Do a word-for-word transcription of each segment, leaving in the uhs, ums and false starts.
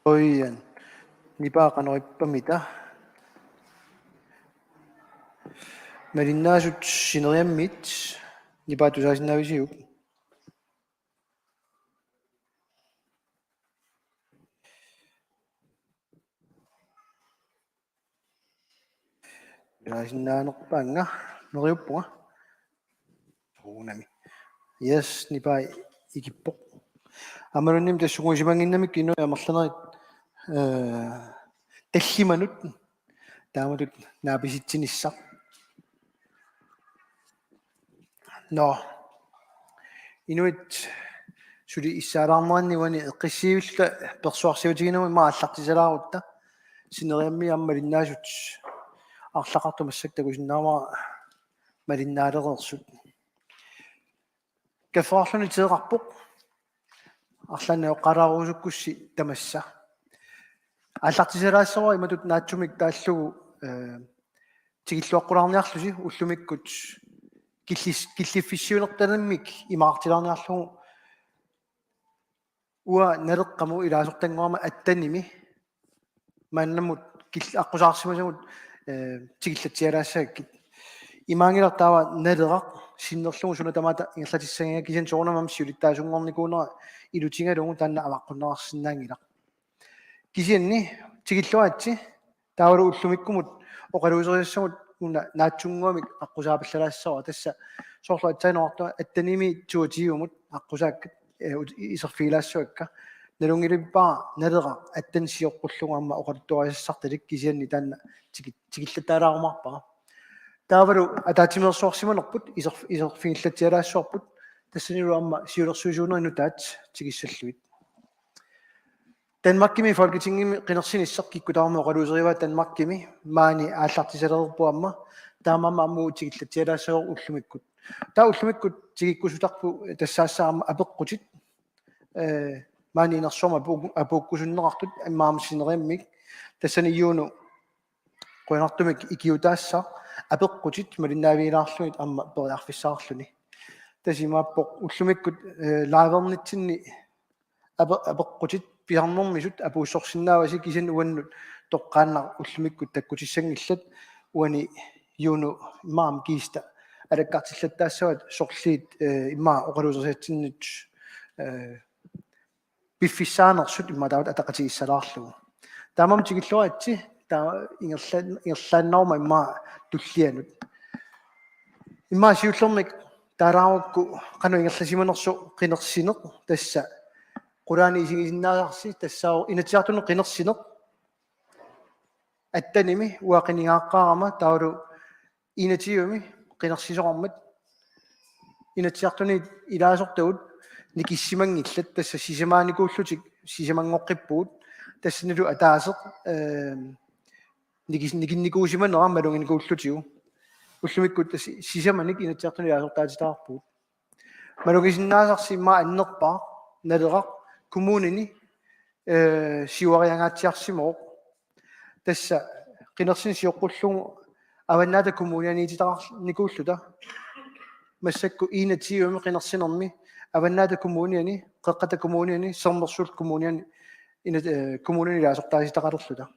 Qujan. Nipaa qanoq ippamita? Malinnaasut sineriammiit nipaa tusaasinnaavisiuk? Tusaasinnaanngorpaanga, neriuppunga. Suunami. Yes, nipaa ikippoq. Aammaluunniit tassunga isumanginnamik inuit amerlanerit, eh, tallimanut taamatut naapisitsinissaq. Nå. Inuit suli issaalaarneranni uani eqqissivilluta persuarsiutiginamut ima aallartisalaarutta. Sineriammiit aamma malinnaasut arlaqartut massakkut takusinnaavara malinnaalereersut. Kaffeqarluni teeqarpoq. Arlaannik oqalaaruusukkussi tamassa. Aallartisalaassavara imatut naatsumik taallugu, eh, tikilluaqqulaarniarlusi ullumikkut killis-, killiffissiunertalimmik imaqartilaarniarlugu uanga Naleqqamut ilaasortannguama attenimi maannamut kil-, aqqusaarsimasagut, eh, tikillatsialaassagakkit. Imaanngilaq taava Naleraq sinnerlugu suna tamaata ingerlatissanngilaq, kisianni soorunami aamma siulittaasunngornikuunera ilutigalugu taanna avaqqunneqarsinnaanngilaq. Kisianni tikilluaritsi taavalu ullumikkumut oqaluuserisassavut una naatsunnguamik aqqusaapallalaassavara, tassa soorlu aatsaat oqartunga attenimi toogtyvemut aqqusaakkat, eh, ut-, iserfigilaassavakka. Nalunngilippara Naleraq atten sioqqullugu aamma oqaluttuarisassartalik, kisianni taanna tiki-, tikillattaalaarumaarpara. Taavalu ataatsimeersuarsimanerput iserf-, iserfigillatsialaassavarput, tassanilu aamma siulersuisuunerit nutaat tikissallugit. Danmarkimi Folketingimi qinersinissaq kikkut tamarmik oqaluuserivaat Danmarkimi, maani aallartisalereerpoq aamma, taamaammat aamma tikillatsialaassavara ullumikkut. Taava ullumikkut tikikkusutarput tassaassaq aamma apeqqutit, eh, maani inersuarmi apu-, apuukkusunneqartut immaqa aamma sineriammiit, tassani Juno qujanartumik ikiuutaassaaq apeqqutit malinnaavigilaarlugit aamma periarfissaqarluni. Tassa imaappoq ullumikkut, eh, live-ernitsinni ape-, apeqqutit pisarnermisut apuussorsinnaavasi, kisianni uannut toqqaannaq ullumikkut takkutissanngillat. Uani Juno immaqa aamma Kista alakkartillattaassavat sorliit, eh, immaqa oqaluuserisatsinniittut, eh, piffissaanersut immaqa taava ataqatigiissalaarlugu. Taamaammat tikilluaritsi, taava ingerla-, ingerlaannaruma immaqa tullianut. Immaqa siullermik taalaarukku qanoq ingerlasimanersoq qinersineq, tassa qulaani isigisinnaasarsi tassaavoq Inatsisartuni qinersineq. Attenimi uanga qinigaaqqaarama taavalu enogtyvemi qinersisoqarmat Inatsisartuni ilaasortagut nikissimanngillat, tassa sisamaanikuullutik sisamanngoqqippugut, tassanilu ataaseq, eh, nikis-, nikinnikuusimanera maluginikuullutigu. Ullumikkut tassa sisamanik Inatsisartuni ilaasortaatitaqarpugut. Malugisinnaasarsi immaqa annerpaaq Naleraq kommunini, eh, siuariangaatsiarsimavoq. Tassa qinersineq sioqqullugu Avannaata Kommunianiititaqarnikuulluta. Massakkut enogtyvemi qinersinermi Avannaata Kommuniani, Qeqqata Kommuniani, Sermersuup Kommuniani, ina-, eh, kommunini ilaasortaatitaqalerluta.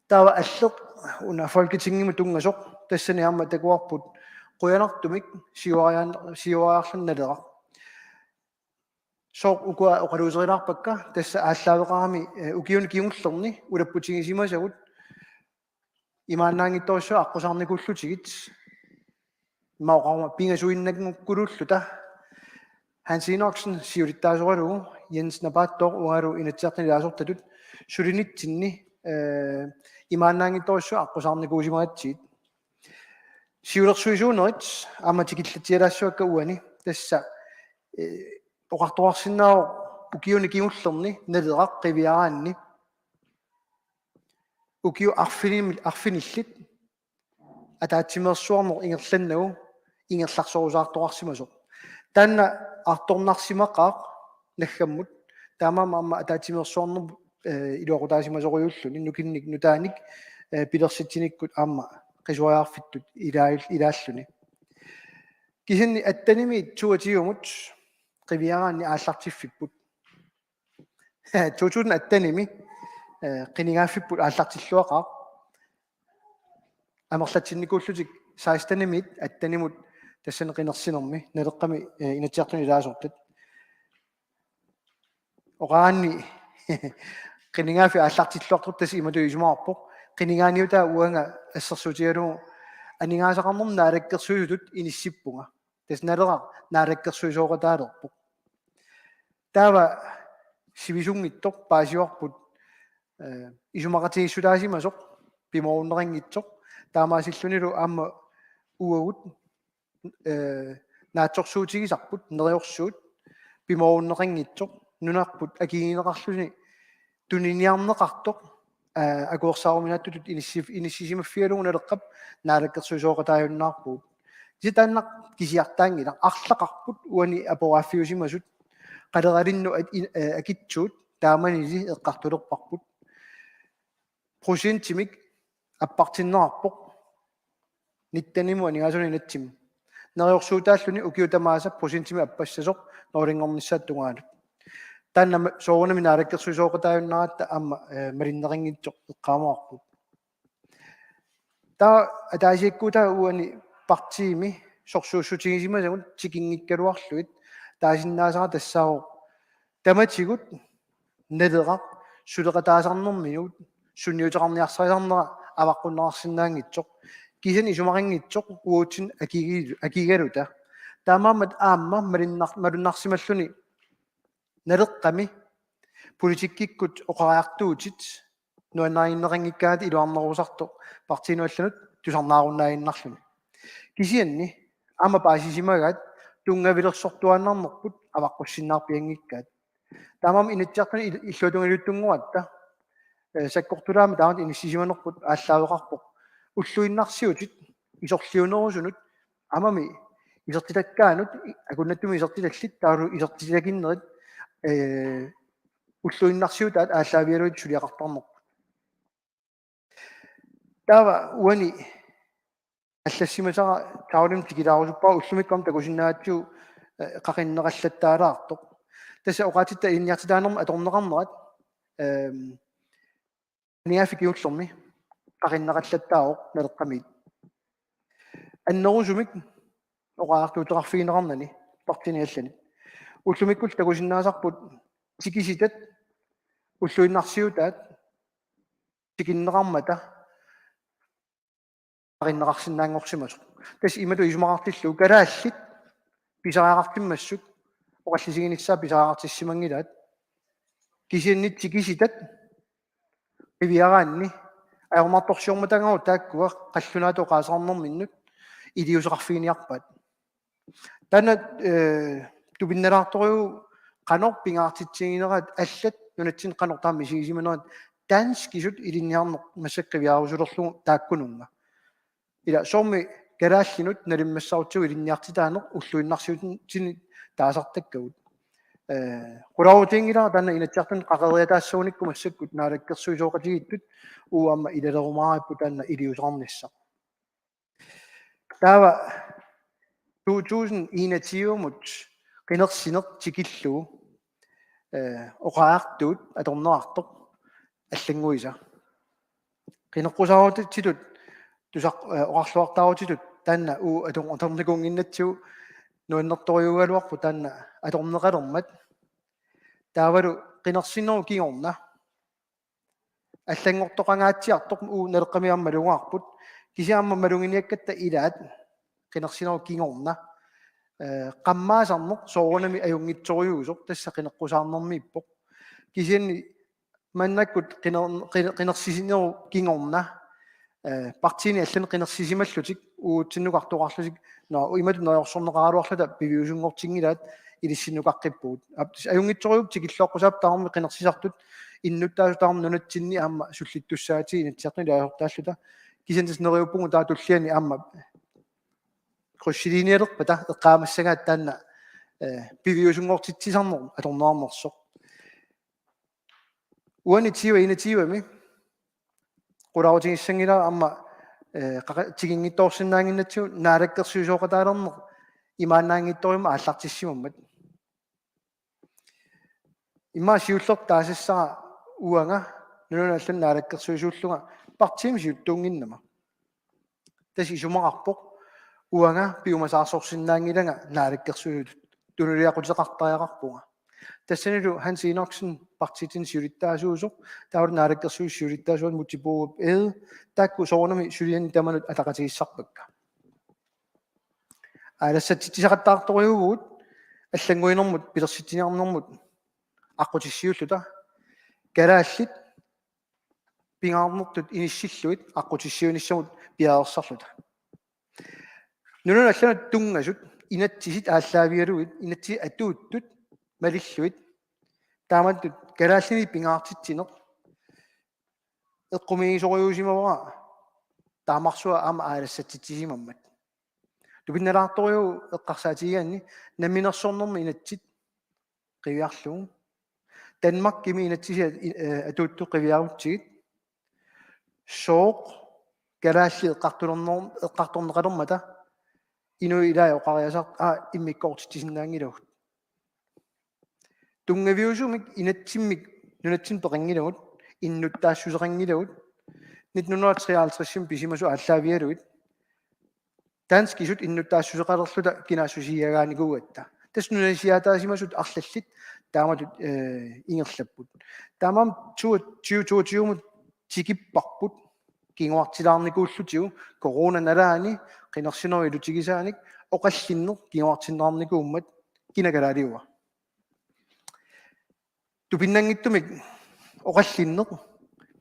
Taava alleq una Folketingimut tunngasoq, tassani aamma takuarput qujanartumik siuariaan-, siuariarluni Naleraq. Sooq ukua oqaluuserilaarpakka, tassa aallaaveqarami, eh, ukiuni kingullerni ulapputigisimasagut imaannaanngitsorujussuaq aqqusaarnikuullutigit. Immaqa oqaruma pingasuinnanngukkuluulluta. Hans Enoksen siulittaasoralugu, Jens Napaattooq uangalu Inatsisartuni ilaasortatut, sulinitsinni, eh, imaannaanngitsorujussuaq aqqusaarnikuusimagatsigit. Siulersuisuunerit aamma tikillatsialaassavakka uani, tassa, eh, oqartoqarsinnaavoq ukiuni kingullerni Naleraq qiviaraanni ukiut arfinim-, arfinillit ataatsimeersuarneq ingerlannagu ingerlarsorusaartoqarsimasoq. Taanna artornarsimaqaaq naggammut, taamaammat aamma ataatsimeersuarnerput, eh, iluaqutaasimasorujuulluni nukinnik nutaanik, eh, pilersitsinikkut aamma qisuariarfittut ilaa-, ilaalluni. Kisianni attenimiit toogtyvemut qiviaraanni aallartiffipput. to tusind attenimi, eh, qinigaaffipput aallartilluaqaaq. Amerlatsinnikuullutik sekstenimiit attenimut tassani qinersinermi, Naleqqami, eh, Inatsisartuni ilaasortat. Oqaanni qinigaaffik aallartilluartoq tassa imatut isumaqarpoq. Qinigaaniutaa uanga assersuutigalugu aningaasaqarnermut naalakkersuisutut inissippunga. Tassa Naleraq naalakkersuisooqataalerpoq. Taava sivisunngitsoq paasivarput, eh, isumaqatigiissutaasimasoq pimoorunneqanngitsoq, taamaasillunilu aamma uagut, eh, naatsorsuutigisarput neriorsuut pimoorunneqanngitsoq, nunarput akigineqarluni tuniniarneqartoq, eh, akuersaaruminaatsutut inissi-, inissisimaffigalugu Naleqqap naalakkersuisooqataajunnaarpugut. Kisianni taanna kisiartaanngilaq, arlaqarput uani aporaaffiusimasut qaleralinnut at-, in-, eh, akitsuut taamanili eqqartulerparput. Procentimik appartinneqarpoq nittenimut aningaasanut inatsimmut. Neriorsuutaalluni ukiut tamaasa procentimik appassasoq nulinngornissaata tungaanut. Taanna ma-, soorunami naalakkersuisooqataajunnaaratta aamma, eh, malinneqanngitsoq eqqaamavarput. Taava ataasiakkuutaat uani partiimi sorsuussutigisimasagut tikinngikkaluarlugit taasinnaasara tassaavoq tamatigut Naleraq suleqataasarnerminut sunniuteqarniarsarisarnera avaqqunneqarsinnaanngitsoq. Kisianni isumaqanngitsoq uatsinnut akigi-, akigaluta. Taamaammat aamma malinnar-, malunnarsimalluni Naleqqami politikkikkut oqariartuutit nuannarineqanngikkaangat iluarnerusartoq partiinut allanut tusarnaarunnaaginnarluni. Kisianni aamma paasisimagaat tunngavilersortuaannarnerput avaqqussinnaarpianngikkaat. Taamaammat Inatsisartuni il-, illuatungiliuttunnguatta, eh, sakkortulaamik taamatut inissisimanerput aallaaveqarpoq. Ulluinnarsiutit isorliunerusunut aamma isertitakkaanut, i-, akunnattumik isertitallit taavalu isertitakinnerit, eh, ulluinnarsiutaat aallaavigalugit suliaqartarnerput. Taava uani allassimasara Taulim tikilaarusuppara, ullumikkut aamma takusinnaagatsigu, eh, qaqinneqallattaalaartoq. Tassa oqaatsitta ilinniartitaanermut atorneqarnerat, ehm, aningaaffik kingullermi qaqinneqallattaavoq Naleqqamiit. Annerusumik oqariartuuteqarfigineqarnani partiini allanit. Ullumikkullu takusinnaasarput tikisitat ulluinnarsiutaat tikinneqarmata qaqinneqarsinnaanngorsimasoq. Tassa imatut isumaqartillugu kalaallit pisariaqartimmassuk oqallisiginissaat pisariaqartissimanngilaat. Kisianni tikisitat qiviaraanni ajornartorsiormatangaagut taakkua qallunaatut oqaaseqarnerminnut iliuuseqarfiginiarpaat. Taanna, eh, tupinnalaartorujuuvoq qanoq pingaartitsiginerat, allat nunatsinni qanoq taama misigisimanerat, danskisut ilinniarneq massakkut qiviarusulerlugu taakkununnga. Ila soormi kalaallinut nalimmassarutsigu ilinniartitaaneq ulluinnarsiutini taasartakkagut. Eh, qularutiginngilara taanna Inatsisartuni qaqeriataassagunikku massakkut naalakkersuisooqatigiittut, uagut aamma ilalerumaaripput taanna iliuuseqarnissaq. Taava to tusind enogtyve-mut qinersineq tikillugu, eh, oqariartuut atorneqartoq allannguisa. Qineqqusaarutitut tusaq-, eh, oqarluartaarutitut taanna uagut ator-, atornikuunnginnatsigu nuannertorujuugaluarpoq taanna atorneqalermat. Taavalu qinersinerup kingorna allanngortoqangaatsiartoq uagut Naleqqami aamma malugaarput. Kisianni aamma maluginiakkatta ilaat qinersinerup kingorna, eh, qammaasarneq soorunami ajunngitsorujuusoq, tassa qineqqusaarnermiippoq. Kisianni maannakkut qiner-, qiner-, qinersisinerup kingorna, eh, partiini allani qinersisimallutik uagutsinnukartoqarlutik, nå, imatut neriorsorneqaraluarluta piviusunngortinngilaat, ilissinnukaqqippugut. Aap, tassa ajunngitsorujuupput tikilluaqqusaapput tamarmi qinersisartut, innuttaasut tamarmik nunatsinni aamma sullittussaatigalugit Inatsisartuni ilaasortaalluta. Kisianni tassa neriuppugut taava tulliani aamma krydsiliinialerpata eqqaamassagaat taanna, eh, piviusunngortitsisarneq atorneqarnersoq. Uani tyve enogtyve-mi qularutigissanngilara aamma, eh, qaqa-, tiginngitsoorsinnaannginnatsigu naalakkersuisooqataalerneq imaannaanngitsorujummik aallartissimammat. Immaqa siullertut taasassara uanga nunanut allanut naalakkersuisuullunga partiimi siuttuunnginnama. Tassa isumaqarpoq uanga piumasaarsorsinnaanngilanga naalakkersuisut, tunuliaquteqartariaqarpunga. Tassanilu Hans Enoksen partiitsinni siulittaasuusoq, taavalu naalakkersuisut siulittaasuat Múte Bourup Egede, taakku soorunami suliani tamanut ataqatigiissarpakka. Aalassatsitsisaqattaartorujuuvugut allannguinermut pilersitsiniarnermut aqqutissiuulluta, kalaallit pingaarnertut inissillugit aqqutissiuinissamut piareersarluta. Nunanut allanut tunngasut inatsisit aallaavigalugit, inatsisit atuuttut malillugit, taamatut kalaallinik pingaartitsineq eqqumiigisorujuusimavara taamarsuaq aamma aalassatsitsisimammat. Tupinnalaartorujuuvoq eqqarsaatigigaanni namminersornermi inatsit qiviarlugu. Danmarkimi inatsisit, eh, atuuttut qiviarutsigit. Sooq kalaallit eqqartulerner-, eqqartorneqalermata inuit ilaat oqariasaartut, aa, immikkoortitsisinnaanngilagut. Tunngaviusumik inatsimmik nunatsinni peqanngilagut, innuttaassuseqanngilagut, nitten hundrede og treoghalvtredsimi pisimasut aallaavigalugit danskisut innuttaassuseqalerluta kinaassusiiagaanikuugatta. Tassa nunasiaataasimasut arlallit taamatut, eh, ingerlapput. Taamaammat tyve toogtyvemut tikipparput kinguartilaarnikuullutigu corona nalaani qinersinerup ilutigisaanik oqallinneq kinguartinneqarnikuummat, kina kalaaliua. Tupinnanngitsumik oqallinneq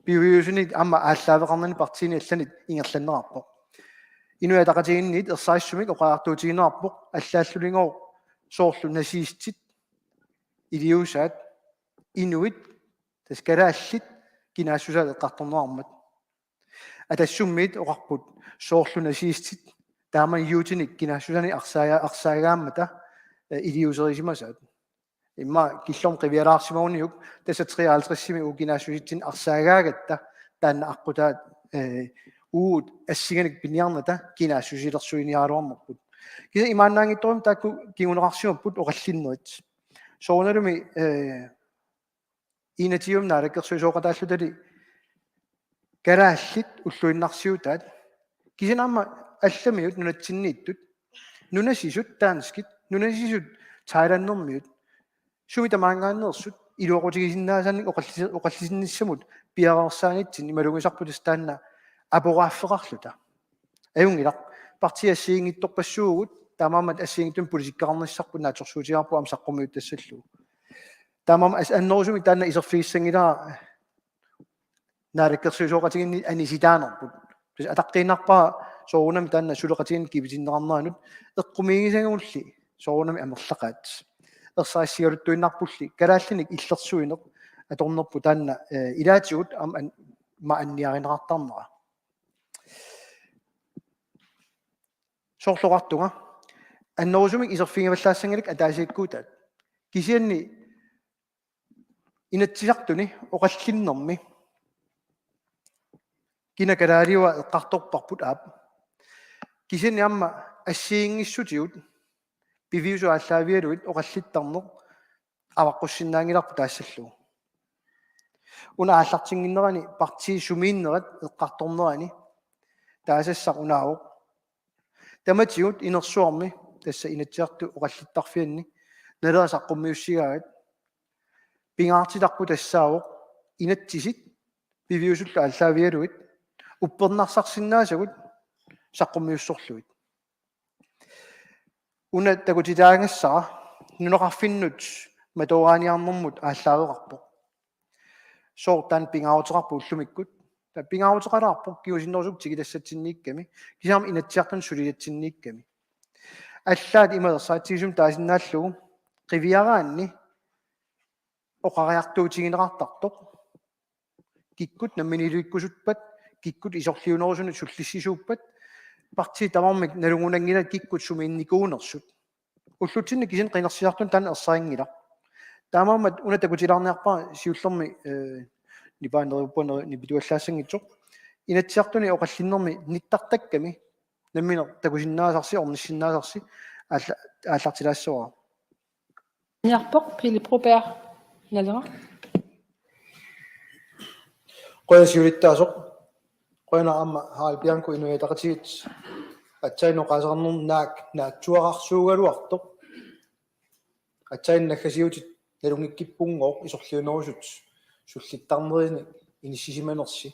piviusunit aamma aallaaveqarnani partiini allanit ingerlanneqarpoq. Inuit Ataqatigiinniit ersarissumik oqariartuutigineqarpoq allaalluligooq soorlu nazistit, iliuusaat, inuit, tassa kalaallit kinaassusaat eqqartorneqarmat. Atassummiit oqarput soorlu nazistit taama juutinik kinaassusanik arsaaga-, arsaagaammata, eh, iliuuserisimasaat. Immaqa killormut qivialaarsimaguniuk tassa treoghalvtredsimi uagut kinaassusitsinnut arsaagaagatta taanna aqqutaat, eh, uagut assinganik piniarnata kinaassusilersuiniaraluarnerput. Kisianni imaannaanngitsorujussuarmik taakku kinguneqarsimapput oqallinnerit. Soorunalumi, eh, enogtyvemi naalakkersuisooqataallutali kalaallit ulluinnarsiutaat, kisianni aamma allamiut nunatsinniittut, nunasisut danskit, nunasisut thailandermiut, sumi tamaanngaanneersut iluaqutigisinnaasaanik oqallisi-, oqallisinnissamut piareersaanitsinni malugisarput tassa taanna aporaaffeqarluta. Ajunngilaq, partiit assigiinngitsorpassuugut, taamaammat assigiinngitsunik politikkeqarnissarput naatsorsuutigaarput aamma saqqummiuttassallugu. Taamaammat as-, annerusumik taanna iserfigissanngilara naalakkersuisooqatigiinni anisitaanerput. Tassa ataqqiinnarpara soorunami taanna suleqatigiinni kipitinneqarneranut eqqumiigisagulli soorunami amerlaqaat. Ersarissigaluttuinnarpulli kalaallinik illersuineq atornerput taanna, eh, ilaatigut aamma an-, ma anniarineqartarnera. Soorlu oqartunga, annerusumik iserfigivallaassanngilakkit ataasiakkuutaat. Kisianni Inatsisartuni oqallinnermi kina kalaaliua eqqartorparput, aap. Kisianni aamma assigiinngissutigut piviusut aallaavigalugit oqallittarneq avaqqussinnaanngilarput taassallugu. Una aallartinnginnerani partiit sumiinnerat eqqartornerani taasassaq unaavoq: Tamatigut inersuarmi, tassa Inatsisartut oqallittarfianni, Naleraq saqqummiussigaagat, pingaartitarput tassaavoq inatsisit piviusullu aallaavigalugit uppernarsarsinnaasagut saqqummiussorlugit. Una takutitaagassara nunaqarfinnut matooraaniarnermut aallaaveqarpoq. Sooq taanna pingaaruteqarpa ullumikkut? Taava pingaaruteqalaarpoq kingusinnerusukkut tikitassatsinniikkami, kisianni aamma Inatsisartuni sulisatsinniikkami. Allaat ima ersaritsigisumik taasinnaallugu qiviaraanni oqariartuutigineqartartoq: Kikkut namminiilivikkusuppat, kikkut isorliunerusunut sullissisuuppat, partiit tamarmik nalugunanngilaat kikkut sumiinnikuunersut. Ullutsinni kisianni qinersisartuni taanna ersarinngilaq. Taamaammat una takutilaarniarpara siullermik, eh, nipaa neriuppunga nipituallaassanngitsoq: Inatsisartuni oqallinnermi nittartakkami nammineq takusinnaasarsi, ornissinnaasarsi aalla-, aallartilaassavara. Niarpoq Pele Broberg. Naleraq. Qujanaq siulittaasoq. Qujanaq aamma Harald Bianco Inuit Ataqatigiit aatsaat oqaaseqarnermi naak naatsuararsuugaluartoq. Aatsaat naggasiutit nalunngikkippunngooq isorliunerusut sullittarnerini inissisimanersi.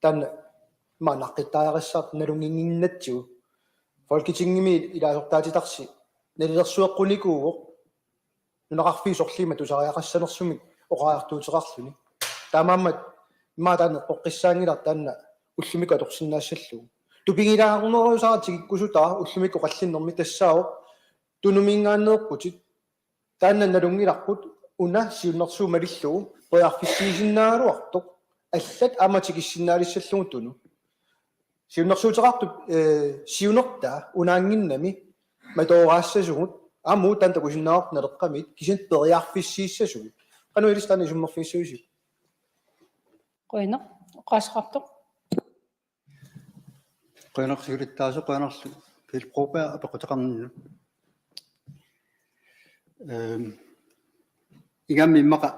Taanna maanna aqqittariaqassaaq nalunnginnginnatsigu. Folketingimi ilaasortaatitarsi nalilersueqqunikuuvoq nunaqarfiit sorliit tusariaqassanersumik oqariartuuteqarluni. Taamaammat immaqa taanna eqqoqqissaanngilaq taanna ullumikkut atorsinnaassallugu. Tupigilaarnerusara tikikkusutara ullumikkut oqallinnermi tassaavoq Tunuminngaanneerputit. Taanna nalunngilarput una siunnersuut malillugu periarfissiisinnaagaluartoq allat aamma tikissinnaalissallugu Tunu. Siunnersuuteqartup, eh, siunertaa unaannginnami matooraassasugut aamma uagut taanna takusinnaavarput Naleqqamiit kisianni periarfissiissasugut. Qanoq ilissi taanna isummerfigissavisiuk? Qujanaq, oqaaseqartoq. Qujanaq siulittaasoq, qujanarlu Pele Broberg apeqquteqarninnut. Ehm, ingammik immaqa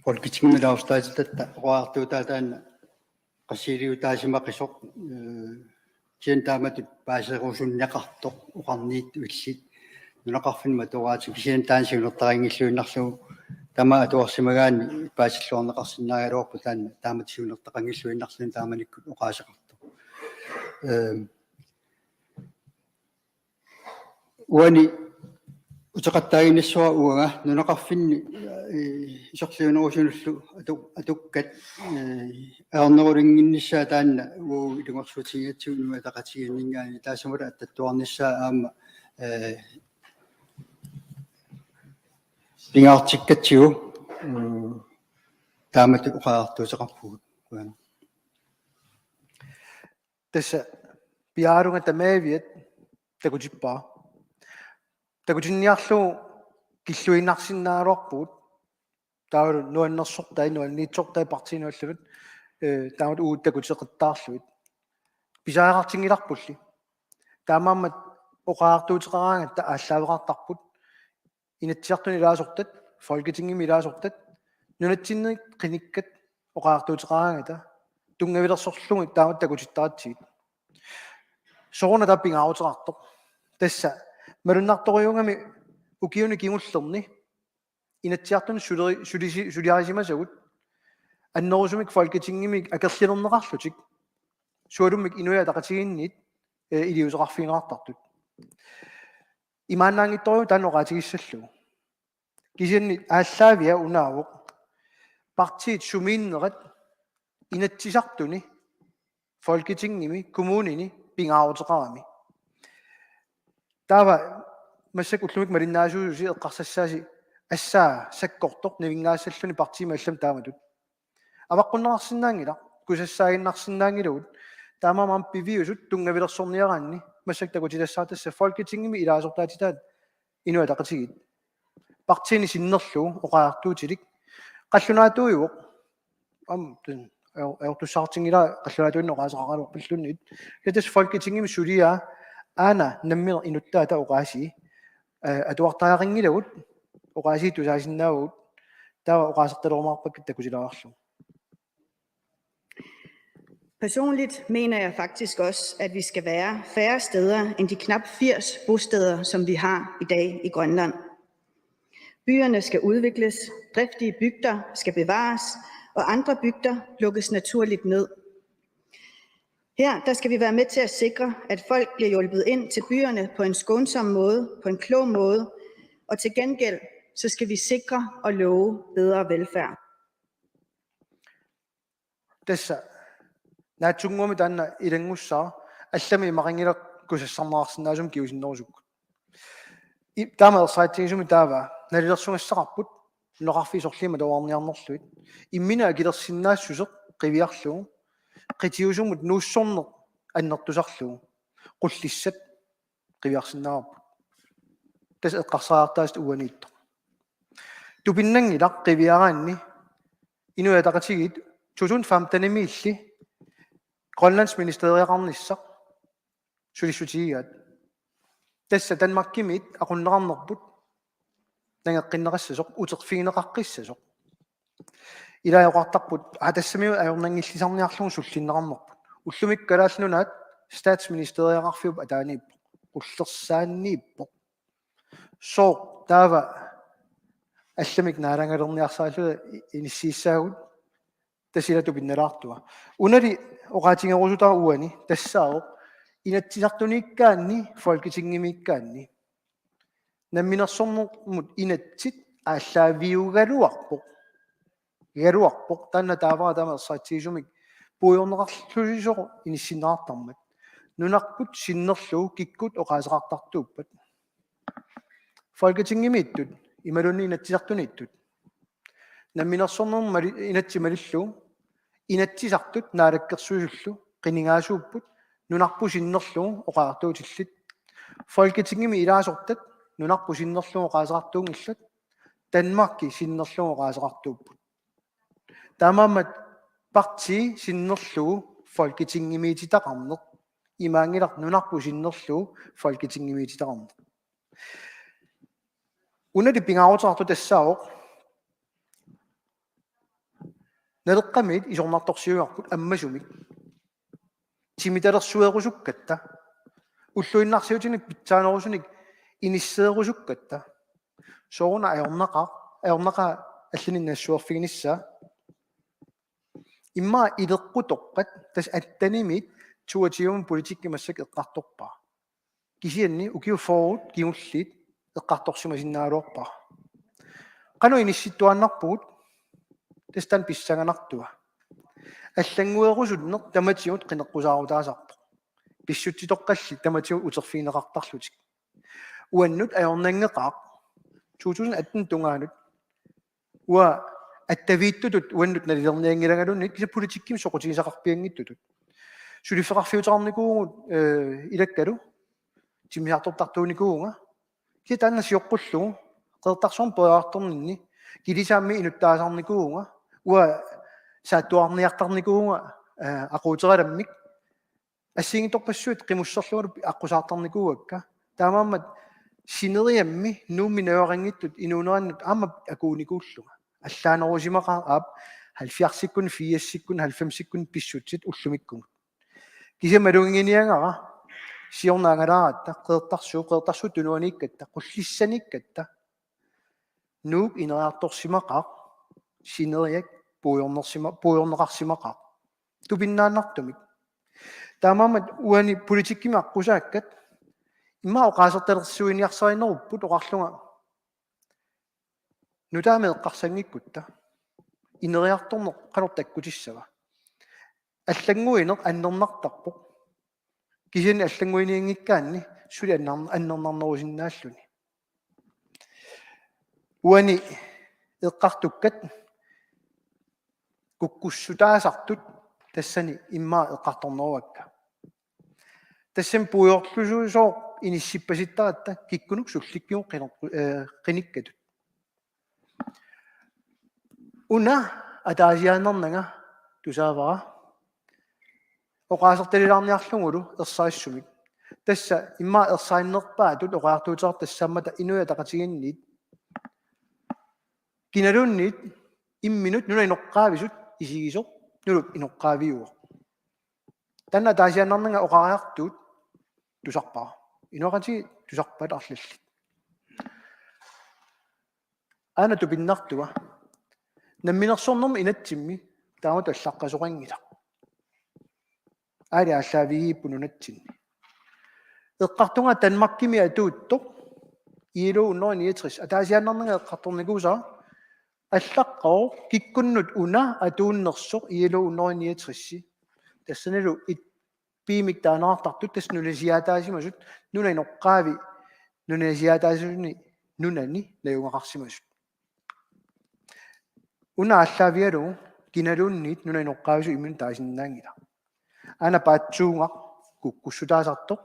Folketingimi ilaasortaatitatta oqariartuutaa taanna qassiiliutaasimaqisoq, eh, kisianni taamatut paaserusunneqartoq oqarniit illit nunaqarfinni matoraatigut kisianni taanna siunertaqanngilluinnarlugu tamaat atuarsimagaanni paasilluarneqarsinnaagaluarpoq taanna taamatut siunertaqanngilluinnarluni taamanikkut oqaaseqartoq. Ehm, uani uteqattaaginnassuara uanga nunaqarfinni, eh, isorliunerusunullu atu-, atukkat, eh, ajornerulinnginnissaa taanna uagut ilungersuutigigatsigu Inuit Ataqatigiinninngaanniit taassumalu attattuarnissaa aamma, eh, pingaartikkatsigu, eh, taamatut oqariartuuteqarpugut. Qujanaq. Tassa piaarunga tamaaviat takutippara. Takutinniarlugu killuinnarsinnaagaluarpugut. Taavalu nuannersortai, nuanniitsortai partiinut allanut, eh, taamatut uagut takuteqattaarlugit. Pisariaqartinngilarpulli. Taamaammat oqariartuuteqaraangatta aallaaveqartarput. Inatsisartuni ilaasortat, Folketingimi ilaasortat, nunatsinni qinikkat oqariartuuteqaraangata, tunngavilersorlugit taamatut takutittaratsigit. Sooruna taava pingaaruteqartoq. Tassa, malunnartorujuugami ukiuni kingullerni, Inatsisartuni suleri-, sulisi-, suliarisimasagut, annerusumik Folketingimi akerlilerneqarlutik, sualummik Inuit Ataqatigiinniit, eh, iliuuseqarfigineqartartut. Imaannaanngitsorujuuvoq taanna oqaatigissallugu. Kisianni aallaavia unaavoq. Partiit sumiinnerat Inatsisartuni, Folketingimi, kommunini pingaaruteqarami. Taava massakkut ullumikkut malinnaasuususi eqqarsassaasi assaa sakkortoq nivinngaassalluni partiimi allamut taamatut. Avaqqunneqarsinnaanngilaq, kusassaaginnarsinnaanngilagut, taamaammat piviusut tunngavilersorniaraanni massakkut takutitassaaq tassa Folketingimi ilaasortaatitaat Inuit Ataqatigiit. Partiini sinnerlugu oqariartuutilik. Qallunaatuujuvoq. Am, tun, ajor-, ajortussaatinngilara qallunaatuinnaq oqaaseqaraluarpalluunniit. Kisianni tassa Folketingimi suliaa aana nammineq inuttaata oqaasii. Eh, atuartariaqanngilagut, oqaasii tusaasinnaavagut, taava oqaasertalerumaarpakka takutilaarlugu. Personligt mener jeg faktisk også, at vi skal være færre steder end de knap firs bosteder, som vi har i dag i Grønland. Byerne skal udvikles, driftige bygder skal bevares, og andre bygder lukkes naturligt ned. Her, der skal vi være med til at sikre, at folk bliver hjulpet ind til byerne på en skånsom måde, på en klog måde, og til gengæld, så skal vi sikre og love bedre velfærd. Tassa naatsunnguamik taanna ilanngussara, allamik imaqanngilaq kusassarneqarsinnaasumik kingusinnerusukkut. I-, taama ersaritsigisumik taava nalilersugassaqarput nunaqarfiit sorliit matoorniarnerlugit. Imminut akilersinnaassuseq qiviarlugu, qitiusumut nuussorneq annertusarlugu, qullissat qiviarsinnaavarput. Tassa eqqarsariartaasut uaniittoq. Tupinnanngilaq qiviaraanni Inuit Ataqatigiit to tusind femten-imiilli grønlandsministeriaqarnissaq sulissutigigaat. Tassa Danmarkimiit aqunneqarnerput nangeqqinneqassasoq, uterfigineqaqqissasoq. Ilaa oqartarput, aa, tassami ajornanngillisarniarlugu sullinneqarnerput. Ullumikkut Kalaallit Nunaat statsministeriaqarfiup ataaniippoq. Qullersaanniippoq. Sooq taava allamik naalagalerniarsaralluta inissiissaagut, tassa ila tupinnalaartua. Unali oqaatigerusutara uani tassaavoq Inatsisartuniikkaanni Folketingimiikkaanni. Namminersornermut inatsit aallaaviugaluarpoq. Galuarpoq, taanna taavara taama ersaritsigisumik puigorneqarlusisoq inissinneqartarmat. Nunarput sinnerlugu kikkut oqaaseqartartuuppat. Folketingimiittut, imaluunniit Inatsisartuniittut. Namminersornermut mali-, inatsit malillugu, Inatsisartut Naalakkersuisullu qinigaasuupput, nunarput sinnerlugu oqariartuutillit. Folketingimi ilaasortat nunarput sinnerlugu oqaaseqartuunngillat, Danmarki sinnerlugu oqaaseqartuupput. Taamaammat partii sinnerlugu Folketingimiititaqarneq, imaanngilaq nunarput sinnerlugu Folketingimiititaqarneq. Unali pingaaruteqartoq tassaavoq Naleqqamiit isornartorsiuivarput ammasumik. Timitalersuerusukkatta. Ulluinnarsiutinik pitsaanerusunik inisseerusukkatta. Sooruna ajornaqaaq, ajornaqaaq allanik nassuerfiginissaa. Immaqa ileqqutoqqat, tassa attenimiit toogtyvemut politikki massakkut eqqartorpara. Kisianni ukiut fyrret kingulliit eqqartorsimasinnaagaluarpara. Qanoq inissittuaannarpugut, tassa taanna pissanganartua. Allannguerusunneq tamatigut qineqqusaarutaasarpoq. Pissutsitoqqalli tamatigut uterfigineqartarlutik. Uannut ajornanngeqaaq to tusind atten tungaanut. Uanga attaviittutut uannut nalilernianngilangaluunniit kisianni politikkimi soqutigisaqarpianngitsutut. Suliffeqarfiuteqarnikuuvugut, eh, ilakkalu timmisartortartuunikuuvunga. Kisianni taanna sioqqullugu Qeqertarsuarmi peroriartorninni kilisaammi inuttaasarnikuuvunga. Uanga saattuarniartarnikuuvunga, eh, aquuteralammik. Assigiinngitsorpassuit qimusserlugulu aqqusaartarnikuuakka. Taamaammat sineriammi Nuummi najugaqanngitsut inuunerannut aamma akuunikuullunga. Allaanerusimaqaaq aap halvfjerdsikkunni, firsikkunni, halvfemsikkunni pissutsit ullumikkumut. Kisianni maluginngilara siorna angalaaratta, Qeqertarsuup, Qeqertarsuup tunuaniikkatta, Qullissaniikkatta. Nuuk ineriartorsimaqaaq, sineriak puigornersima-, puigorneqarsimaqaaq. Tupinnaannartumik. Taamaammat uani politikkimi aqqusaakkat, immaqa oqaasertalersuiniarsarinerupput oqarlunga nutaamik eqqarsanngikkuttaaq. Ineriartorneq qanoq takkutissava. Allannguineq annernartarpoq. Kisianni allannguinianngikkaanni suli annar-, annernarnerusinnaalluni. Uani eqqartukkat kukkussutaasartut tassani immaqa eqqartorneruakka. Tassami puigorlususooq inissippasittaratta kikkunnut sullikkigut qiner-, eh, qinikkatut. Una ataasiaannarnanga tusaavara oqaasertalilaarniarlugulu ersarissumik. Tassa immaqa ersarinnerpaatut oqariartuuteqartoq tassaammata Inuit Ataqatigiinniit. Kinaluunniit imminut nunap inoqqaavisut isigisoq nunap inoqqaaviuvoq. Taanna ataasiaannarnanga oqariartuut tusarpara. Inuiaqatigiit tusarpaat arlallit. Aana tupinnartua. Namminersornermi inatsimmi taamatut allaqqasoqanngilaq. Aali aallaavigiipput nunatsinni. Eqqartunga Danmarkimi atuuttoq I L O hundrede niogtres. Ataasiaannarnanga eqqartornikuusara allaqqavoq kikkunnut una atuunnersoq I L O hundrede niogtres. Tassanilu et B-mik taaneqartartut tassa nunasiaataasimasut nunap inoqqaavi nunasiaataasuni nunani najugaqarsimasut. Una aallaavigalugu kinaluunniit nunap inoqqaavisut imminut taasinnaanngilaq. Aana paatsuugaq kukkussutaasartoq.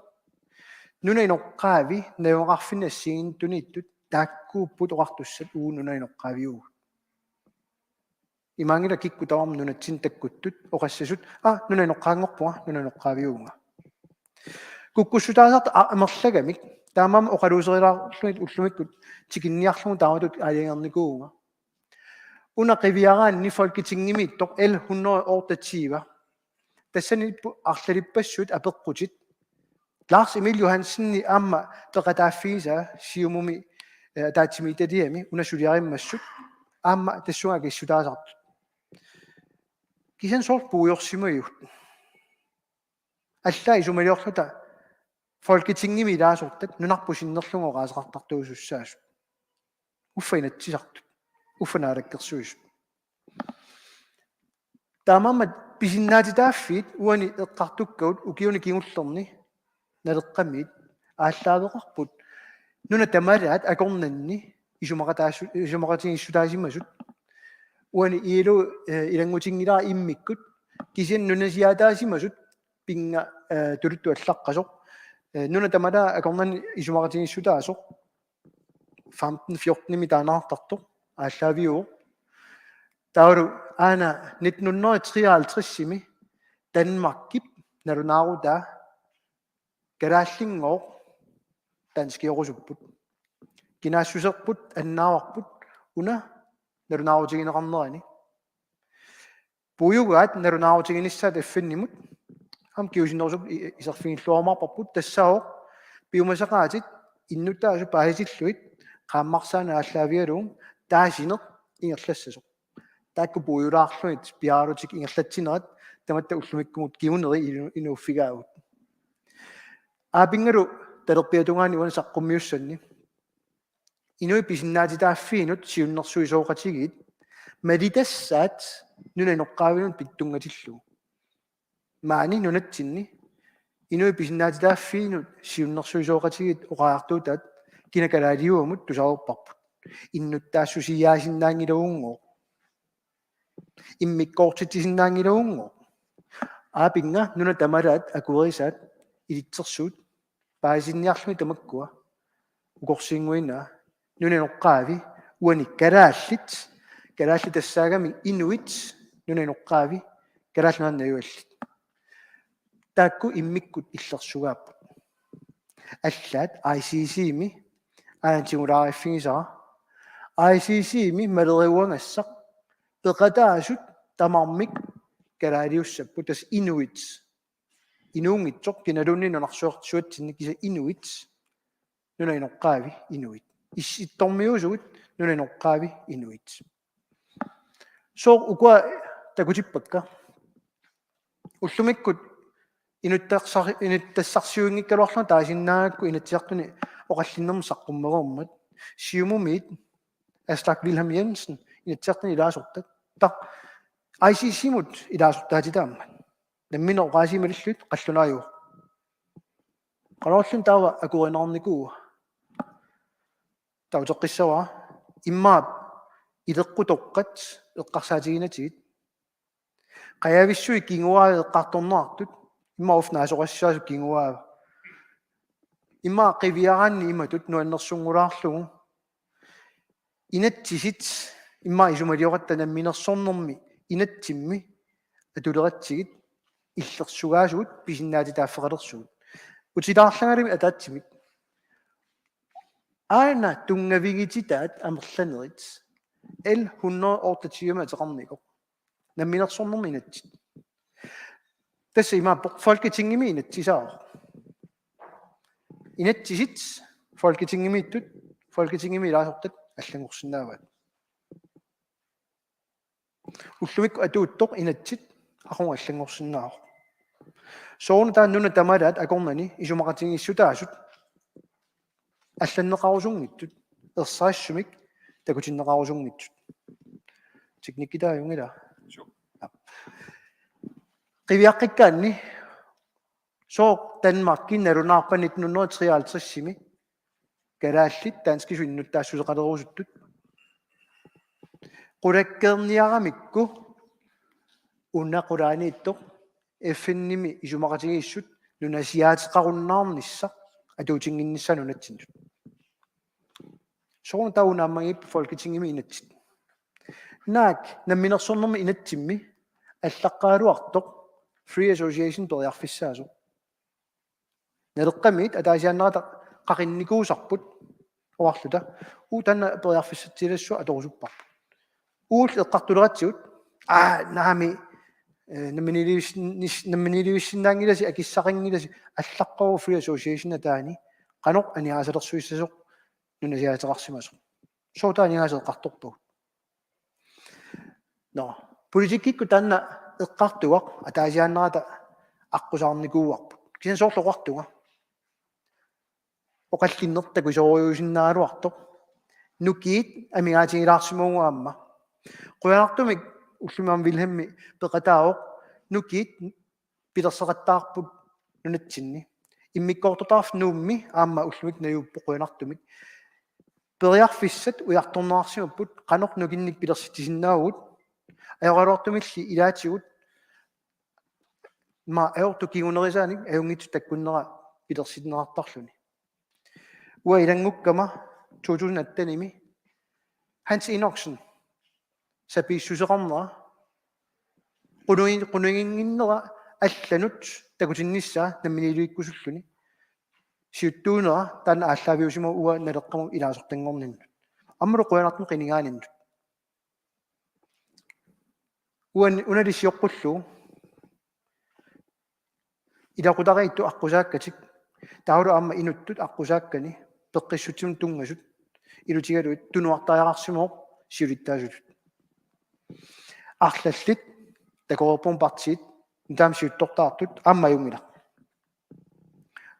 Nunap inoqqaavi najugaqarfinni assigiinngitsuniittut taakkuupput oqartussat uagut nunap inoqqaaviuvugut. Imaanngilaq kikkut tamarmik nunatsinni takkuttut oqassasut, aa, nunap inoqqaanngorpunga, nunap inoqqaaviuvunga. Kukkussutaasartut a-, amerlagamik Taamaammat oqaluuserilaarlugit ullumikkut tikinniarlugu taamatut aalajangernikuuvunga. Una qiviaraanni Folketingimiittoq L hundrede og otteogtyve. Tassaniippoq arlalippassuit apeqqutit. Lars Emil Johansenip aamma peqataaffigisaa Siumumi, eh, ataatsimiititaliami una suliarimmassuk aamma tassunga akissutaasartut. Kisianni soorlu puigorsimagigut. Allaat isumaliorluta Folketingimi ilaasortat nunarput sinnerlugu oqaaseqartartuusussaasut. Uffa Inatsisartut. Uffa Naalakkersuisut. Taamaammat pisinnaatitaaffiit uani eqqartukkagut ukiuni kingullerni Naleqqamiit aallaaveqarput nunat tamalaat akornanni isumaqataasu-, isumaqatigiissutaasimasut. Uani I L O, eh, ilanngutinngilara immikkut kisianni nunasiaataasimasut pinnga, eh, tuluttut allaqqasoq. Eh, nunat tamalaat akornanni isumaqatigiissutaasoq femten fjortenimi taaneqartartoq aallaaviuvoq. Taavalu aana nitten hundrede og treoghalvtredsimi Danmarkip nalunaarutaa kalaallinngooq danskiorusupput. Kinaassuserput annaavarput una nalunaarutigineqarnerani. Puiugaat nalunaarutiginissaat F N-imut aamma kingusinnerusukkut i-, iserfigilluarumaarparput, tassaavoq piumasaqaatit innuttaasut paasitillugit qaammarsaaneq aallaavigalugu taasineq ingerlassasoq. Taakku puiulaarlugit piaarlutik ingerlatsinerat tamatta ullumikkumut kinguneri inu-, inuuffigaagut. Aapinngalu talerpiata tungaani uani saqqummiussanni. Inuit pisinnaatitaaffiinut siunnersuisoqatigiit malitassaat nunap inoqqaavinut pittunngatillugu. Maani nunatsinni inuit pisinnaatitaaffiinut siunnersuisoqatigiit oqariartuutaat kina kalaaliuamut tusarparput. Innuttaassusiaasinnaanngilagunngooq. Immikkoortitsisinnaanngilagunngooq. Aapinnga nunat tamalaat akuerisaat ilitsersuut paasitinniarlugit tamakkua ukorsiinnguinaa nunap inoqqaavi uani kalaallit, kalaallit tassaagami inuit nunap inoqqaavi Kalaallit Nunaanni najugallit. Taakku immikkut illersugaapput. Allaat I C C-mi aana tigulaariffigisara. I C C-mi maleriuagassaq peqataasut tamarmik kalaaliussapput, tassa inuit. Inuunngitsoq kinaluunniit nunarsuarsuatsinni kisianni inuit. Nunap inoqqaavi inuit. Issittormiuusugut nunap inoqqaavi inuit. Sooq ukua takutippakka? Ullumikkut inuttassar-, inuttassarsiuinngikkaluarlunga taasinnaagakku Inatsisartuni oqallinnermut saqqummereermat. Siumumiit Aslak Wilhelm Jensen, Inatsisartuni ilaasortat. Taq, I C C-mut ilaasortaatitaammat. Nammineq oqaasii malillugit qallunaajuvoq. Qanorluunniit taava akuerineqarnikuua? Taava uteqqissavara immaqa ileqqutoqqat eqqarsaatiginatigit. Qajavissui kinguaavik eqqartorneqartut, immaqa uffa naasoqassaasut kinguaavik. Immaqa qiviaraanni imatut nuannersunngulaarlugu. Inatsisit immaqa isumalioqatta namminersornermi inatsimmi atuleratsigit illersugaasugut pisinnaatitaaffeqalersugut. Utilaarlagalugit ataatsimik. Aana tunngavigititaat amerlanerit L hundrede og otteogtyve ateqarnikoq. Namminersornermi inatsit. Tassa imaappoq Folketingimi inatsisaavoq. Inatsisit Folketingimiittut, Folketingimi ilaasortat allanngorsinnaavaat. Ullumikkut atuuttoq inatsit aqagu allanngorsinnaavoq. Sooruna taava nunat tamalaat akornanni isumaqatigiissutaasut allanneqarusunngitsut, ersarissumik takutinneqarusunngitsut. Teknikki taajunngilaa. Suu. Ja. Qiviaqqikkaanni sooq Danmarki nalunaarpa nitten hundrede og treoghalvtredsimi kalaallit danskisut innuttaassuseqalerusuttut. Qulakkeerniaramikku una qulaaniittoq F N-imi isumaqatigiissut nunasiaateqarunnaarnissaq atuutinnginnissaa nunatsinnut. Sooruna taava naammagipput Folketingimi inatsit. Naak namminersornermi inatsimmi allaqqagaluartoq free association periarfissaasoq. Naleqqamiit ataasiaannarata qaqinnikuusarput oqarluta: Uu, taanna periarfissatsialassuaq atorusupparput. Uulli eqqartuleratsigut: Aa, naami, eh, namminiilivissin-, namminiilivissinnaanngilasi, akissaqanngilasi, allaqqavoq Free Association ataani qanoq aningaasaliissutissasoq nunasiaateqarsimasoq. Sooq taava aningaasat eqqartorpagut? Nå, politikkikkut taanna eqqartugaq ataasiaannarata aqqusaarnikuuarput. Kisianni soorlu oqartunga: Oqallinneq takusoorujussuusinnaagaluartoq. Nukiit amigaatigilaarsimavugut aamma. Qujanartumik ullumi aamma Vilhelmi peqataavoq nukiit pilerseqattaarput nunatsinni. Immikkoortortaqarfik Nuummi aamma ullumikkut najuuppoq qujanartumik. Periarfissat ujartorneqarsimapput qanoq nukinnik pilersitsisinnaavugut. Ajoraluartumilli ilaatigut ima ajortut kingunerisaanik ajunngitsut takkunnera pilersinneqartarluni. Uanga ilanngukkama to tusind attenimi Hans Enoksen sapiissuseqarnera, qunugi-, qunuginnginnera allanut takutinnissaa namminiilivikkusulluni, siuttuunera taanna aallaaviusimavoq uanga Naleqqamut ilaasortanngorninnut. Aammalu qujanartumik qinigaaninnut. Uani, unali sioqqullugu ilaqutariittut aqqusaakkatik, taavalu aamma inuttut aqqusaakkani peqqissutsimut tunngasut ilutigalugit tunuartariaqarsimavoq siulittaasutut. Arlallit takoreerput partiit nutaamik siuttortaartut aamma ajunngilaq.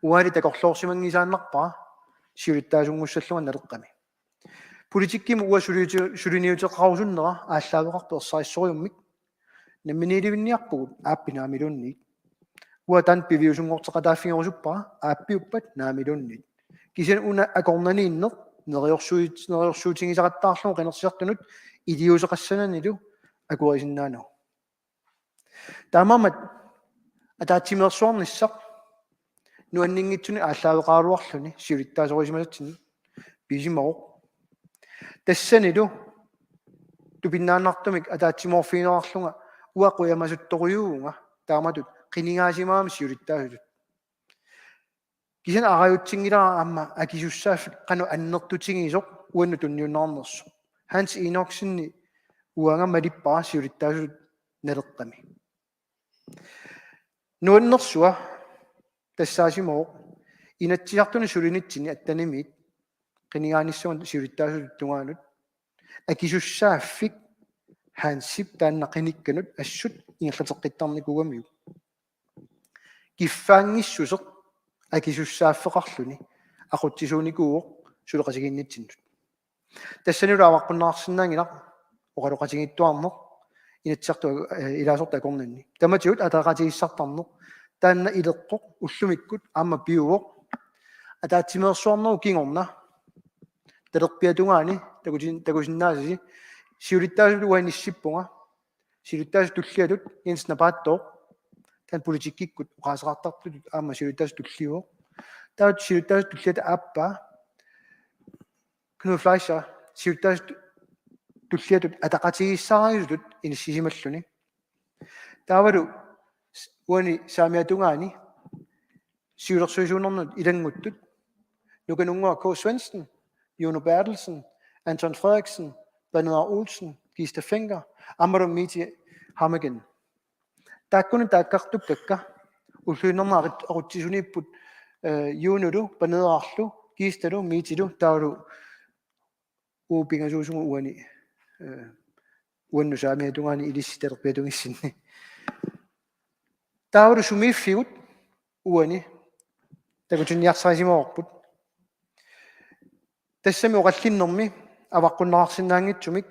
Uangali takorloorsimanngisaannarpara siulittaasunngussallunga Naleqqami. Politikkimi uanga suliuti-, suliniuteqarusunnera aallaaveqarpoq ersarissorujummik. Namminiilivinniarpugut aappi naamiluunniit. Uanga taanna piviusunngorteqataaffigerusuppara aappiuppat naamiluunniit. Kisianni una akornanniinneq neriorsuit-, neriorsuutigisaqattaarlugu qinersisartunut iliuuseqassananilu akuerisinnaanagu. Taamaammat ataatsimeersuarnissaq nuanninngitsunik aallaaveqaraluarluni siulittaasorisimasatsinnik pisimavoq. Tassanilu tupinnaannartumik ataatsimoorfigineqarlunga uanga qujamasuttorujuvunga taamatut qinigaasimagama siulittaasutut. Kisianni arajutsinngilara aamma akisussaaffik qanoq annertutigisoq uannut tunniunneqarnersoq. Hans Enoksenip uanga malippara siulittaasutut Naleqqami. Nuannersua tassaasimavoq Inatsisartuni sulinitsinni attenimiit qinigaanissamut siulittaasutut tungaanut akisussaaffik Hansip taanna qinikkanut assut ingerlateqqittarnikuugamiuk. Kiffaanngissuseq akisussaaffeqarluni aqutsisuunikuuvoq suleqatigiinnitsinnut. Tassanilu avaqqunneqarsinnaanngilaq oqaloqatigiittuarneq Inatsisartut, eh, ilaasortat akornanni. Tamatigut ataqatigiissartarneq taanna ileqqoq ullumikkut aamma piuvoq. Ataatsimeersuarnerup kingorna talerpiata tungaani takutin-, takusinnaasasi siulittaasutut uanga inissippunga. Siulittaasup tulliatut Jens Napaattooq, taanna politikkikkut oqaaseqartartutut aamma siulittaasup tulliuvoq. Taava siulittaasup tulliata aappaa Knud Fleischer siulittaasup tulliatut ataqatigiissarisutut inissisimalluni. Taavalu s-, uani saamiata tungaani siulersuisuunermut ilannguttut Nuka Nunguaq K. Svendsen, Juno Berthelsen, Anton Frederiksen, Paneeraq Olsen, Kista Fencker, aammalu Miti Hammeken. Taakkununnga taakkartukkakka ulluinnarni aqut-, aqutsisuniipput, eh, Junolu, Paneerarlu, Kistalu, Mitilu, taavalu uagut pingasuusugut uani, eh, uannut saamiata tungaani ilissi talerpiata tungissinni. Taavalu sumiiffigut uani takutinniarsarisimavarput. Tassami oqallinnermi avaqqunneqarsinnaanngitsumik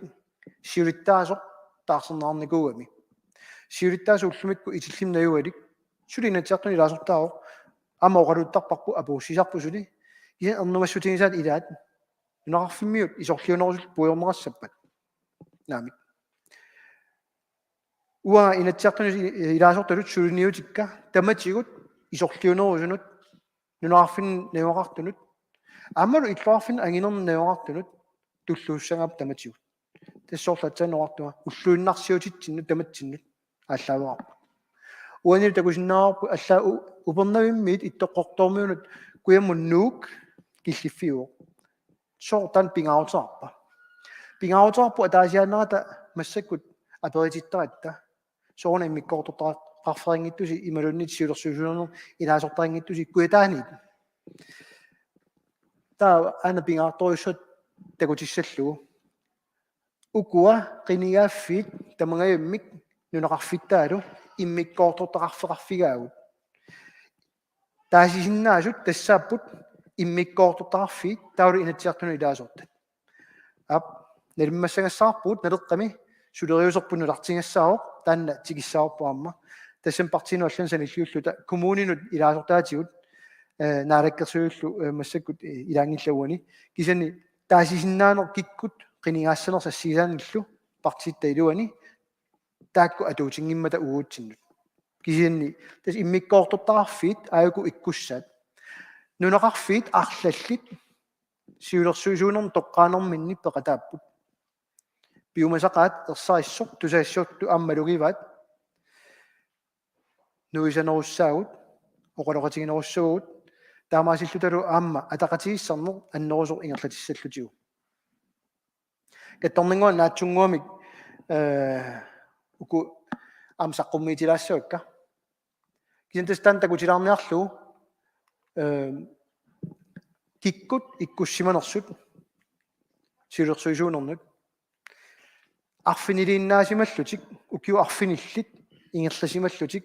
siulittaasoq taarserneqarnikuugami. Siulittaasoq ullumikkut itillimi najugalik suli Inatsisartuni ilaasortaavoq, aamma oqaluttarparput, apuussisarput suli. Kisianni ernumassutigisaat ilaat nunaqarfimmiut isorliunerusullutik puigorneqassappat. Naamik. Uanga Inatsisartuni ilaasortatut suliniutikka tamatigut isorliunerusunut, nunaqarfinni najugaqartunut, aammalu illoqarfinni anginerni najugaqartunut tulluussagaat tamatigut. Tassa soorlu aatsaat oqartunga ulluinnarsiutitsinnut tamatsinnut aallaaveqarpoq. Uanilu takusinnaavarput allaat u-, Upernavimmiit Ittoqqortoormiunut kujammut Nuuk killiffiuvoq. Sooq taanna pingaaruteqarpa? Pingaaruteqarpoq ataasiaannarata massakkut aperitittaratta. Sooruna immikkoortortaqarfeqanngitsusi imaluunniit siulersuisuunermi ilaasortaqanngitsusi kujataaniit. Taava aana pingaartorujussuaq takutissallugu. Ukua qinigaaffiit tamangajammik nunaqarfittaalu immikkoortortaqarfeqarfigaagut. Taasisinnaasut tassaapput immikkoortortaqarfiit taavalu Inatsisartunut ilaasortat. Aap, nalimmassagassaarpugut Naleqqami, suleriuserput nutartigassaavoq, taanna tikissavarput aamma. Tassami partiinut allanut sanilliulluta kommuninut ilaasortaatigut, eh, naalakkersuisullu, eh, massakkut, eh, ilaanngillat uani. Kisianni taasisinnaaneq kikkut qinigaassanersut assigisaannillu partiitta iluani taakku atuutinngimmata uagutsinnut. Kisianni tassa immikkoortortaqarfiit aajuku ikkussaat. Nunaqarfiit arlallit siulersuisuunermi toqqaanerminni peqataapput. Piumasaqaat ersarissoq tusagassiortut aamma malugivaat. Nuisanerussaagut, oqaloqatiginerussavagut, taamaasillutalu aamma ataqatigiissaarneq annerusoq ingerlatissallutigu. Kattorninnguaq naatsunnguamik, eh, uku aamma saqqummiitilaassavakka. Kisianni tassa taanna takutilaarniarlugu, eh, kikkut ikkussimanersut siulersuisuunernut. Arfiniliinnaasimallutik, ukiut arfinillit ingerlasimallutik,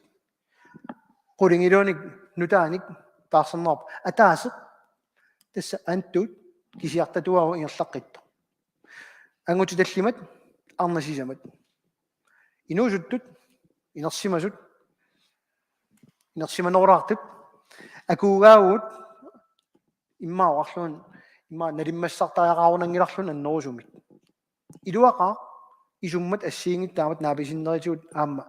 qulingiluanik nutaanik taarserneqarpoq. Ataaseq tassa Antuut kisiartatuaavoq ingerlaqqittoq. Angutit tallimat arnat sisamat. Inuusuttut, inersimasut, inersimanerulaartut akuugaavugut immaqa oqarluni, immaqa nalimmassartariaqarunanngilarluni annerusumik. Iluaqaaq isummat assigiinngitsut taamatut naapisinnerisigut aamma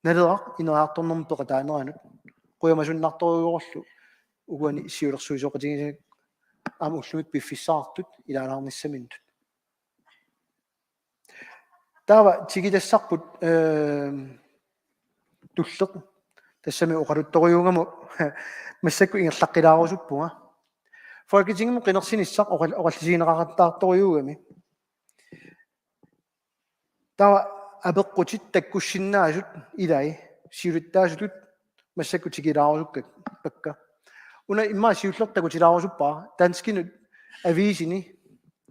Naleraq ineriartornermut peqataaneranut. Qujamasunnartorujuuvorlu uani siulersuisooqatigiinni aamma ullumikkut piffissaqartut ilaalaarnissaminnut. Taava tikitassarput, eh, tulleq. Tassami oqaluttorujuugama massakkut ingerlaqqilaarusuppunga. Folketingimut qinersinissaq oqal-, oqallisigineqaqattaartorujuugami. Taava apeqqutit takkussinnaasut ilai siulittaasutut massakkut tikilaarusukkakka. Una immaqa siulleq takutilaarusuppara danskinut aviisini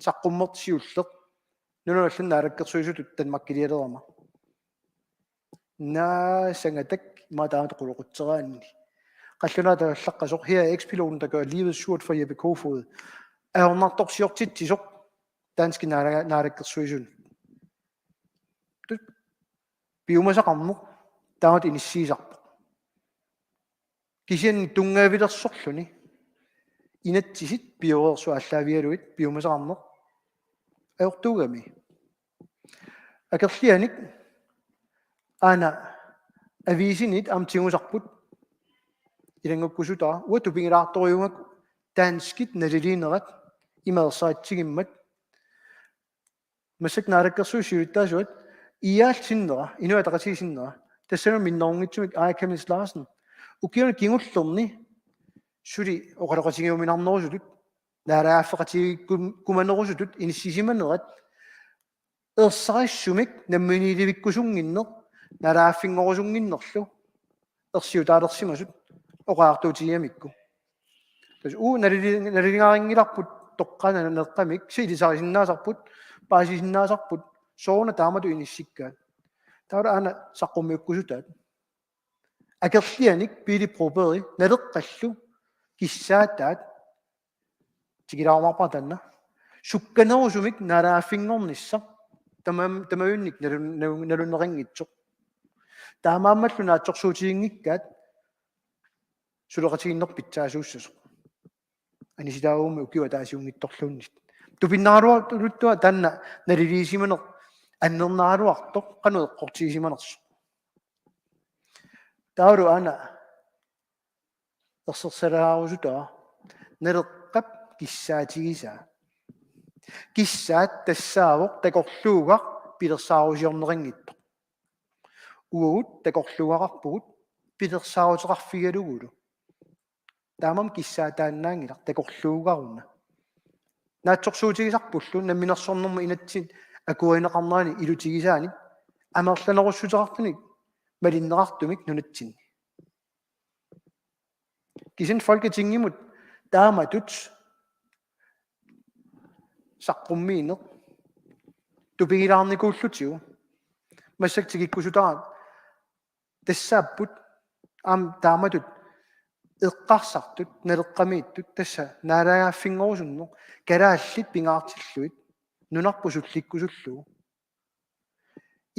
saqqummersoq siulleq. Nunanut allanut naalakkersuisutut Danmarkilialerama. Naa sangatak immaqa taamatut qulequtseraanni. Qallunaatut allaqqasoq: "Her er ekspiloterne, der gør livet surt for Jeppe Kofod." Ajornartorsiortitsisoq danskit naala-, naalakkersuisunut. Tut. Piumasaqarneq taamatut inissiisarpoq. Kisianni tunngavilersorluni inatsisit pioreersut aallaavigalugit piumasaqarneq ajortuugami. Akerlianik aana aviisinit aamma tigusarput ilanngukkusutaa, uanga tupigilaartorujuugakku danskit naliliinerat ima ersaritsigimmat. Massakkut naalakkersuisut siulittaasuat I R-t sinnera, Inuit Ataqatigiit sinnera, tassani minnerunngitsumik Aaja Chemnitz Larsen. Ukiuni kingullerni suli oqaloqatigiuminarnerusutut, naalagaaffeqatigiikkum-, kumanerusutut inissisimanerat ersarissumik namminiilivikkusunnginneq, naalagaaffinngorusunnginnerlu ersiutaalersimasut oqariartuutigigamikku. Tassa uagut nalili-, nalilingaarinngilarput toqqaannaq Naleraq, kisianni ilisarisinnaasarput, paasisinnaasarput, sooruna taamatut inissikkaat. Taavalu aana saqqummiukkusutaat. Akerlianik Pele Broberg Naleqqallu kissaataat tikilaarumaarpara taanna. Sukkanerusumik naalagaaffinngornissaq tamam-, tamajunnik nalu-, nalu-, nalunneqanngitsoq. Taamaammallu naatsorsuutiginngikkaat suleqatigiinneq pitsaasuussasoq. Anisitaaguummi ukiup ataasiunngitsorluunniit. Tupinnaraluartuluttua taanna naliliisimaneq annernaraluartoq qanoq eqqortigisimanersoq. Taavalu aana ersersalaarusutara Naleqqap kissaatigisaa. Kissaat tassaavoq takorluugaq pilersaarusiorneqanngitsoq. Uagut takorluugaqarpugut pilersaaruteqarfigalugulu. Taamaammat kissaataannaanngilaq takorluugaruna. Naatsorsuutigisarpullu namminersornermut inatsit akuerineqarnerani ilutigisaanik amerlanerussuteqartunik malinneqartumik nunatsinni. Kisianni Folketingimut taamatut saqqummiineq tupigilaarnikuullutigu. Massakkut tikikkusutara tassaapput aamma taamatut eqqarsartut, naleqqamiittut, tassa naalagaaffinngorusunneq, kalaallit pingaartillugit nunarput sullikkusullugu.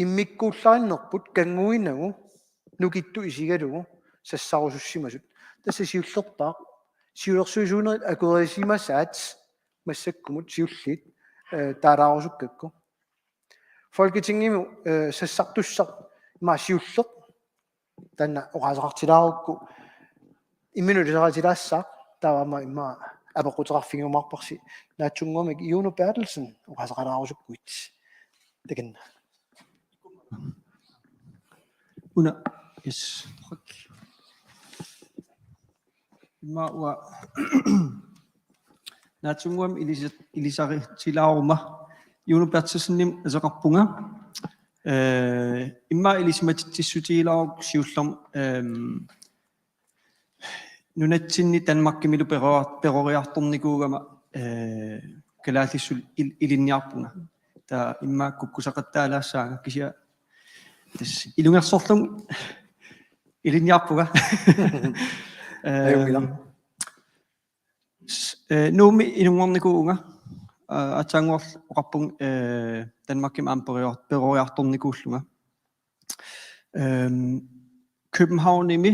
Immikkuullarinnerput kannguinagu nukittut isigalugu sassarusussimasut. Tassa siullerpaaq siulersuisuunerit akuerisimasaat massakkumut siulliit, eh, taalaarusukkakku. Folketingimi, eh, sassartussaq ima siulleq taanna oqaaseqartilaarukku imminut ilisaritilaassaaq, taava aamma immaqa apeqquteqarfigiumaarparsi naatsunnguamik Juno Berthelsen oqaaseqalaarusukkuit. Takanna. Una, yes. Immaqa uanga naatsunnguamik ilisa-, ilisaritilaaruma Juno Berthelsenimik ateqarpunga. Eh, immaqa ilisimatitsissutigilaarukku siullermik, ehm, nunatsinni Danmarkimilu peror-, peroriartornikuugama, eh, kalaallisut il-, ilinniarpunga. Taava immaqa kukkusaqattaalaassaanga kisianni tassa ilungersorlunga ilinniarpunga. Ajunngilaq. Ehm, s-, eh, Nuummi inunngornikuuvunga, eh, aatsaannguaq oqarpunga, eh, Danmarkimi aamma peroriar-, peroriartornikuullunga. Ehm, Københavnimi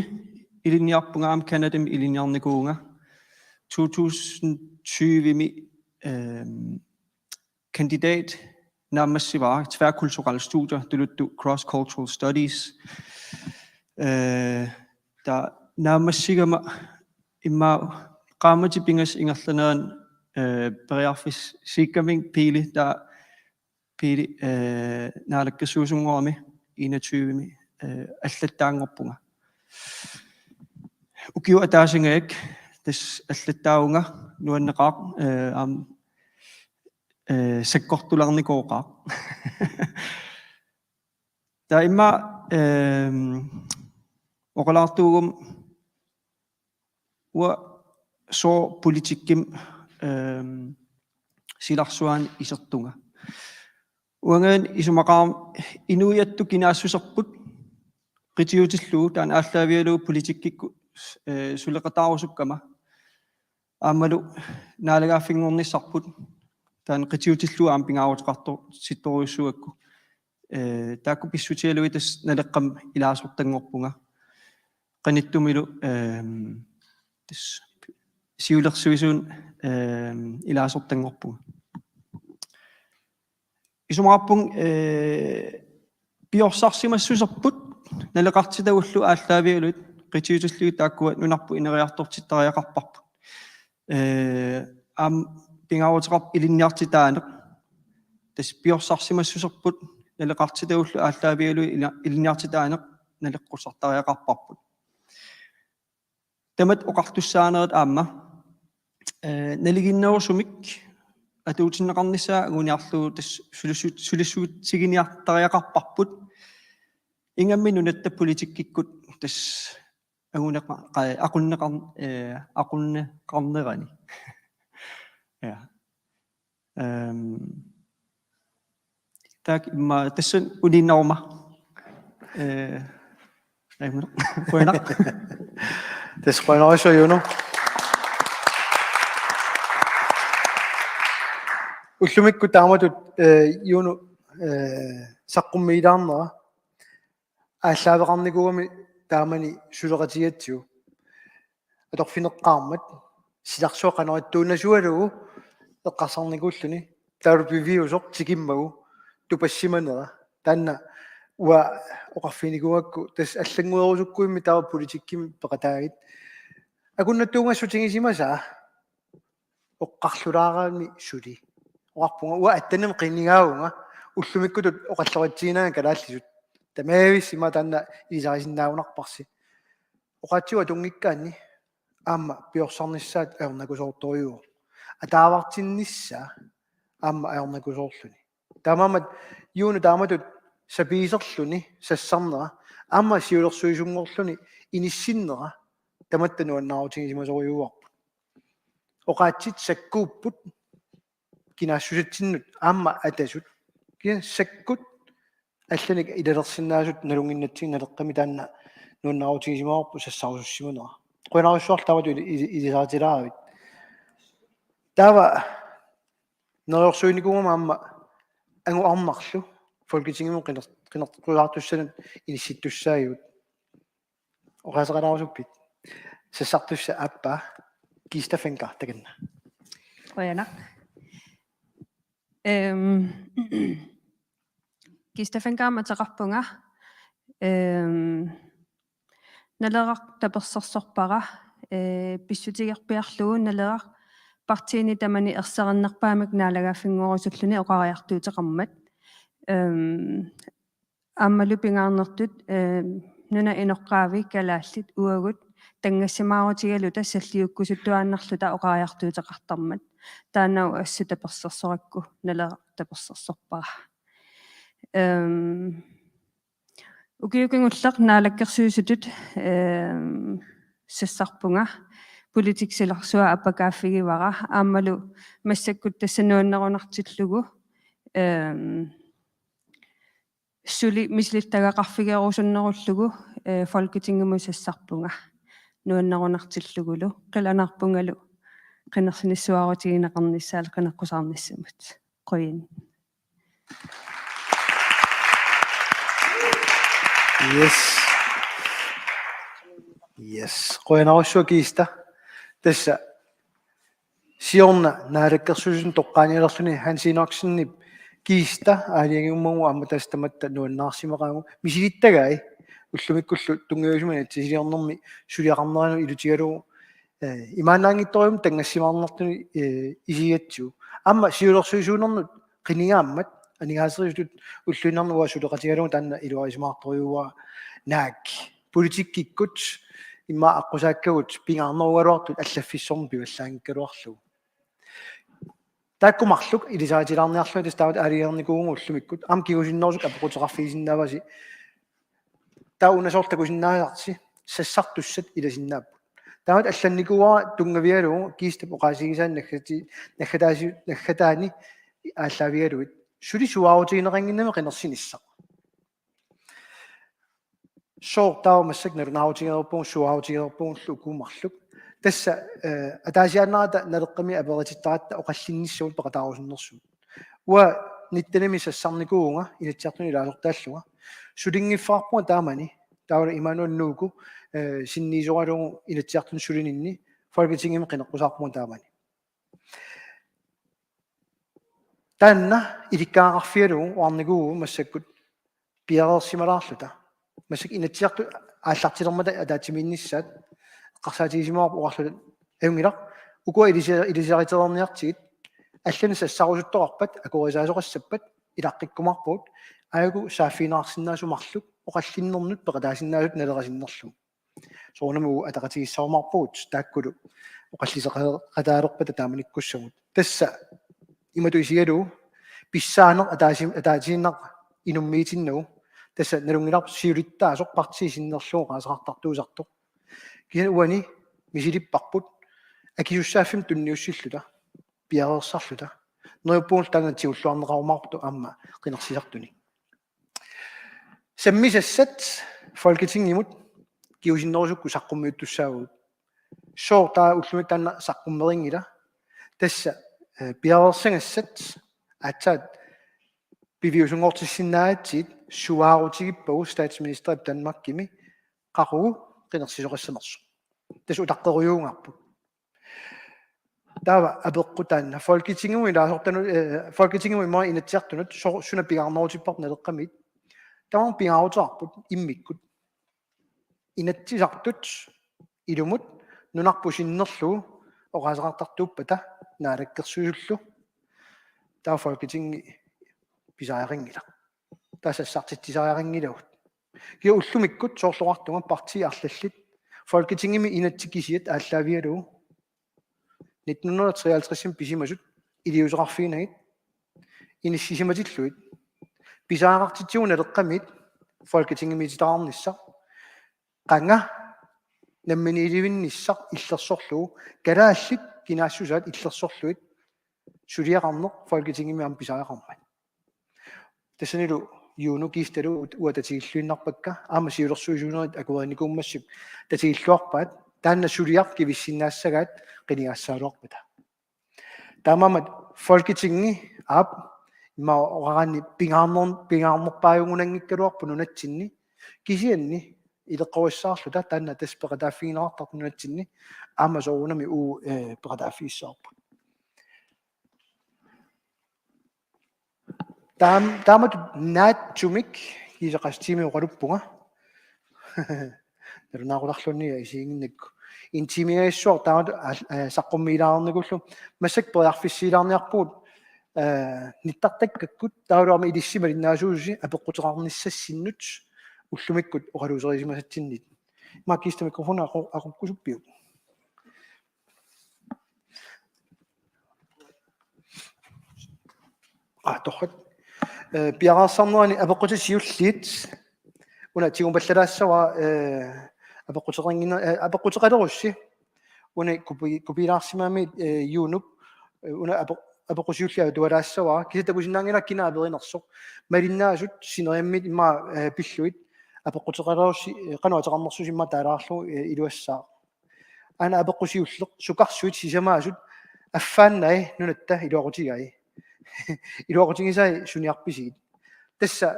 ilinniarpunga aamma Canadami ilinniarnikuuvunga. To tusind tyvemi, ehm, kandidat naammassivara tværkulturelle studier, tuluttut cross-cultural studies. Eh, taava naammassigama immaqa qaammatit pingasut ingerlaneranni, eh, periarfissiikkamikku Pele, taava Pele, eh, naalakkersuisunngoramik enogtyvemi, eh, allattaanngorpunga. Ukiut ataasingajak tassa allattaavunga, nuanneqaaq, eh, aamma, eh, sakkortulaarnikooqaaq. Taava immaqa, ehm, oqalaartuugama uanga sooq politikkimi, ehm, silarsuaani isertunga. Uangaana isumaqarama inuiattut kinaassuserput qitiutillugu taanna aallaavigalugu politikkikkut, eh, suleqataarusukkama. Aammalu naalagaaffinngornissarput taanna qitiutillugu aamma pingaaruteqartoq sittorujussuugakku. Eh, taakku pissutigalugit tassa Naleqqami ilaasortanngorpunga. Qanittumilu, ehm, tassa siulersuisuuneq, ehm, ilaasortanngorpunga. Isumaqarpunga, eh, piorsarsimassuserput naleqartitagullu aallaavigalugit qitiutillugit taakkua nunarput ineriartortittariaqarparput. Eh, aamma pingaaruteqarpoq ilinniartitaaneq. Tassa piorsarsimassuserput naleqartitagullu aallaavigalugit ili-, ilinniartitaaneq naleqqussartariaqarparput. Tamatta oqartussaanerit aamma, eh, nalinginnaasumik atuutinneqarnissaa anguniarlugu tassa sulissu-, sulissutiginiartariaqarparput. Ingammik nunatta politikkikkut tassa anguneqa-, qa-, aqunneqar-, eh, aqunneqarnerani. Ja. Ehm, taakku immaqa tassani uniinnaruma. Eh, aimuna. Qujanaq. Tassa qujanarsuaq Juno. Ullumikkut taamatut, eh, Juno, eh, saqqummiilaarnera aallaaveqarnikuugami taamani suleqatigigatsigu. Atorfineqqaarmat silarsuaq qanoq ittuunnasugalugu eqqarsarnikuulluni, taava piviusoq tikimmagu tupassimanera. Taanna uanga oqarfiginikuugakku tassa allannguerusukkuimmi taava politikkimi peqataagit. Akunnattuunngassutigisimasaa oqqarlulaarami suli. Oqarpunga uanga attenimi qinigaavunga, ullumikkutut oqalloqatigiinnaga kalaallisut. Tamavissi ima taanna ilisarisinnaagunarparsi. Oqaatsigut atunngikkaanni aamma piorsarnissaat ajornakusoortorujuuvoq. Ataavartinnissaa aamma ajornakusoorluni. Taamaammat Juno taamatut sapiiserluni sassarnera aamma siulersuisunngorluni inissinnera tamatta nuannaarutigisimasorujuuarput. Oqaatsit sakkuupput kinaassusitsinnut aamma atasut. Kisianni sakkut allanik ilalersinnaasut nalunnginnatsigit Naleqqami taanna nuannaarutigisimavoq sassarusussimanera. Qujanarsuaq taamatut ili-, ili-, ilisaritilaaravit. Taava neriorsuinikuugama aamma anguarmarlu Folketingimut qiner-, qinersisoqartussanut inissittussaagigut. Oqaaseqalaarusuppit? Sassartussaq aappaa, Kista Fencker takanna. Qujanaq. Øhm, Kista Fencker ateqarpunga. Øhm, Naleraq tapersersorpara, øh, pissutigerpiarlugu Naleraq partiini tamani ersarinnerpaamik naalagaaffinngorusulluni oqariartuuteqarmat. Øhm, aammalu pingaarnertut, øhm, nunap inoqqaavi kalaallit uagut tanngassimaarutigaluta salliukkusuttuaannarluta oqariartuuteqartarmat. Taanna assut tapersersorakku Naleraq tapersersorpara. Øhm, Ukioq kingulleq naalakkersuisutut, øhm, sassarpunga, politikkilersuaq appakaaffigivara, aammalu massakkut tassa nuannerunartillugu, øhm, suli misilittagaqarfigerusunnerullugu, øh, Folketingimut sassarpunga nuannerunartillugulu, qilanaarpungalu qinersinissuarutigineqarnissaat qineqqusaarnissamut. Qujan. Yes. Yes. Qujanarsuaq Kista. Tassa siorna naalakkersuisuni toqqaanialerluni Hans Enoksenip Kista aalajangiummagu aamma tassa tamatta nuannaarsimaqaagut. Misilittagai ullumikkullu tunngaviusumik inatsisiliornermi suliaqarneranut ilutigalugu, øh, imaannaanngitsorujummik tanngassimaarnartuni, øh, isigatsigu. Aamma siulersuisuunernut qinigaammat aningaaserisutut ulluinnarni uanga suleqatigalugu taanna iluarisimaartorujuuara, naak politikkikkut immaqa aqqusaakkagut pingaarnerugaluartut allaffissorneq pivallaanngikkaluarlugu. Taakku marluk ilisaritilaarniarlugit tassa taava aalajangernikuuvunga ullumikkut. Aamma kingusinnerusukkut apeqquteqarfigisinnaavasi. Taava una soorlu takusinnaasarsi sassartussat ilasinnaapput. Taava allannikuuara tunngavigalugu Kistap oqaasigisaani naggati-, naggataasi-, naggataani aallaavigalugit. Suli suaarutigineqannginnami qinersinissaq. Sooq taava massakkut nalunaarutigereerpugut, suaarutigereerpugullu uku marluk. Tassa, øh, ataasiaannarata Naleqqami aperitittaratta oqallinnissamut peqataarusunnersumut. Uanga nittenimi sassarnikuuvunga Inatsisartuni ilaasortaallunga. Sulinngiffeqarpunga taamani, taavalu Immanuel Nuuku, øh, sinniisoralugu Inatsisartuni sulininni, Folketingimi qineqqusaarpunga taamani. Taanna ilikkagaqarfigalugu oqarnikuuvugut massakkut piareersimalaarluta. Massakkut Inatsisartut aallartilermata ataatsimiinnissaat eqqarsaatigisimavoq oqarluta: Ajunngilaq, ukua ilisi-, ilisaritereerniartigit, allanik sassarusuttoqarpat, akuerisaasoqassappat, ilaqqikkumaarpugut, aajuku saaffigineqarsinnaasut marluk oqallinnernut peqataasinnaasut Naleraq sinnerlugu. Soorunami uagut ataqatigiissarumaarpugut taakkulu oqalliseqataalerpata taamanikkussamut. Tassa imatut isigalugu pissaaneq ataasi-, ataasiinnaq inummiitinnagu. Tassa nalunngilarput siulittaasoq partii sinnerlugu oqaaseqartartuusartoq. Kisianni uani misilipparput akisussaaffimmik tunniussilluta, piareersarluta. Neriuppungalu taanna tigulluarneqarumaartoq aamma qinersisartuni. Sammisassat Folketingimut kingusinnerusukkut saqqummiuttussaavagut. Sooq taava ullumikkut taanna saqqummereerngila? Tassa, øh, piareersagassat aatsaat piviusunngortissinnaagatsigit suaarutigippagu statsministerip Danmarkimi qaqugu qinersisoqassanersoq. Tassa utaqqerujuugaarput. Taava apeqqut taanna Folketingimut ilaasortanut, øh, Folketingimut immaqa Inatsisartunut so-, suna pingaarnerutipparput Naleqqamiit. Tamanna pingaaruteqarput immikkut. Inatsisartut ilumut nunarput sinnerlugu oqaaseqartartuuppata Naalakkersuisullu. Taava Folketingi pisariaqanngilaq. Taava sassartitsisariaqanngilagut. Kisianni ullumikkut soorlu oqartunga partiit arlallit Folketingimi inatsit kisiat aallaavigalugu nitten hundrede og treoghalvtreds pisimasut iliuuseqarfiginagit inissisimatillugit pisariaqartitsigut Naleqqamiit Folketingimiititaqarnissaq qanga namminiilivinnissaq illersorlugu kalaallit kinaassusaat illersorlugit suliaqarneq Folketingimi aamma pisariaqarmat. Tassanilu Juno Kiistalu uanga tatigilluinnarpakka aamma siulersuisuunerit akuerinikuummassuk tatigilluarpaat taanna suliaq kivissinnaassagaat qinigaassagaluarpata. Taamaammat Folketingi aap imma oqaraanni pingaarner-, pingaarnerpaajugunanngikkaluarpoq nunatsinni kisianni ileqqorissaarluta taanna tassa peqataaffigineqartartoq nunatsinni aamma soorunami uagut, eh, peqataaffigissavarput. Taam-, taamatut naatsumik kiisa qassit tiimit oqaluppunga. Nalunaaqutarlunniit isiginnakkit. En tiimingajassuaq taamatut al-, eh, saqqummiilaarnikuullugu. Massakkut periarfissiilaarniarpugut, eh, nittartakkakkut taavalu aamma ilissi malinnaasuusi apeqquteqarnissassinnut ullumikkut oqaluuserisimasatsinnit. Maakista mikrofoni aqu-, aqukkusuppiuk? Ah, torrak. Eh, piareersarnerani apeqqutit siulliit. Una tigumipallalaassavara, eh, apeqquteqanngina-, eh, apeqquteqalerussi. Una kopi-, kopiilaarsimagamiuk, eh, Junop, eh, una apeq-, apeqqut siulliit atualaassavara. Kisianni takusinnaanngilaq kina averinersoq. Malinnaasut sineriammiit immaqa, eh, pillugit. Apeqquteqalerussi, eh, qanoq ateqarnersusi immaqa taalaarlugu, eh, iluassaaq. Aana apeqqut siulleq, sukarsuit sisamaasut affaannai nunatta iluaqutigai. Iluaqutigisai suniarpisigit. Tassa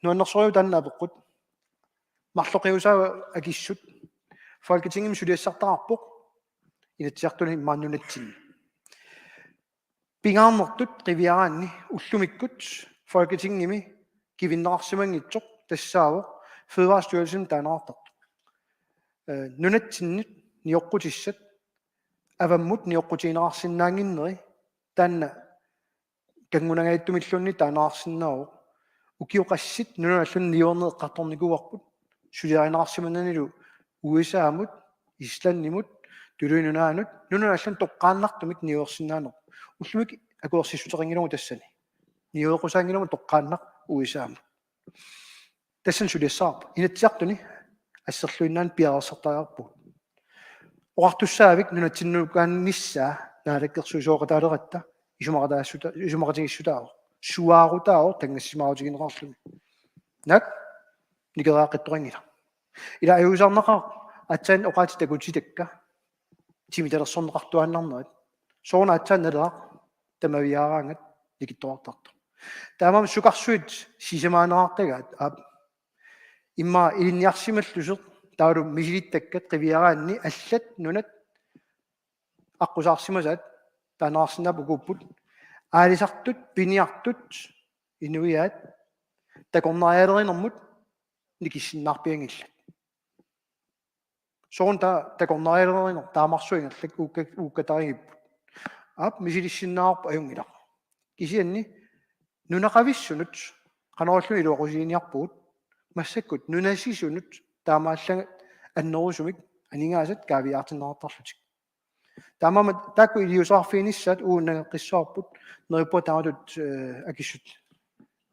nuannersorujussuaq taanna apeqqut. Marloqiusaat akissut. Folketingimi suliassartaqarpoq. Inatsisartuni immaqa nunatsinni. Pingaarnertut qiviaraanni ullumikkut Folketingimi kivinneqarsimanngitsoq tassaavoq Fødevarestyrelsen taaneqartartoq. Eh, nunatsinnut nioqqutissat avammut nioqqutigineqarsinnaannginneri taanna kanngunangajattumilluunniit taaneqarsinnaavoq. Ukiut qassit nunanut allanut niuerneq eqqartornikuuarput. Suliarineqarsimananilu U S A-mut, Islandimut, Tuluit Nunaannut, nunanut allanut toqqaannartumik niuersinnaaneq. Ullumikkut akuersissuteqanngilagut tassani. Niueqqusaanngilagut toqqaannaq U S A-mut. Tassani suliassavarput. Inatsisartuni asserluinnaani piareersartariaqarpugut. Oqartussaavik nunatsinnukaannissaa naalakkersuisooqataaleratta isumaqataassuta-, isumaqatigiissutaavoq. Suaarutaavoq tanngassimaarutigineqarluni. Naak nikeriaqqittoqanngilaq. Ila ajuusaarnaqaaq aatsaat oqaatsit takutitakka timitalersorneqartuaannarnerat. Sooruna aatsaat Naleraq tamaviaaraangat nikittoqartartoq. Taamaammat sukarsuit sisamaaneqartagaat aap immaqa ilinniarsimalluseq taavalu misilittakkat qiviaraanni allat nunat aqqusaarsimasaat taaneqarsinnaapput ukuupput aalisartut piniartut inuiaat takornarialerinermut nikissinnaarpianngillat. Sooruna taava takornarialerineq taamarsuaq ingerlakka uukka-, uukkatarigipput. Aap misilissinnaavarput ajunngilaq. Kisianni nunaqavissunut qanorluunniit iluaqutiginiarpugut massakkut nunasisunut taamaallaat annerusumik aningaasat kaaviiaartinneqartarlutik. Taamaammat taakku iliuuseqarfiginissaat uagut nangeqqissavarput neriuppunga taamatut, eh, akissut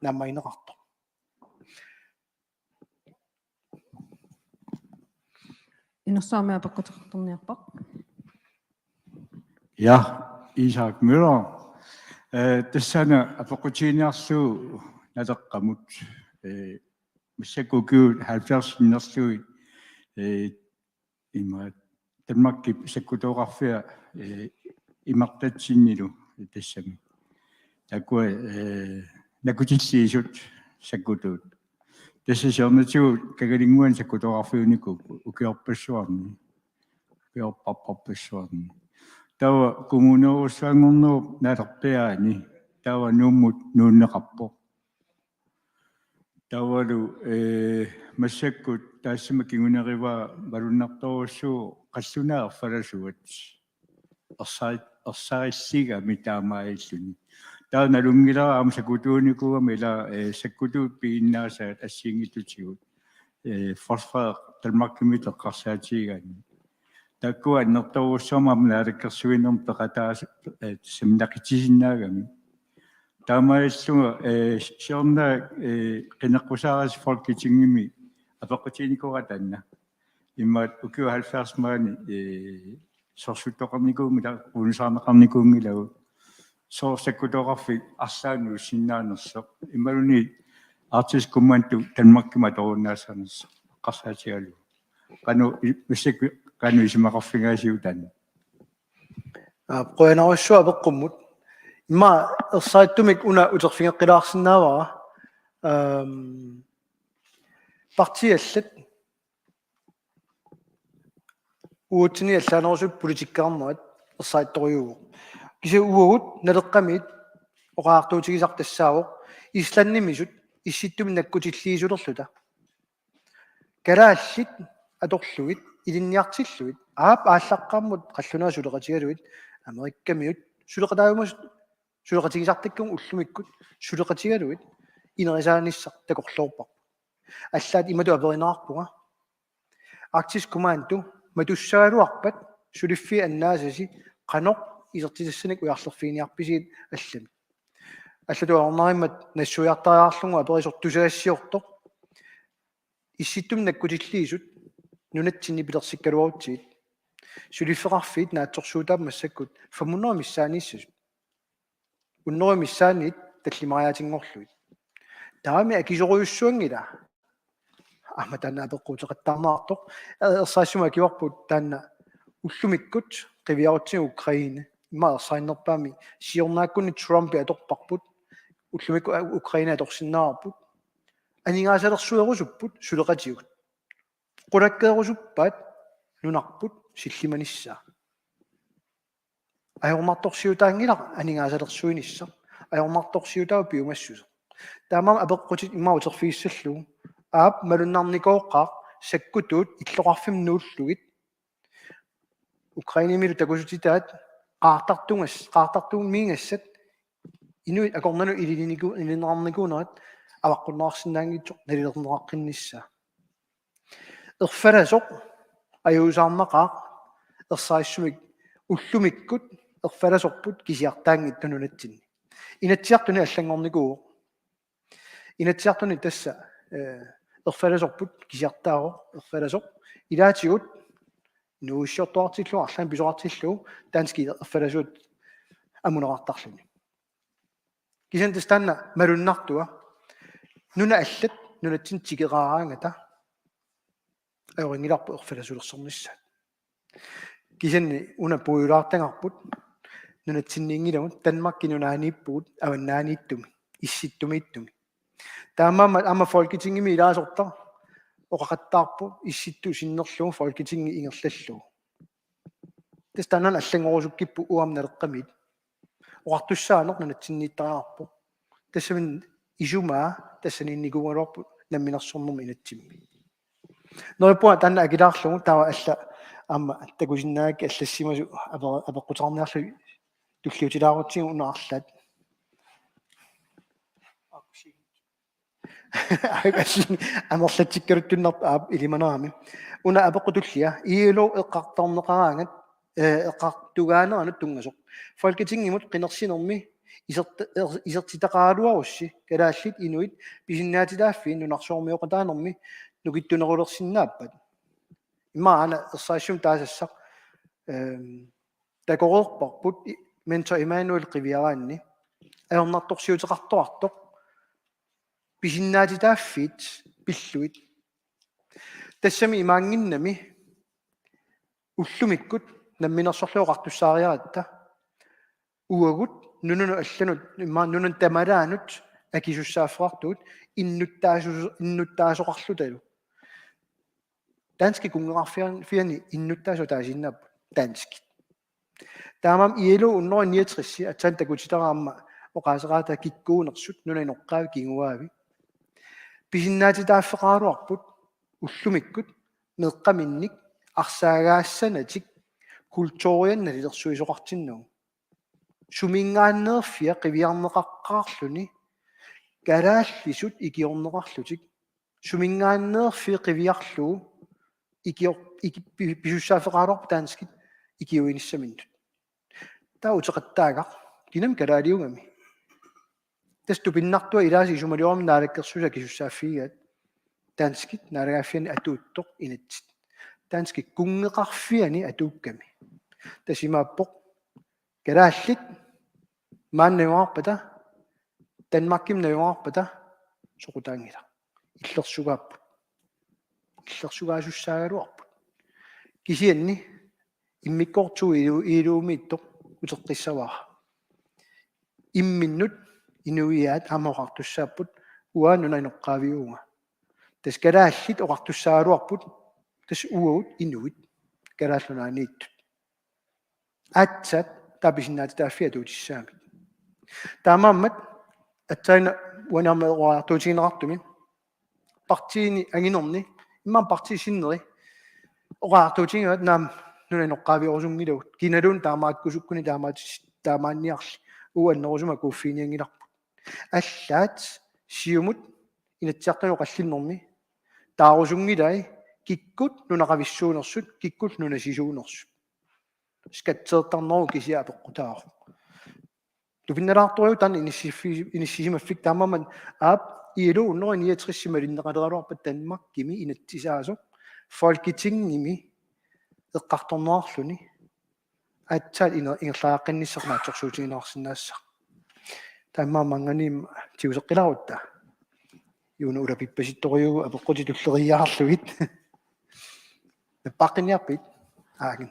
naammagineqartoq. Inersuarmi apeqquteqartorniarpoq. Ja, Isak Møller. Eh, tassani apeqqutiginiarlugu Naleqqamut, eh, massakkut ukiut halvfjerdsinik innerlugit, eh, ima Danmarkip sakkutooqarfia, eh, imartatsinnilu tassami. Taakkua, eh, nakutilliisut sakkutuut. Tassa siornatigut Kangalinnguani sakkutooqarfiunikuupput ukiorpassuarni. Ukiorparparpassuarni. Taava kommunerujussuanngornerup naalerpiaani. Taava Nuummut nuunneqarpoq. Taavalu, eh, massakkut taassuma kingunerivaa malunnartorujussuuvoq qallunaat erfalasuat. Ersa-, ersarilligami taamaalilluni. Taava nalunngilara aamma sakkutuunikuugami ila, eh, sakkutuut piginnaasaat assigiinngitsutigut. Eh, Fred Frederik Danmarkimiittut eqqarsaatigigaanni. Taakkua annertoorujussuarmik aamma naalakkersuinermi peqataas-, eh, seminaqitisinnaagami. Taamaalillunga, eh, siorna, eh, qineqqusaarisi Folketingimi apeqqutiginikuuara taanna. Immaqa ukiut halvfjerds maani, eh, sorsuttoqarnikuunngilaq, unusaarneqarnikuunngilagut. Sooq sakkutoqarfik arlaannik nuussinnaanersoq. Imaluunniit Arktisk Kommando Danmarkimut atorunnaassanersoq. Eqqarsaatigalugu. Qanoq i-, massakkut qanoq isumaqarfigaasiuk taanna? Aa, qujanarsuaq apeqqummut. Immaqa ersarittumik una uterfigeqqilaarsinnaavara. Ehm, partiit allat uatsinnut allaanerusut politikkernerat ersarittorujuuvoq. Kisianni uagut Naleqqamiit oqariartuutigisarput tassaavoq Islandimisut Issittumik nakkutilliisulerluta. Kalaallit atorlugit, ilinniartillugit, aap aallaqqaammut qallunaat suleqatigalugit, Amerikkamiut suleqataajumasut suleqatigisartakkagut ullumikkut suleqatigalugit inerisaanissaq takorloorparput. Allaat imatut aperineqarpunga: Arktisk Kommando matussagaluarpat suliffiit annaasasi qanoq isertitassanik ujarlerfiginiarpisigit allamik? Allatut ajornarimmat nassuiartariaqarlugu aperisoq tusagassiortoq: Issittumik nakkutilliisut nunatsinni pilersikkaluarutsigit. Suliffeqarfiit naatsorsuutaat massakkut fem hundrede missaaniissasut. Hundrede missaanniit tallimariaatinngorlugit. Taamami akisorujussuanngilaa. Aamma taanna apeqquteqattaarneqartoq. Ersarissumik akivarput taanna ullumikkut qiviarutsigu Ukraine. Immaqa ersarinnerpaamik siornaakkunni Trumpi atorparput. Ullumikkut Ukraine atorsinnaavarput. Aningaasalersuerusupput suleqatigut. Qulakkeerusuppaat nunarput sillimanissaa. Ajornartorsiutaanngilaq aningaasalersuinissaq. Ajornartorsiutaavoq piumassuseq. Taamaammat apeqqutit immaqa uterfigissallugu. Aap, malunnarnikooqaaq sakkutuut illoqarfimmut nuullugit. Ukrainemilu takusutitaat qaartartugas-, qaartartumiingassat inuit akornannut ilinniku-, ilinniarnikuunerat avaqqunneqarsinnaanngitsoq nalilerneqaqqinnissaa. Erfalasoq ajuusaarnaqaaq ersarissumik ullumikkut erfalasorput kisiartaanngitsoq nunatsinni. Inatsisartuni allanngornikuuvoq. Inatsisartuni tassa, eh, erfalasorput kisiartaavoq, erfalasoq. Ilaatigut nuussiortuartillugu arlaannik pisoqartillugu danskit erfalasuut amuneqartarluni. Kisianni tassa taanna malunnartua. Nunat allat nunatsinni tikeraaraangata ajorinngilarput erfalasulersornissaat. Kisianni una puigulaartagarput nunatsinniinngilagut, Danmarki nunaaniippugut avannaaniittumi, Issittumiittumi. Taamaammat aamma Folketingimi ilaasortaq oqaqattaarpoq Issittup sinnerlugu Folketingi ingerlallugu. Tassa taanna allanngorusukkippoq uagut Naleqqamiit. Oqartussaaneq nunatsinniittariaqarpoq. Tassami isumaa tassaniinnikuugaluarpoq namminersornermi inatsimmi. Neriuppunga taanna akilaarlugu taava alla aamma takusinnaagakkit allassimasut ape-, apeqquteqarniarlugit tulliutilaarutsigu una arlaat. Amerlatsikkaluttuinnarpoq, aap, ilimanerami. Una apeqqut tullia: I L O eqqartorneqaraangat, eh, eqqartugaaneranut tunngasoq Folketingimut qinersinermi isert-, er-, isertitaqaraluarussi kalaallit inuit pisinnaatitaaffii nunarsuarmioqataanermi nukittunerulersinnaappat. Immaqa aana ersarissumik taasassaq, ehm, takoreerparput i-, Mentor Immanuel qiviaraanni ajornartorsiuteqartoqartoq pisinnaatitaaffiit pillugit. Tassami imaanngimmat ullumikkut namminersorlutik oqartussaariaratta uagut nunanut allanut, immaqa nunanut tamalaanut akisussaaffeqartugut innuttaasu-, innuttaasoqarlutalu. Danskit kunngeqarfian-, fiani innuttaasut ataasiinnaapput danskit. Taamaammat I L O hundrede niogtres aatsaat takutitara aamma oqaaseqaataa kikkuunersut nunap inoqqaavi kinguaavi. Pisinnaatitaaffeqaraluarput ullumikkut meeqqaminnik arsaagaassanatik kulturianut nalilersuisoqartinnagu. Suminngaanneerfia qiviarneqaqqaarluni kalaallisut ikiorneqarlutik. Suminngaanneerfia qiviarlugu ikior-, iki-, pi-, pisussaaffeqaraluarput danskit ikiuinissaminnut. Taava uteqattaagaq, kinami kalaaliugami. Tassa tupinnartua ilaasa isumaliorami naalakkersuisut akisussaaffigigaat. Danskit naalagaaffianni atuuttoq inatsit. Danskit kunngeqarfianni atuukkami. Tassa imaappoq kalaallit maani najugaqarpata, Danmarkimi najugaqarpata soqutaanngilaq. Illersugaapput. Illersugaasussaagaluarput. Kisianni immikkoortup ilu-, iluumiittoq uteqqissavara. Imminnut inuiaat aamma oqartussaapput: Uanga nunap inoqqaaviuuvunga. Tassa kalaallit oqartussaagaluarput, tassa uagut inuit Kalaallit Nunaanniittut. Aatsaat taava pisinnaatitaaffii atuutissaammat. Taamaammat aatsaannguaq uani aamma oqariartuutigineqartumi partiini anginerni, immaqa partiit sinneri oqariartuutigigaat, naamik, nunap inoqqaaviuusunngilagut. Kinaluunniit taamaakkusukkunik taamaatis-, taamaanniarli uagut annerusumik akuuffiginianngilarput. Allaat Siumut Inatsisartuni oqallinnermi taarusunngilai kikkut nunaqavissuunersut, kikkut nunasisuunersut. Skatsertarnerup kisiat apeqqutaavoq. Tupinnalaartorujuuvoq taanna inissiffi-, inissisimaffik, taamaammat aap, I L O hundrede niogtres malinneqaleraluarpat Danmarkimi inatsisaasoq Folketingimi eqqartorneqarluni aatsaat ine-, ingerlariaqqinnissaq naatsorsuutigineqarsinnaassaaq. Taamaammat maanngaanniit tiguseqqilaarutta. Juuna ulapippasittorujuuvoq apeqqutit tulleriiaarlugit. Nappaaqqinngilarpit? Aagen.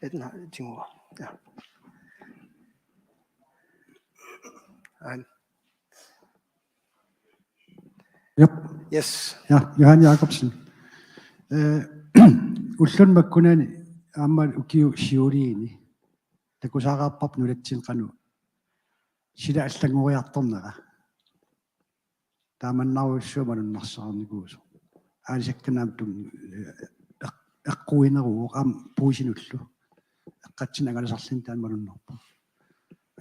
Etna, tiguaa. Ja. Aagen. Yep. Yes. Ja, Johan Jakobsen. Eh, ulluni makkunani aamma ukiut siuliini takusaqareerparput nunatsinni qanoq sila allanngoriartornera. Taamannarujussuaq malunnarsereernikuusoq. Aalisakkanut aamma tun-, eh, eq-, eqquineruvoq aamma puisinullu. Eqqatsinni angalasarluni taanna malunnarpoq.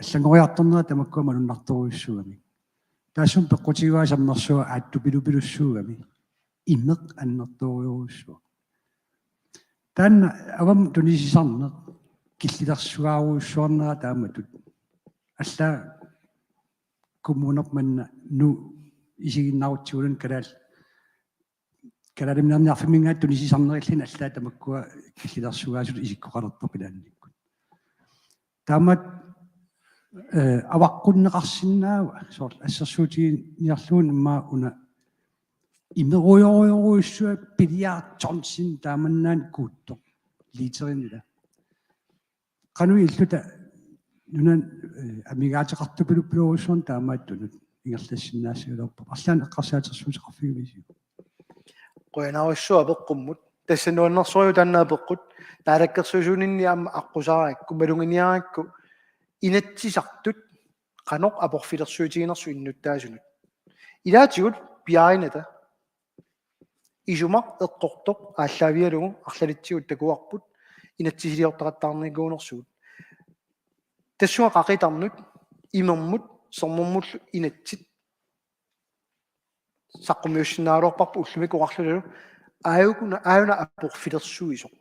Allanngoriartornera tamakkua malunnartorujussuugamik. Taassuma peqqutigivaa sammersuaq aattupilupilussuugami. Imeq annertoorujussuaq. Taanna avammut tunisisarneq killilersugaarujussuarnera taamatut. Allaat kommunerput manna Nuuk isiginnaarutsigu kalaal-, kalaaliminerniarfimminngaanniit tunisisarnerilluni allaat tamakkua killilersugaasutut isikkoqalertarput ilaannikkut. Taamaat, eh, avaqqunneqarsinnaava, soorlu assersuutiginiarlugu immaqa una imerujorujorujussuaq billiard tonsinik taamannaana kuuttoq, literini ila. Qanoq ililluta nunani, eh, amigaateqartupiluppiloorujussuarnik taamaattunut ingerlassinnaassagaluarpat. Arlaannik eqqarsaatersuuteqarfigivisiuk? Qujanarsuaq apeqqummut. Tassa nuannersorujuk taanna apeqqut. Naalakkersuisuuninni aamma aqqusaarakku, maluginiarakku Inatsisartut qanoq aporfilersuutiginersut innuttaasunut. Ilaatigut piaarinnata isumaq eqqortoq aallaavigalugu arlalitsigut takuarput inatsisiliortaqattaarnikuunersugut. Tassunga qaqitarnut, imermut, sermermullu inatsit saqqummiussinnaagaluarparput ullumikkut oqarlutalu: Aajuna, aajuna aporfilersuisoq?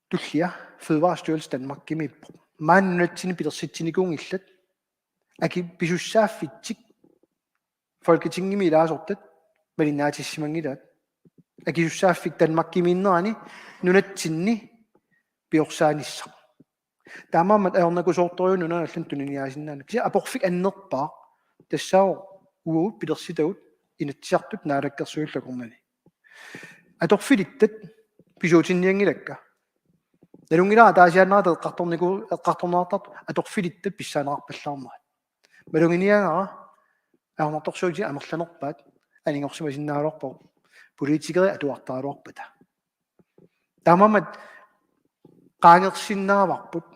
Tullia Fødevarestyrelse Danmarkimiippoq. Maani nunatsinni pilersitsinikuunngillat. Aki pisussaaffitsik Folketingimi ilaasortat malinnaatissimanngillat. Akisussaaffik Danmarkimiinnerani nunatsinni piorsaanissaq. Taamaammat ajornakusoortorujuuvoq nunanut allanut tuniniaasinnaaneq. Kisianni aporfik annerpaaq tassaavoq uagut pilersitagut Inatsisartut Naalakkersuisullu akornanni. Atorfilittat pisuutinnianngilakka. Nalunngilara ataasiaannarata eqqartorniku-, eqqartorneqartartut atorfilittat pissaaneqarpallaarnerat. Maluginiagara ajornartorsiutit amerlanerpaat anigorsimasinnaagaluarpagut politikerit atuartaraluarpata. Taamaammat qaangersinnaavarput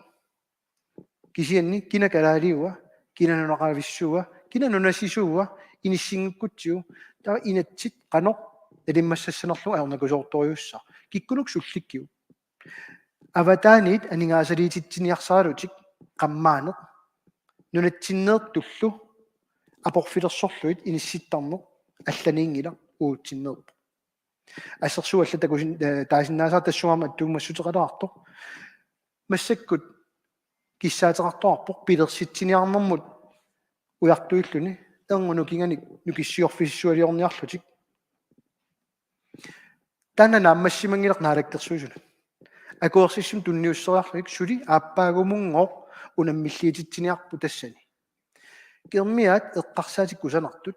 kisianni kina kalaaliua, kina nunaqavissuua, kina nunasisuua inissinngikkutsigu, taava inatsit qanoq nalimmassassanerlugu ajornakusoortorujussuussaaq. Kikkunnut sullikkiuk? Avataaniit aningaasaliititsiniarsaralutik qammaaneq, nunatsinneertullu aporfilersorlugit inissittarneq allaniinngilaq uatsinnut. Assersuut allat takusin-, eh, taasinnaasara tassunga aamma attuumassuteqalaartoq. Massakkut kissaateqartoqarpoq pilersitsiniarnermut ujartuilluni erngup nukinganik nukissiorfissualiorniarlutik. Taanna naammassimanngilaq Naalakkersuisunut. Akuersissummik tunniusseriarlugit suli aappaagumunngooq unammilliititsiniarpoq tassani. Kiormiaat eqqarsaatit kusanartut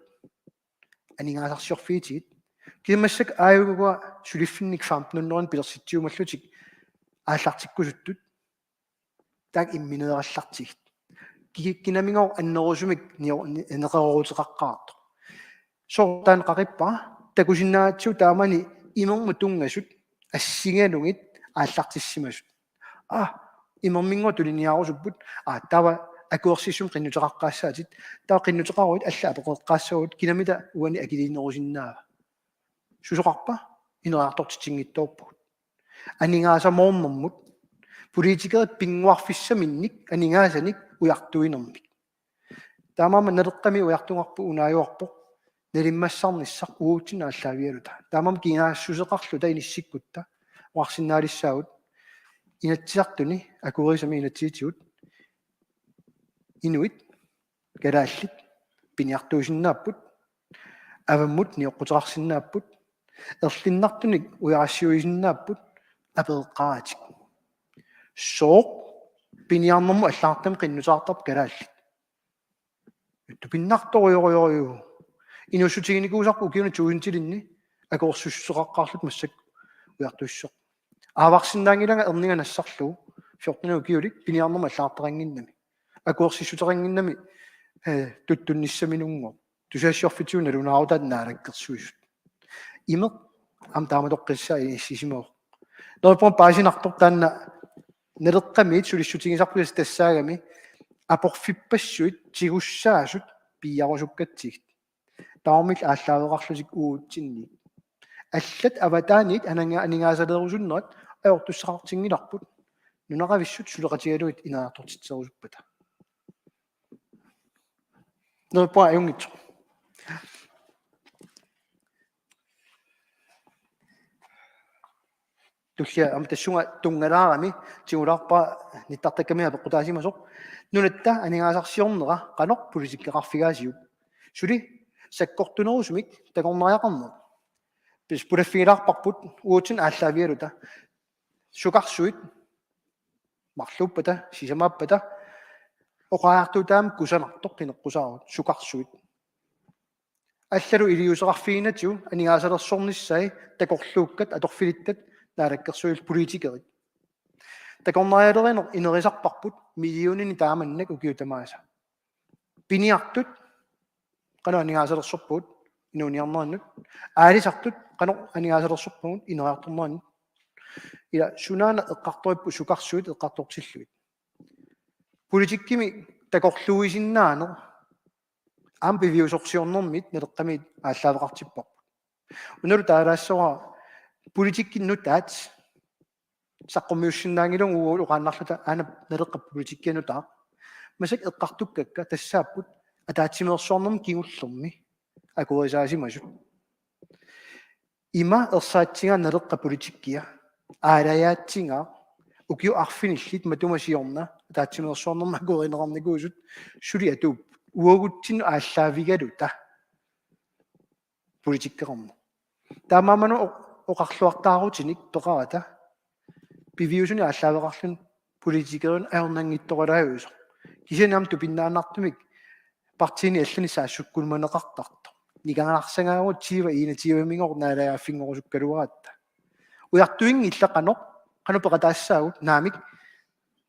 aningaasarsiorfigitigit. Kisianni massakkut aajukua suliffinnik femten hundrede pilersitsiumallutik aallartikkusuttut. Taakku imminerallartigit. Ki-, kinamigooq annerusumik nio-, ni-, neqerooruteqaqqaartoq. Sooq taanna qaqippara, takusinnaagatsigu taamani imermut tunngasut assigalugit aallartissimasut. Aa, imerminngooq tuniniaarusupput, aa, taava akuersissummik qinnuteqaqqaassaatit, taava qinnuteqaruit allat apeqqeqqaassavagut, kinamita uani akiliinerusinnaava. Susoqarpa? Ineriartortitsinngitsoorpugut. Aningaasamoornermut, politikerit pinnguarfissaminnik aningaasanik ujartuinermik. Taamaammat Naleqqami ujartugarput unaajuarpoq nalimmassarnissaq uatsinnut aallaavigaluta. Taamaammat kingaassuseqarluta inissikkutta oqarsinnaalissaagut Inatsisartuni akuerisami inatsisitigut inuit kalaallit piniartuusinnaapput, avammut nioqquteqarsinnaapput, erlinnartunik ujarassiuisinnaapput, apereqqaaratik. Sooq piniarnermut allagartamik qinnuteqartarput kalaallit? Tupinnartorujorujorujuuvoq. Inuussutiginikuusarput ukiuni tuusintilinni akuersissuteqaqqaarluta massakkut ujartussooq. Aavarsinnaanngilanga erniga nassarlugu fjorten ukiulik piniarnermut allagartaqannginnami. Akuersissuteqannginnami, eh, tuttunnissaminnunngooq. Tusagassiorfitsigut nalunaarutaat Naalakkersuisut. Imeq aamma taamatoqqissaa inissisimavoq. Neriuppunga paasinartoq taanna Naleqqamiit sulissutigisarput tassaagami aporfippassuit tigussaasut piiarusukkatsigit. Tamarmik aallaaveqarlutik uatsinnit. Allat avataaniit ananga-, aningaasaleerusunnerat ajortussaqartinngilarput. Nunaqavissut suleqatigalugit ineriartortitserusuppata. Neriuppunga ajunngitsoq. Tullia aamma tassunga tunngalaarami tigulaarpara nittartakkamiit apeqqutaasimasoq. Nunatta aningaasarsiornera qanoq politikkeqarfigaasiuk? Suli sakkortunerusumik takornariaqarneq. Pis pulaffigilaarparput uatsinnut aallaavigaluta. Sukarsuit marluuppata, sisamaappata, oqariartuutaamik kusanartoq qineqqusaarut, sukarsuit. Allallu iliuuseqarfiginnginnatigut aningaasalersornissai takorluukkat atorfilittat Naalakkersuisullu politikerit. Takornarialerineq inerisarparput millioninik taamannak ukiut tamaasa. Piniartut qanoq aningaasalersorpagut inuuniarnerinnut, aalisartut qanoq aningaasalersorpagut ineriartornerinnut. Ila sunaana eqqartorippu sukarsuit eqqartortillugit. Politikkimi takorluuisinnaaneq aamma piviusorsiornermit Naleqqamiit aallaaveqartipparput. Unalu taalaassavara politikkikkut nutaat saqqummiussinnaanngilagut uagut oqaannarluta aana Naleqqap politikkia nutaaq. Massakkut eqqartukkakka tassaapput ataatsimeersuarnermi kingullermi akuerisaasimasut. Ima ersaatsigaaq Naleqqap politikkia, aalajaatsigaaq, ukiut arfinillit matuma siorna ataatsimeersuarnermi akuerineqarnikuusut suli atuupput. Uagutsinnut aallaavigaluta politikkeqarneq. Taamaammat oq-, oqarluartaarutinik peqarata piviusunik aallaaveqarluni politikerinut ajornanngitsoralaajusoq. Kisianni aamma tupinnaannartumik partiini allani saassukkunumaneqartartoq. Nikangalarsagaagut tyve enogtyve-migooq naalagaaffigorusukkaluaratta. Ujartuinngillat qanoq, qanoq peqataassaagut, naamik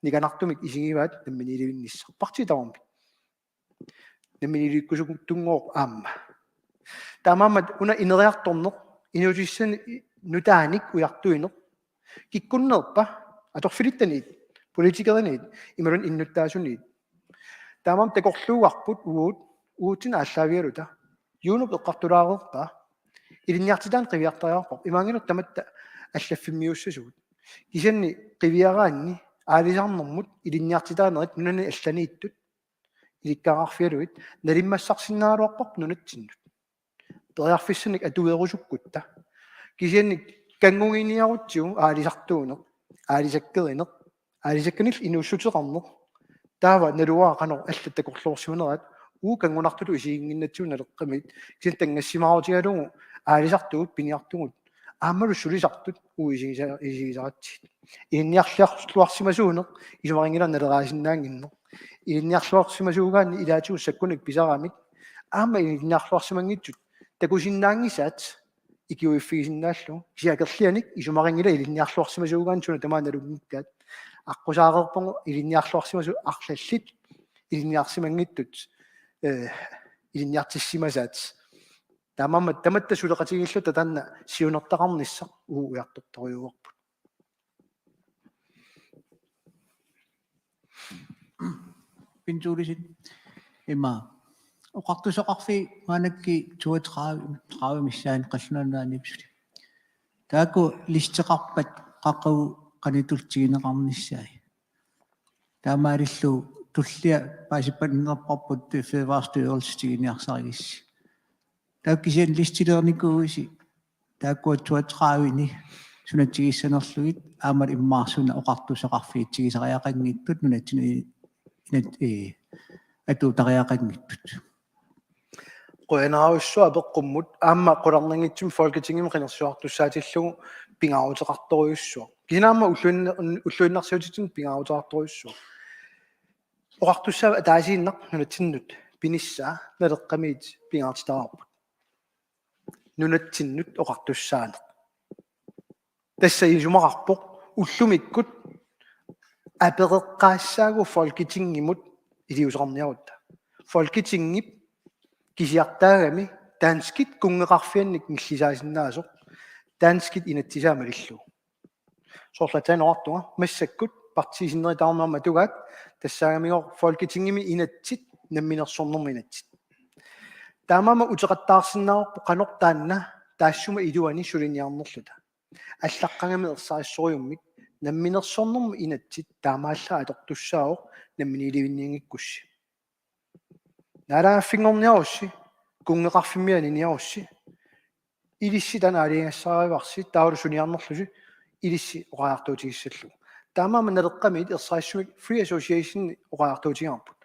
nikanartumik isigivaat namminiilivinnissaq. Partiit tamarmik namminiilivikkusuttunngooq aamma. Taamaammat una ineriartorneq, inuussutissani nutaanik ujartuineq, kikkunneerpa, atorfilittaniit, politikeriniit, imaluunniit innuttaasuniit. Taamaammat takorluugarput uagut, uatsinnut aallaavigaluta. Junup eqqartulaareerpaa. Ilinniartitaaneq qiviartariaqarparput. Imaanngilaq tamatta allaffimmiuussasugut. Kisianni qiviaraanni aalisarnermut ilinniartitaanerit nunani allaniittut ilikkagaqarfigalugit nalimmassarsinnaagaluarparput nunatsinnut. Periarfissanik atuerusukkutta. Kisianni kanngunnginiarutsigu aalisartuuneq, aalisakkerineq, aalisakkanillu inuussuteqarneq. Taava naluara qanoq allat takorloorsimanerat, uagut kanngunartutut isiginnginnatsigu Naleqqamiit, kisianni tanngassimaarutigalugu aalisartugut, piniartugut, aammalu sulisartut uagut isigisa-, isigisaratsigit. Ilinniarluarsimasuuneq isumaqanngilaq naleraasinnaannginneq. Ilinniarluarsimasuugaanni ilaatigut sakkunik pisaramik aamma ilinniarluarsimanngitsut takusinnaanngisaat ikiuiffigisinnaallugu. Kisianni akerlianik isumaqanngilaq ilinniarluarsimasuugaanni suna tamaat nalunngikkaat. Aqqusaareerpunga ilinniarluarsimasut arlallit ilinniarsimanngitsut, eh, ilinniartissimasaat. Taamaammat tamatta suleqatigiilluta taanna siunertaqarnissaq uagut ujartortorujuuarput. Bent Olsen, ima oqartussaqarfiit maannakkut toogtredive, tredive missaani qallunaat nunaanniipsuli. Taakku listeqarpat qaqugu qanittunik tiguneqarnissaat. Taamaalillutik tulliat paasippanerparput Fødevarestyrelsen tiguniarsarigissi. Taakku kisianni listiliornikuuisi taakkua toogtredive-ni suna tiguissanerlugit aamma immaqa suna oqartussaqarfiit tigusariaqanngitsut nunatsinnut inat-, ee, atuutariaqanngitsut. Qujanarujussuaq apeqqummut aamma qularnanngitsumik Folketingimi qinersisoqartussaatillugu pingaaruteqartorujussuaq. Kisianni aamma ulluinna-, ulluinnarsiutitsinni pingaaruteqartorujussuaq. Oqartussaaffik ataasiinnaq nunatsinnut pinissaa Naleqqamiit pingaartitaraarput. Nunatsinnut oqartussaaneq. Tassa isumaqarpoq ullumikkut apereqqaassaagut Folketingimut iliuuseqarniarutta. Folketingip kisiartaagami danskit kunngeqarfiannik millisaasinnaasoq danskit inatsisaa malillugu. Soorlu aatsaat oqartunga massakkut partiit sinneritaarneq aamma atugaat tassaagamigooq Folketingimi inatsit namminersornermi inatsit. Taamaammat uteqattaarsinnaavarput qanoq taanna taassuma iluani suliniarnerluta. Allaqqagami ersarissorujummik namminersornermi inatsit taamaallaat atortussaavoq namminiilivinnianngikkussi. Naalagaaffinngorniarussi, kunngeqarfimmi aniniarussi, ilissi taanna aalajangissaarivarsi, taavalu suniarnerlusi, ilissi oqariartuutigissallugu. Taamaammat Naleqqamiit ersarissumik Free Association oqariartuutigaarput.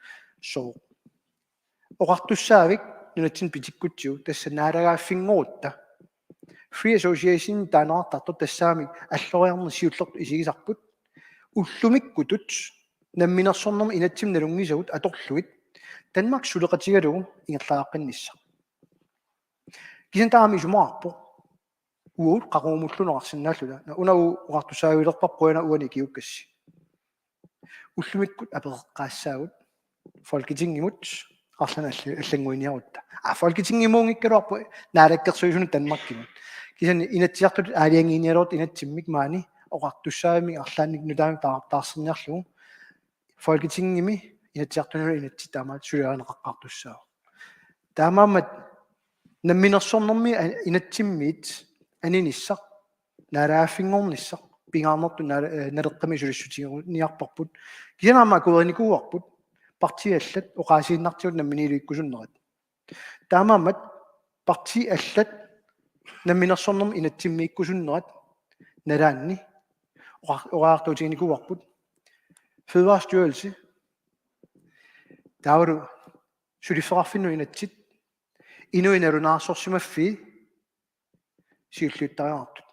Sooq? Oqartussaavik nunatsinni pitikkutsigu, tassa naalagaaffinngorutta. Free Association taaneqartartoq tassaamik alloriarneq siullertut isigisarput. Ullumikkutut namminersornermi inatsimmi nalunngisagut atorlugit Danmark suleqatigalugu ingerlaqqinnissaq. Kisianni taama isumaqarpoq. Uagut qaqugumulluunniit oqarsinnaalluta. Una uagut oqartussaavigilerparput qujanaq uani ikiukkassi. Ullumikkut apereqqaassaagut Folketingimut arlaannik alla-, allannguiniarutta. Aa, Folketingimuunngikkaluarpoq naalakkersuisunut Danmarkimut. Kisianni Inatsisartut aalajangiinialerutta inatsimmik maani oqartussaavimmi arlaannik nutaamik taartaarserniarlugu. Folketingimi Inatsisartunullu inatsit taamaattut suliarineqaqqaartussaavoq. Taamaammat namminersornermi a-, inatsimmiit aninissaq, naalagaaffinngornissaq, pingaarnertut naala-, eh, Naleqqami sulissutiginiarparput. Kisianni aamma akuerinikuuarput partiit allat oqaasiinnartigut namminiilivikkusunnerat. Taamaammat partiit allat namminersornermi inatsimmiikkusunnerat nalaanni oqa-, oqariartuutiginikuuarput. Fødevarestyrelse, taavalu suliffeqarfinnut inatsit, inuit nalunaarsorsimaffii siulliuttariaqartut.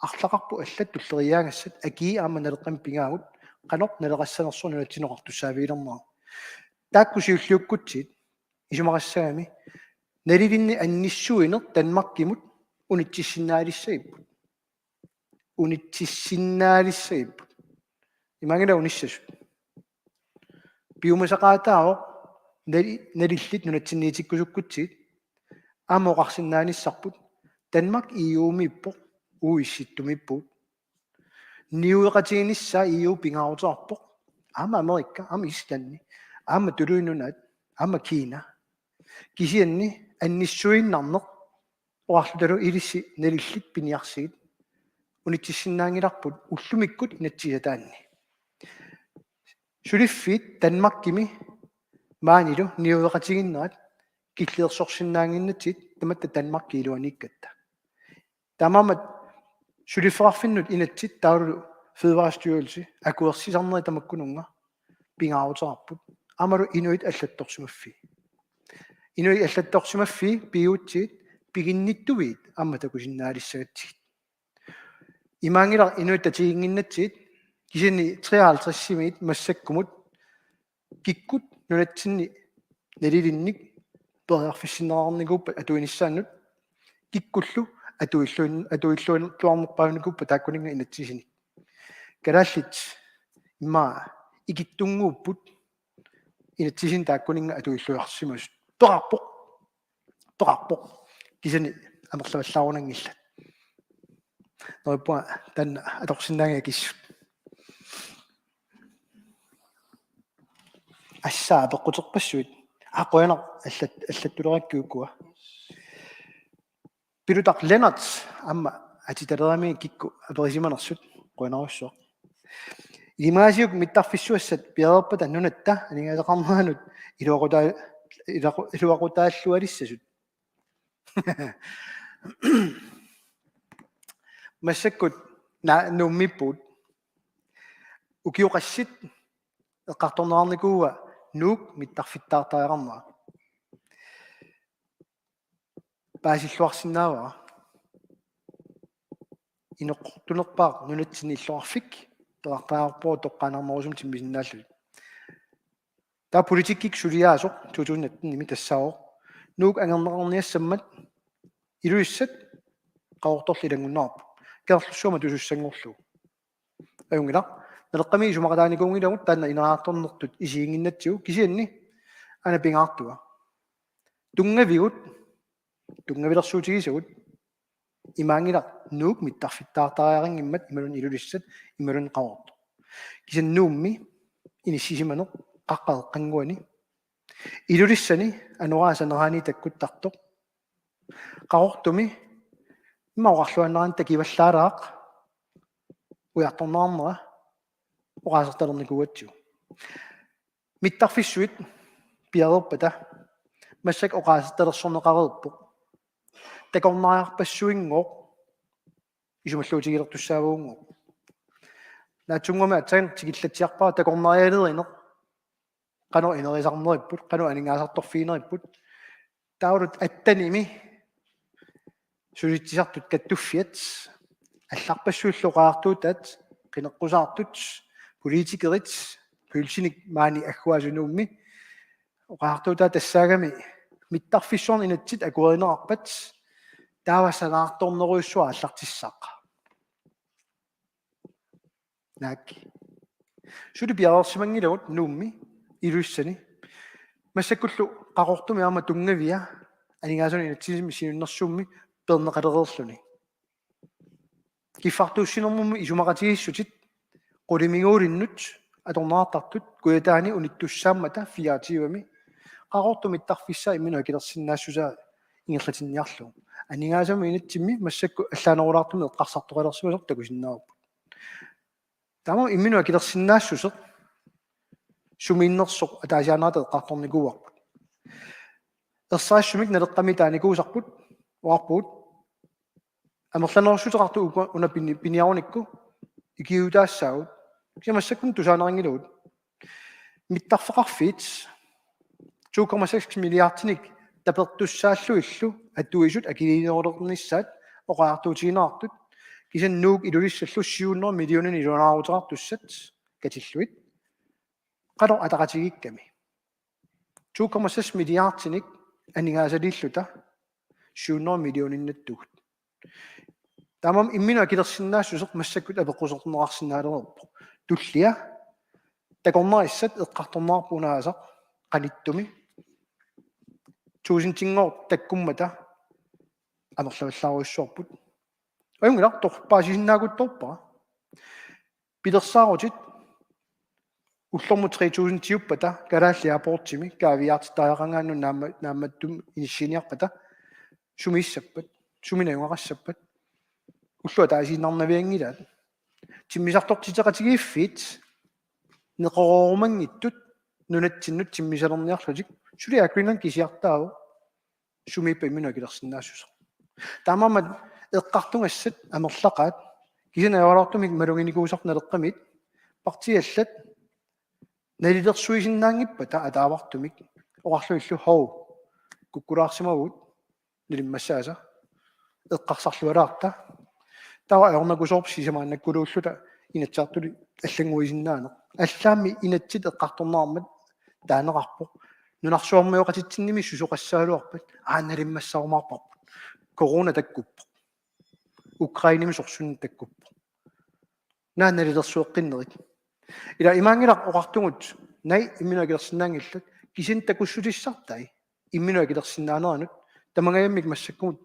Arlaqarput allat tulleriiaagassat akii aamma Naleqqami pigaagut, qanoq naleqassanersoq nunatsinnut oqartussaavigilernerat. Taakku siulliukkutsigit isumaqassagami nalilinnik annissuineq Danmarkimut unitsissinnaalissagipput. Unitsissinnaalissagipput. Imaanngilaq unissasut. Piumasaqaataavoq nali-, nalillit nunatsinniitikkusukkutsigit aamma oqarsinnaanissarput Danmark E U-miippoq, uagut Issittumiippugut. Niueqatigiinnissaa E U pingaaruteqarpoq. Aamma Amerika, aamma Islandi, aamma Tuluit Nunaat, aamma Kina. Kisianni annissuiinnarneq oqarlutalu ilissi nalillit piniarsigit unitsissinnaanngilarput ullumikkut inatsisitaanni. Suliffiit Danmarkimi Maanilu niueqatigiinnerat killilersorsinnaannginnatsigit tamatta Danmarkip iluaniikkatta. Taamaammat suliffeqarfinnut inatsit taavalu Fødevarestyrelse akuersisarnerit tamakkununnga pingaaruteqarput. Aammalu inuit allattorsimaffii. Inuit allattorsimaffii pigigutsigit piginnittuugit aamma takusinnaalissagatsigit. Imaanngilaq inuit tatiginnginnatsigit kisianni treoghalvtredsimiit massakkumut kikkut nunatsinni nalilinnik periarfissinneqarnikuuppat atuinissaannut kikkullu atuilluin-, atuilluarnerpaanikuuppat taakkuninnga inatsisinik. Kalaallit immaqa ikittunnguupput inatsisinik taakkuninnga atuilluarsimasut. Peqarpoq. Peqarpoq. Kisianni amerlavallaarunanngillat. Neriuppunga taanna atorsinnaagit akissut. Assaa apeqquterpassuit. Aa, qujanaq allat-, allattulerakku ukua. Pilutaq Lennert aamma atitalerami kikkut aperisimanersut qujanarsuaq. Ilimaasiuk mittarfissuassat piareerpata nunatta aningaasaqarneranut iluaqutaa-, iluaqu-, iluaqutaallualissasut. Massakkut na-, Nuummiippugut. Ukioqassit eqqartorneqarnikuua Nuuk mittarfittaartariaqarnera. Paasilluarsinnaavara. Inoqqutunerpaaq nunatsinni illoqarfik peqartariaqarpoq toqqaannarnerusumik timmisinnaallutik. Taava politikkikkut suliaasoq to tusind atten-imi tassaavoq Nuuk angerneqarniassammat Ilulissat Qaqortorlu ilanngunneqarpoq. Kangerlussuaq matusussanngorlugu. Ajunngilaq. Naleqqami isumaqataanikuunngilagut taanna ineriartornertut isiginnginnatsigu kisianni aana pingaartunga. Tunngavigut, tunngavilersuutigisagut, imaanngilaq Nuuk mittarfittaartariaqanngimmat imaluunniit Ilulissat imaluunniit Qaqortoq. Kisianni Nuummi inissisimaneq Qaqqat Eqqannguani. Ilulissani anoraa saneraani takkuttartoq. Qaqortumi immaqa oqarluaannaraanni takivallaalaaq ujartorneqarnera oqaasertalernikuugatsigu. Mittarfissuit piareerpata massakkut oqaasertalersorneqareerpoq. Takornariarpassuinngooq isumalluutigilertussaavagunngooq. Naatsunnguamik aatsaat tikillatsiarpara takornarialerineq. Qanoq inerisarneripput, qanoq aningaasartorfigineripput. Taavalu attenimi Sulisitsisartut Kattuffiat allarpassuillu oqariartuutaat, qineqqusaartut, politikerit, politiinit maani agguaasu Nuummi oqariartuutaat tassaagami mittarfissuarnut inatsit akuerineqarpat taava sanaartornerujussuaq aallartissaaq. Naak. Suli piareersimanngilagut Nuummi, Ilulissani. Massakkullu Qaqortumi aamma tunngavia aningaasanut inatsisimi siunnersuummi peerneqalereerluni. Kiffartuussinermummi isumaqatigiissutit qulimiguulinnut atorneqartartut Kujataani unittussaammata fireogtyvemi Qaqortumi mittarfissaa imminut akilersinnaassusaa ingerlatinniarlugu. Aningaasanut inatsimmi massakkut allaanerulaartumik eqqarsartoqalersimasoq takusinnaavarput. Taamaammat imminut akilersinnaassuseq sumiinnersoq ataasiaannarata eqqartornikuuarput. Ersarissumik Naleqqami taanikuusarput oqarpugut: Amerlanerussuteqartut uku una pini-, piniarunikku ikiuutaassaagut. Kisianni massakkut tusaaneqanngilagut. Mittarfeqarfiit to komma seks milliardinik tapertussaallugillu atuisut akiliinerulernissaat oqariartuutigineqartut, kisianni Nuuk Ilulissallu syv hundrede millioner ilunaaruteqartussat katillugit. Qanoq ataqatigiikkami? To komma seks milliardinik aningaasaliilluta syv hundrede millioninnattut. Taamaammat imminut akilersinnaassuseq massakkut apeqquserneqarsinnaalereerpoq. Tullia takornarissat eqqartorneqarput unaasaq qanittumi. Tusindinngooq takkummata amerlavallaarujussuarput. Ajunngilaq, tor-, paasisinnaaguttorpara. Pilersaarutit ullormut tre tusindiuppata Kalaallit Airportsimi kaaviiaartittariaqangaannut naamma-, naammattumik inissiiniarpata sumiissappat, sumi najugaqassappat, ullut ataasiinnarnavianngilaat. Timmisartortitseqatigiiffiit neqeroorumanngitsut nunatsinnut timmisalerniarlutik, suli Air Greenland kisiartaavoq sumiippa imminut akilersinnaassuseq. Taamaammat eqqartugassat amerlaqaat, kisianni ajoraluartumik maluginikuusarput Naleqqamiit, partiit allat nalilersuisinnaanngippata ataavartumik oqarlugillu: Hov, kukkulaarsimavugut nalimmassaasa, eqqarsarlualaarta. Taava ajornakusoorpoq sisamaannakkuluulluta Inatsisartuni allannguisinnaaneq. Allaammi inatsit eqqartorneqarmat taaneqarpoq. Nunarsuarmioqatitsinnimi susoqassagaluarpat, aa, nalimmassaarumaarparput. Corona takkuppoq. Ukrainemi sorsunneq takkuppoq. Naak nalilersueqqinnerit? Ila imaanngilaq oqartugut, naak imminut akilersinnaanngillat, kisianni takussutissartai imminut akilersinnaaneranut, tamangajammik massakkumut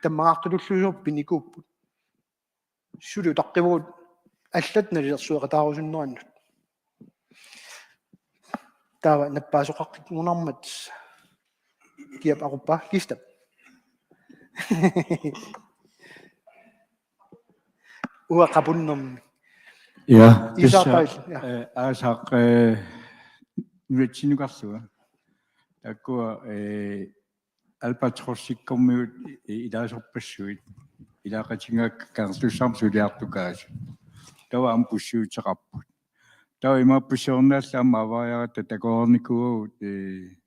tammaqartutulluunniit pinikuupput. Suli utaqqivugut allat nalilersueqataarusunnerannut. Taava nappaasoqaqqikkunarmat kiap aquppa, Kistap. Uanga qapunnermi. Ja, Iisaartail, tassa, ja. Eh, Aasaq, eh, nunatsinnukarlunga. Taakkua, eh, Albatrossikkormiut i-, ilaasorpassuit. Ilaaqatigaakka Kangerlussuarmi suliartukaasut. Taava aamma pussiuteqarput. Taava imaappoq siornaallu aamma avariaratta takoreernikuuagut, eh,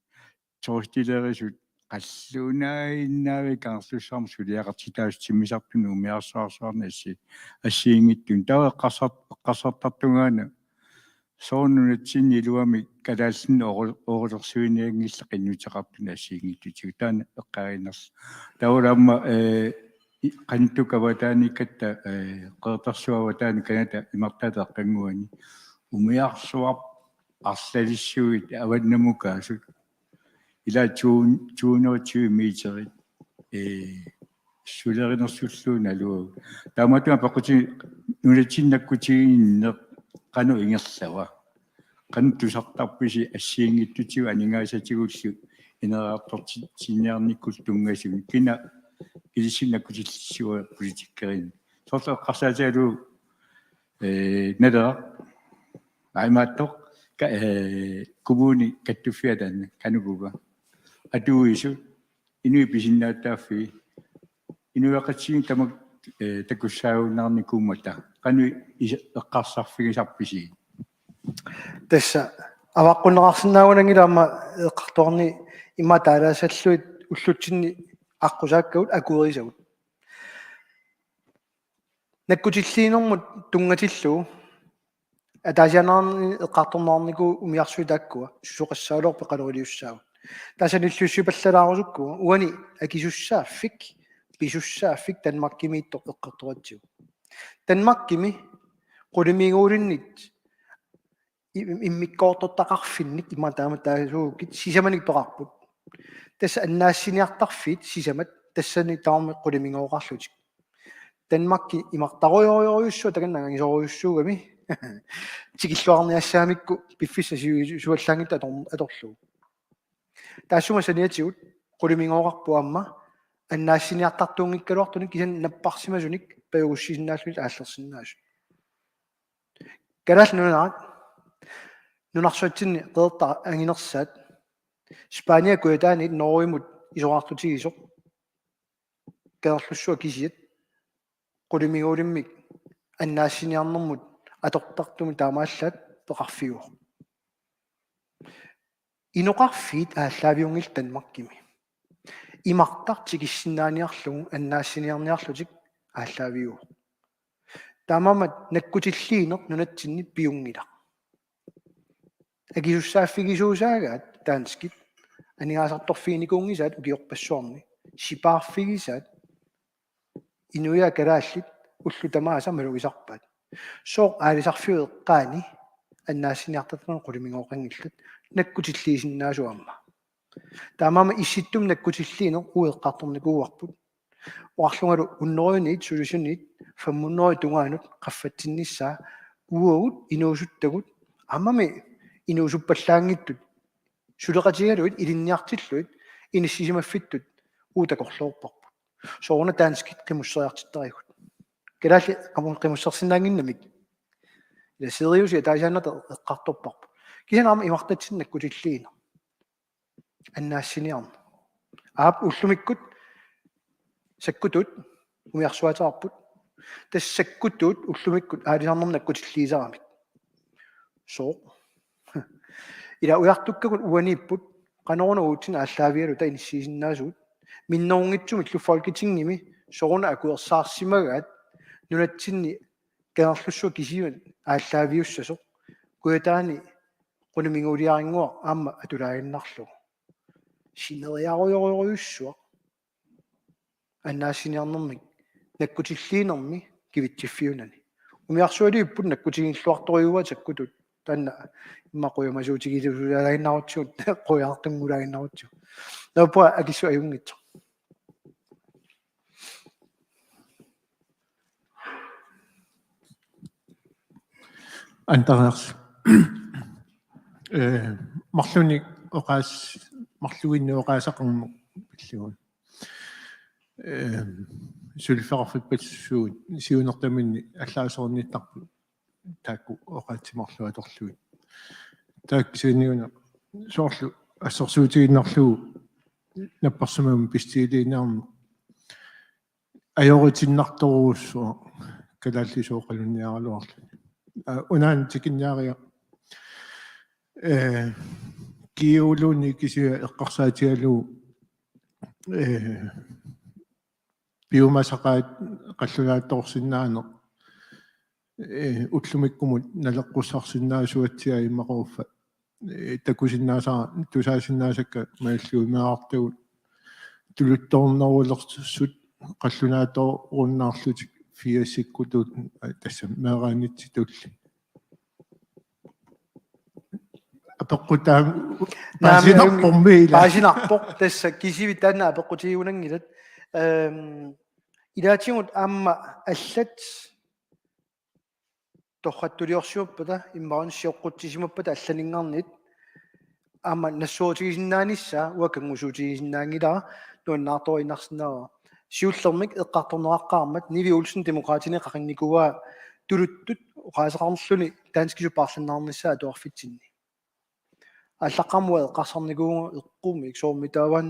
turistileerisut qallunaajinnaavik Kangerlussuarmi suliaqartitaasut timmisartunut umiarsuarsuarnik assi-, assigiinngitsunik. Taava eqqarsart-, eqqarsartartungaana soorlu nunatsinni iluamik kalaallinut oru-, orulersuinianngillat qinnuteqartunik assigiinngitsutigut. Taanna eqqaaginnarlugu. Taavalu aamma, eh, i-, qanittukkut avataanikatta, eh, Qeqertarsuup avataani Canada imartaata eqqannguani. Umiarsuarput arlalissuit avannamukaasut. Ila tuun-, tuuneritsivi meterit, eh, sulerinersulluunniit naluagut. Taamaattumik apeqqutigaara nunatsinni nakkutiginninneq qanoq ingerlava? Qanoq tusartarpisi assigiinngitsutigut aningaasatigullu ineriartortinniarnikkullu tunngasunik? Kina ilissinnut nakkutillissavat politikerinik? Soorlu eqqarsaatigalugu, eh, Naleraq, aa, imaattoq, ka-, eh, kommuni kattuffia taanna, Kanukuva. Atuisut, inuit pisinnaatitaaffii, inuiaqatigiinni tamakku, eh, takussaagunnaarnikuummata, qanoq is-, eqqarsarfigisarpisi? Tassa avaqqunneqarsinnaagunanngilaq aamma eqqartorni ima taalaasallugit ullutsinni aqqusaakkavut akuerisagut. Nakkutilliinermut tunngatillugu ataasiaannarni eqqartorneqarnikuuvoq umiarsuit taakkua susoqassagaluarput eqaluiliussaagut. Taava sanilliussipallalaarusukkuga uani akisussaaffik, pisussaaffik Danmarkimiittoq eqqartoratsigu. Danmarkimi qulimiguulinnit i-, immikkoortortaqarfinnik ima taama taasaagukkit sisamanik peqarput. Tassa annaassiniartarfiit sisamat tassani tamarmik qulimigooqarlutik. Danmarki imartarujorujussuaq takanna angagisorujussuugami. Tikilluarniassagamikku piffissaq siuisuallaanngitsoq ator-, atorlugu. Taassuma saniatigut qulimigooqarpoq aamma annaassiniartartuunngikkaluartunik kisianni napparsimasunik pajugussisinnaalluni aallersinnaasut. Kalaallit Nunaat nunarsuatsinni Qeqertaq anginersaat, Spania kujataaniit Norgemut isorartutigisoq, Kangerlussuaq kisiat, qulimiguulimmik annaassiniarnermut atortartumik taamaallaat peqarfiuvoq. Inoqarfiit aallaaviunngillat Danmarkimi. Imartaq tikissinnaaniarlugu annaassiniarniarlutik aallaaviuvoq. Taamaammat nakkutilliineq nunatsinni piunngilaq. Akisussaaffigisuusaagaat danskit, aningaasartuunngikkaluarnikuunngisaat ukiorpassuarni, sipaarfigisaat, inuiaat kalaallit ullut tamaasa malugisarpaat. Sooq aalisarfiup eqqaani annaassiniartartunut qulimigooqanngillat, nakkutilliisinnaasoq aamma. Taamaammat Issittumi nakkutilliineq uagut eqqartornikuuarput. Oqarlungalu hundredeniit sulisuniit femhundredet tungaanut qaffatsinnissaa uagut inuusuttagut aammami inuusuppallaanngitsut suleqatigalugit ilinniartillugit inissisimaffittut uagut takorloorparput. Sooruna danskit qimusseriartittarigut. Kalaallit qimu-, qimussersinnaannginnamik. Ila Siriusi ataasiaannartut eqqartorparput. Kisianni aamma imartatsinnik nakkutilliineq. Annaassiniarneq. Aap, ullumikkut sakkutuut umiarsuaateqarput. Tassa sakkutuut ullumikkut aalisarnermik nakkutilliisaramik. Sooq? Ila ujartukkagut uaniipput, qanoruna uatsinnut aallaavigaluta inissiisinnaasugut. Minnerunngitsumillu Folketingimi sooruna akuersaarsimagaat nunatsinni Kangerlussuaq kisiat aallaaviussasoq. Kujataani qunimiguuliarinnguaq aamma atulaaginnarlugu. Sineriarujorujussuaq. Annaassiniarnermik nakkutilliinermi kivitsiffiunani. Umiarsualivipput nakkutigilluartorujuuaat sakkutuut. Taanna immaqa qujamasuutigilusulaaginnarutsigu, qujaartunngulaaginnarutsigu. Naappua akissut ajunngitsoq. Antareersi. Eh, marlunnik oqaas-, marluinnaq oqaaseqarneq pillugu. Eh, suliffeqarfippassuit siunertaminni allaasorinnittarput taakku oqaatsinik marluk atorlugit. Taakku kisianni una soorlu assersuutigiinnarlugu napparsimmammik bestiliiniarneq ajoritinnartorujussuaq kalaallisut oqalunniaraluarluni. Aa, unaana tikinniariga, eh, G U-luunniit kisiat eqqarsaatigalugu, eh, piumasaqaat qallunaattoorsinnaaneq, eh, ullumikkumut naleqqussarsinnaasuatsiaat immaqa uffa, eh, takusinnaasa-, tusaasinnaasakka malillugu imaarartagut tuluttoornerulersut qallunaatoorunnaarlutik firsikkutut, eh, tassa meeraanitsitulli. Apeqqutaam-, naamik paasinarpormi ila. Paasinarpoq, tassa kisivit taanna apeqqutigigunanngilat. Ehm, ilaatigut aamma allat torrattuliorsimappata, immaqa sioqqutsisimappata allaninngarnit aamma nassuerutigisinnaanissaq uanga kanngusuutigisinnaanngilara, nuannaartoruinnarsinnaavara. Siullermik eqqartorneqaqqaarmat Nivi Olsen Demokraatini qaqinnikuuaa tuluttut oqaaseqarnerluni danskisut paarlanneqarnissaat atuarfitsinni. Aallaqqaammut eqqarsarnikuuvunga eqqumiik soormitaava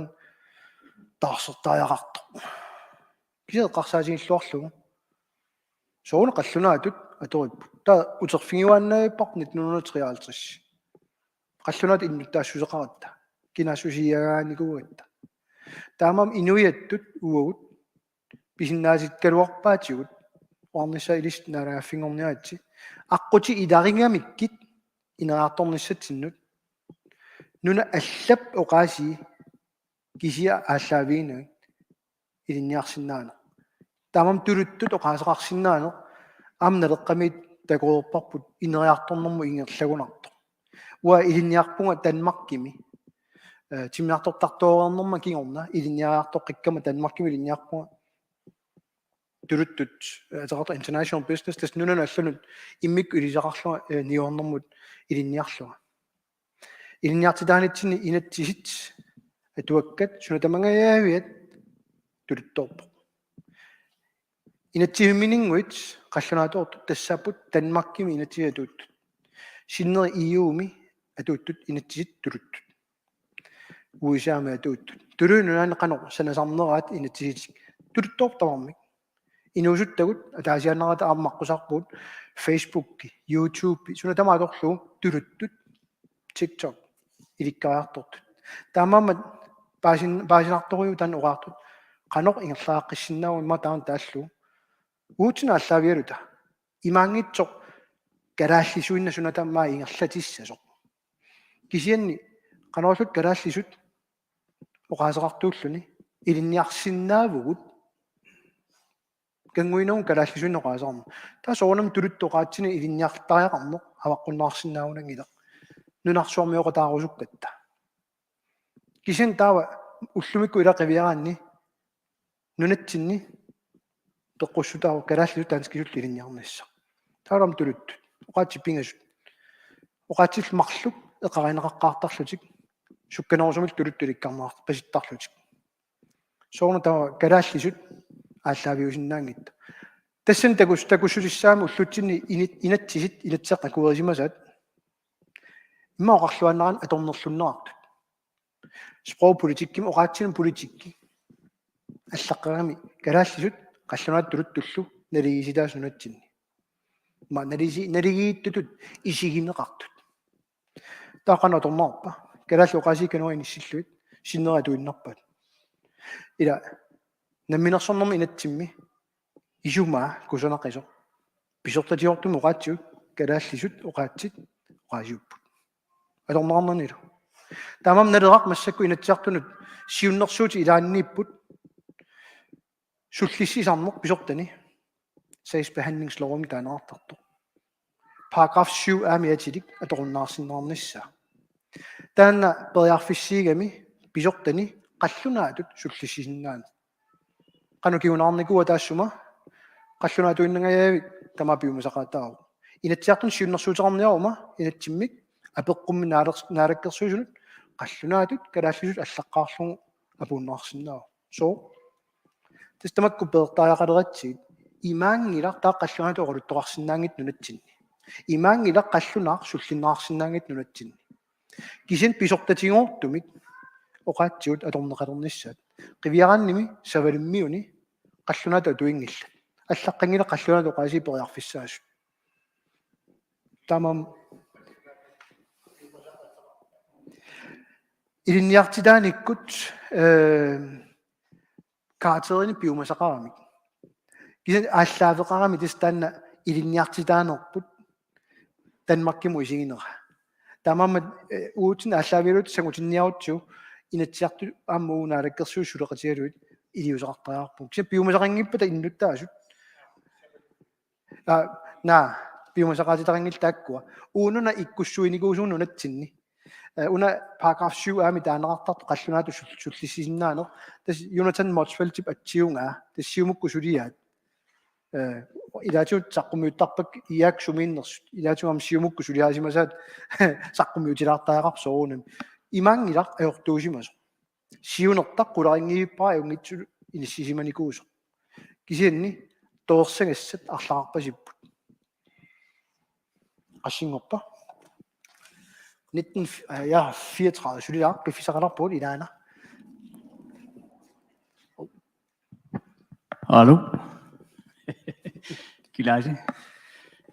taarsertariaqartoq. Kisianni eqqarsaatigilluarlugu. Sooruna qallunaatut atoripput. Taava uterfigiuaannavipparput nitten hundrede og treoghalvtreds. Qallunaatut innuttaassuseqaratta. Kinaassusiiagaanikuugatta. Taamaammat inuiattut uagut pisinnaatitikaluarpaatigut oqarnissaa ilissi naalagaaffinngorniaritsi. Aqqutit ilarigamikkit ineriartornissatsinnut. Nunat allat oqaasii kisiat aallaaviginagit ilinniarsinnaaneq. Taamaammat tuluttut oqaaseqarsinnaaneq aamma Naleqqamiit takoreerparput ineriartornermut ingerlagunartoq. Uanga ilinniarpunga Danmarkimi, eh, timmisartortartoreernerma kingorna ilinniariartoqqikkama Danmarkimi ilinniarpunga tuluttut, eh, ateqartoq international business, tassa nunanut allanut immikkut ilisaqarlunga, eh, niuernermut ilinniarlunga. Ilinniartitaanitsinni inatsisit atuakkat suna tamangajaviat tuluttoorpoq. Inatsisiminnguit qallunaatoortut tassaapput Danmarkimi inatsisit atuuttut. Sinneri E U-mi atuuttut inatsisit tuluttut. U S A-mi atuuttut. Tuluit Nunaanni qanoq sanasarneraat inatsisitik tuluttoorpoq tamarmik. Inuusuttagut ataasiaannarata aamma aqqusarpugut, Facebook, YouTube, suna tamaat atorlugu tuluttut, TikTok, ilikkariartortut. Taamaammat paasin-, paasinartorujuuvoq taanna oqartut, qanoq ingerlaqqissinnaaguma taanna taallugu. Uatsinnut aallaavigaluta. Imaanngitsoq kalaallisuinnaq suna tamaat ingerlatissasoq. Kisianni qanorluunniit kalaallisut oqaaseqartuulluni ilinniarsinnaavugut kannguinagu kalaallisuinnaq oqaaseqarneq. Taava soorunami tuluttut oqaatsinik ilinniartariaqarneq avaqqunneqarsinnaanngilaq. Nunarsuarmioqataarusukkatta. Kisianni taava ullumikkut ila qiviaraanni nunatsinni peqqussutaavoq kalaallisut danskisullu ilinniarnissaq. Taavalu tuluttut. Oqaatsit pingasut. Oqaatsillu marluk eqarineqaqqaartarlutik. Sukkanerusumillu tuluttut ilikkarneqartarpasittarlutik. Sooruna taava kalaallisut aallaaviusinnaanngitsut. Tassani takus-, takussutissaammat ullutsinni init-, inatsisit, inatsiseqarnermut akuerisimasaat. Immaqa oqarluaannarani atornerlunneqartut. Sprogpolitikkimi oqaatsinut politikki allaqqagami kalaallisut qallunaatut tuluttullu naligiissitaasut nunatsinni. Immaqa naligi-, naligiittutut isigineqartut. Taava qanoq atorneqarpa? Kalaallit oqaasii kanoq inissillugit sinneri atuinnarpaat. Ila namminersornermi inatsimmi isumaa kusanaqisoq. Pisortatigoortumik oqaatsigut kalaallisut oqaatsit oqaasiupput. Atorneqarnanilu. Taamaammat Naleraq massakkut Inatsisartunut siunnersuutit ilaanniipput sullissisarneq pisortani sagsbehandlingslovimi taaneqartartoq. Paragraf syv A-mi atilik atorunnaarsinnaarnissaa. Taanna periarfissiigami pisortani qallunaatut sullissisinnaaneq. Qanoq kinguneqarnikuua taassuma qallunaatuinnangajavik tamaat piumasaqaataavoq. Inatsisartuni siunnersuuteqarniaruma inatsimmik apeqqummik naalers-, naalakkersuisunut qallunaatut kalaallisut allaqqaarlugu apuunneqarsinnaavoq. Sooq? Tassa tamakku peertariaqaleratsigit imaanngilaq taava qallunaatut oqaluttoqarsinnaanngitsoq nunatsinni. Imaanngilaq qallunaaq sullinneqarsinnaanngitsoq nunatsinni. Kisianni pisortatigoortumik oqaatsigut atorneqalernissaat. Qiviaraannimi Savalimmiuni qallunaatut atuinngillat. Allaqqanngilaq qallunaatut oqaasii periarfissaasut. Taamaammat ilinniartitaanikkut, eh, karakterini piumasaqaramik. Kisianni aallaaveqarami tassa taanna ilinniartitaanerput Danmarkimut isiginera. Taamaammat, eh, uatsinnut aallaavigalugit sangutinniarutsigu Inatsisartut aamma uagut naalakkersuisut suleqatigalugit iliuuseqartariaqarpugut. Kisianni piumasaqanngippata innuttaasut. Aa, naa, piumasaqaatitaqanngillat taakkua. Uununa ikkussuinikuusugut nunatsinni. Eh, una paragraf syv A-mi taaneqartartoq qallunaatut sul-, sullissisinnaaneq. Tassa Jonathan Motzfeldtip atsiugaa. Tassa Siumukkut suliaat. Eh, ilaatigut saqqummiuttarpakka I A-kkut sumiinnersut. Ilaatigut aamma Siumukkut suliarisimasaat saqqummiutilaartariaqarpoq soorunami. Imaanngilaq ajortuusimasoq. Siunertaq qularinngivippara ajunngitsutut inissisimanikuusoq. Kisianni torersagassat arlaqarpasipput. Qassinngorpa? Nitten, øh, ja, fireogtredive, suliaq piffissaqalerpugut ilaana. Hallo. Kilaasi.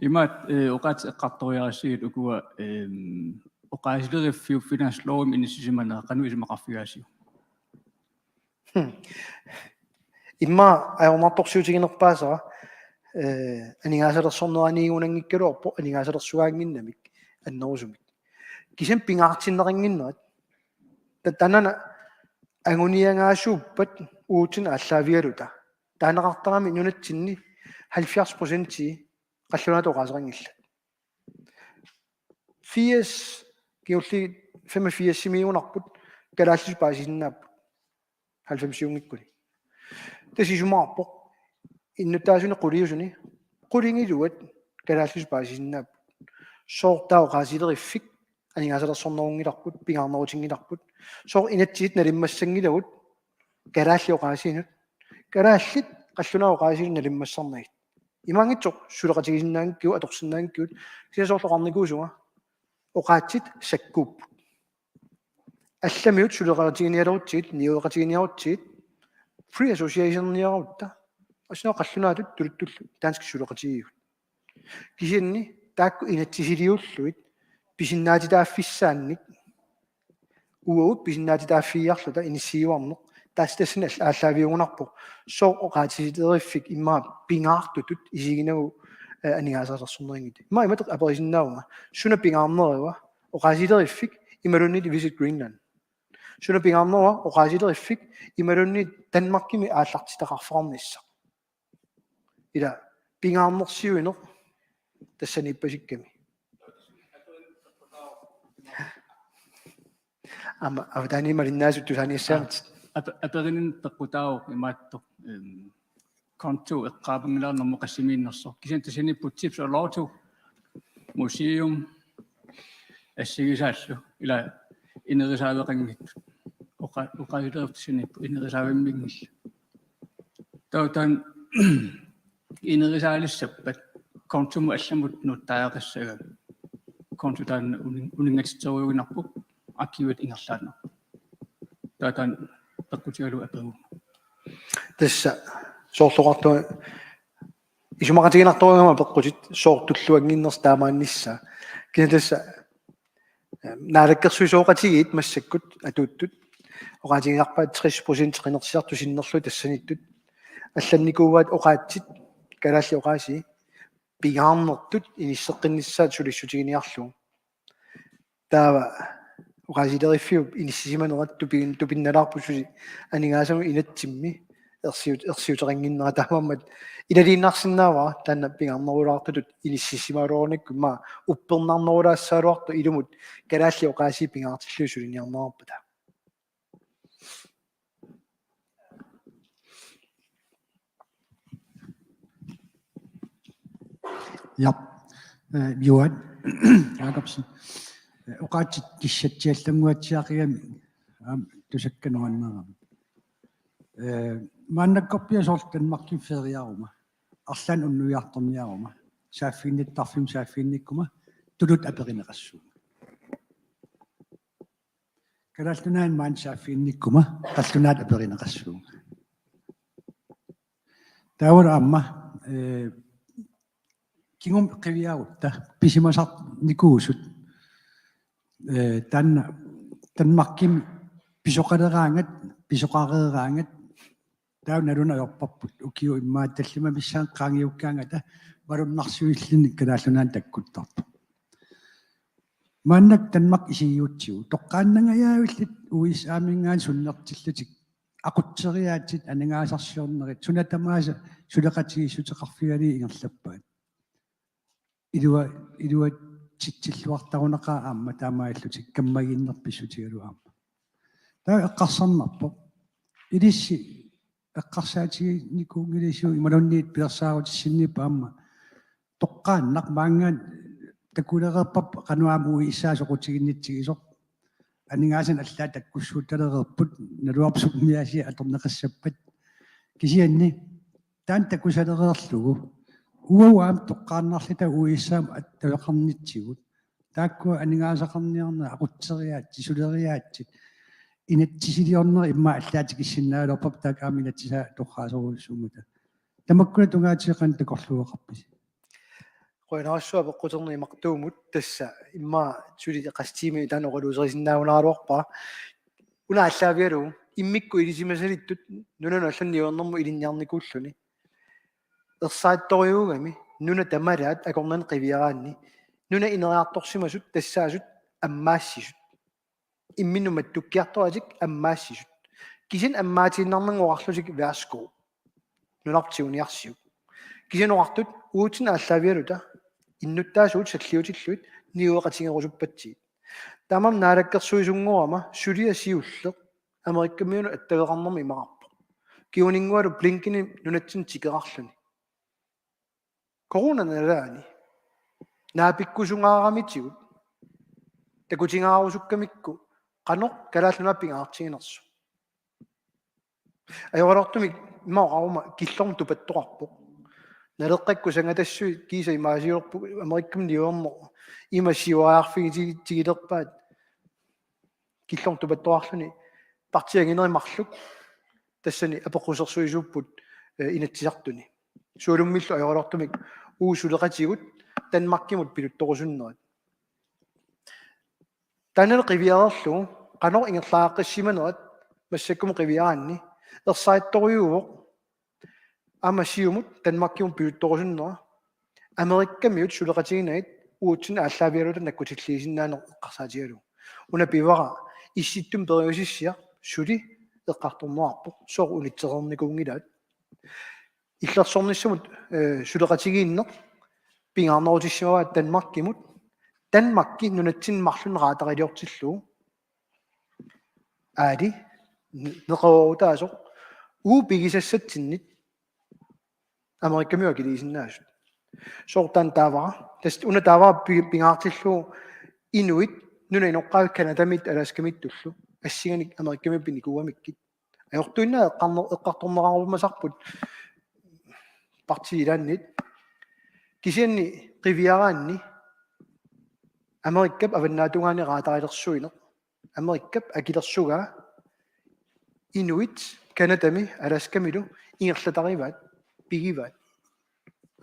Imaat, eh, oqaatsit eqqartoriarassigit ukua, ehm, oqaasileriffik finanslovimi inissisimanera qanoq isumaqarfigaasiuk? Hmm. Immaqa ajornartorsiutiginerpaasara, eh, aningaasalersorneraniigunanngikkaluarpoq aningaasalersugaannginnamik annerusumik. Kisianni pingaartinneqannginnerat. Ta-, taanna anguniagaasuuppat uatsinnut aallaavigaluta. Taaneqartarami nunatsinni halvfjerds procentii qallunaatut oqaaseqanngillat. Firs, kingulliit femogfirsimiigunarput kalaallisut paasisinnaapput. Halvfemsiunngikkuni. Tassa isumaqarpoq innuttaasuni quliusuni qulingiluat kalaallisut paasisinnaapput. Sooq taava oqaasileriffik aningaasalersornerunngilarput, pingaarnerutinngilarput. Sooq inatsisit nalimmassanngilagut kalaallit oqaasiinut. Kalaallit qallunaat oqaasiillu nalimmassarnagit. Imaanngitsoq suleqatigisinnaanngikkigut, atorsinnaanngikkigut, kisianni soorlu oqarnikuusunga oqaatsit sakkuupput. Allamiut suleqatiginialerutsigit, niueqatiginiarutsigit, Free Association-niarutta, assut qallunaatut tuluttullu danskit suleqatigiigut. Kisianni taakku inatsisiliullugit pisinnaatitaaffissaannik uagut pisinnaatitaaffigiarluta inissiiuarneq taasitassani all-, aallaaviugunarpoq. Sooq oqaasileriffik immaqa pingaartutut isiginagu, eh, aningaasalersornerinngit. Immaqa imatut aperisinnaavunga. Suna pingaarnerua oqaasileriffik imaluunniit Visit Greenland? Suna pingaarnerua oqaasileriffik imaluunniit Danmarkimi aallartitaqarfeqarnissaq? Ila pingaarnersiuineq tassaniippasikkami. Aamma avataaniit malinnaasut tusaaniassaammat. Ape-, aperininni peqqutaavoq imaattoq, ehm, konto eqqaamanngilara normuqassimiinnersoq. Kisianni tassaniipput Tips og Lotto, museum, assigisaallu, ila inerisaaveqanngitsut. Oqa-, oqaasileriffik tassaniipput inerisaavimminngillat. Taava taanna inerisaalissappat kontomut allamut nuuttariaqassagami. konto taanna unin-, uninngatitserujuinnarpoq, arkivet ingerlaannarpoq. Taava taanna peqqutigalugu aperiguma. Tassa soorlu oqartunga isumaqatiginartorujussuugama peqqutit soorlu tulluannginnersoq taamaannissaa. Kisianni tassa, eh, naalakkersuisooqatigiit massakkut atuuttut oqaatigisarpaat tres procent qinersisartut sinnerlugit tassaniittut. Allannikuuaat oqaatsit, kalaallit oqaasii, pingaarnertut inisseqqinnissaat sulissutiginiarlugu. Taava oqaasileriffiup inissisimanerat tupin-, tupinnalaarpoq suli aningaasanut inatsimmi ersiut-, ersiuteqannginnera, taamaammat ilaliinnarsinnaavara taanna pingaarnerulaartutut inissisimagaluarunikku, immaqa uppernarnerulaassagaluartoq ilumut kalaallit oqaasii pingaartillugit suliniarnerarpata. Ja. Eh, Johan Jakobsen. Eh, oqaatsit kissatsiallannguatsiaqigami aamma tusakka nuannaarami. Eh, maannakkorpiaq soorlu Danmarkimi feriaruma, arlaannik unnuiartorniaruma, saaffiginnittarfimmi saaffiginnikkuma tuluttut aperineqassuunga. Kalaallit Nunaanni maani saaffiginnikkuma qallunaatut aperineqassuunga. Taavalu aamma, eh, kingumut qiviarutta pisimasarnikuusut, eh, taanna Danmarkimi pisoqaleraangat, pisoqareeraangat, taava naluneq ajorparput, ukiut immaqa tallimat missaanni qaangiukkaangata malunnarsiuilluni Kalaallit Nunaanni takkuttarpoq. Maannakkut Danmark isigiutsigu, toqqaannangajaavillit U S A-minngaanniit sunnertillutik, aqutseriaatsit, aningaasarsiornerit, suna tamaasa suleqatigiissuteqarfigalugit ingerlappaat. Ilua-, iluatsitsilluartarunaqaaq aamma taamaalillutik kammagiinneq pissutigalugu aamma. Taava eqqarsarnarpoq. Ilissi eqqarsaatiginikuunngilisiuk imaluunniit pilersaarutissinniippat aamma. Toqqaannaq maanngaanniit takulereerparput qanoq aamma U S A soqutiginnitsigisoq. Aningaasanik allaat takkussuuttalereerput, naluarput summiaasiit atorneqassappat. Kisianni taanna takusalereerlugu uagut aamma toqqaannarluta U S A-mut attaveqarnitsigut, taakkua aningaasaqarniarnerit, aqutseriaatsit, suleriaatsit, inatsisiliornerit immaqa allaat tikissinnaagaluarpata, taakku aamma inatsisaa torraasorujussuummata. Tamakkua tungaatigut qanoq takorluueqarpisi? Qujanarsuaq apeqquterneq imartuumut. Tassa immaqa suli qassit tiimit taanna oqaluuserisinnaagunaraluarpara. Una aallaavigalugu immikkut ilisimasalittut nunanut allanut niuernermut ilinniarnikuulluni. Ersarittorujuugami nuna tamalaat akornanni qiviaraanni, nunap ineriartorsimasut tassaasut ammaassisut. Imminnut mattukkiartoratik ammaassisut. Kisianni ammaatiinnarnanngoqqarlutik, værsgo. Nunarput tiguniarsiuk. Kisianni oqartut uatsinnut aallaavigaluta innuttaasugut salliutillugit niueqatigerusuppatsigit. Taamaammat naalakkersuisunngorama suliaq siulleq Amerikamiunut attaveqarnermut imaqarpoq. Kinguninngualu Blinkenip nunatsinni tikeqarluni. Corona nalaani naapikkusunngaaramitsigut takutingaarusukkamikku qanoq Kalaallit Nunaat pingaartiginersoq. Ajoraluartumik ima oqaruma killormut tupattoqarpoq. Naleqqakkut sangatassuit kiisa imaasiulerput Amerikami niuerneq, ima siuariarfigitigilerpaat killormut tupattoqarluni partiit anginerit marluk tassani apeqqusersuisuupput, eh, Inatsisartuni. Sualummillu ajoraluartumik uagut suleqatigut Danmarkimut piluttorusunnerat. Taannalu qiviareerlugu qanoq ingerlaqqissimanerat massakkumut qiviaraanni ersarittorujuuvoq aamma siumut Danmarkimut piluttorusunnera Amerikamiut suleqatiginagit uatsinnut aallaavigaluta nakkutigisinnaanera eqqarsaatigalugu. Una pivara Issittumi periusissiaq suli eqqartorneqarpoq, sooq unitsereernikuunngilaat. Illersornissamut, eh, suleqatigiinneq pingaarnerutissimavaat Danmarkimut. Danmarki nunatsinni marlunnik raatariliortillugu. Aali, ne-, neqeroorutaasoq, uagut pigisassatsinnit Amerikamiut akiliisinnaasut. Sooq taanna taavara? Tassa una taavara pi-, pingaartillugu inuit nunap inoqqaavi Canadamiit Alaskamiittullu assinganik Amerikamiut pinikuugamikku. Ajortuinnaq eqqarne-, eqqartorneqarumasarput partiit ilaanniit. Kisianni qiviaraanni Amerikap avannaatungaani raatarilersuineq. Amerikap akilersugaa inuit Canadami Alaskamilu ingerlatarivaat, pigivaat.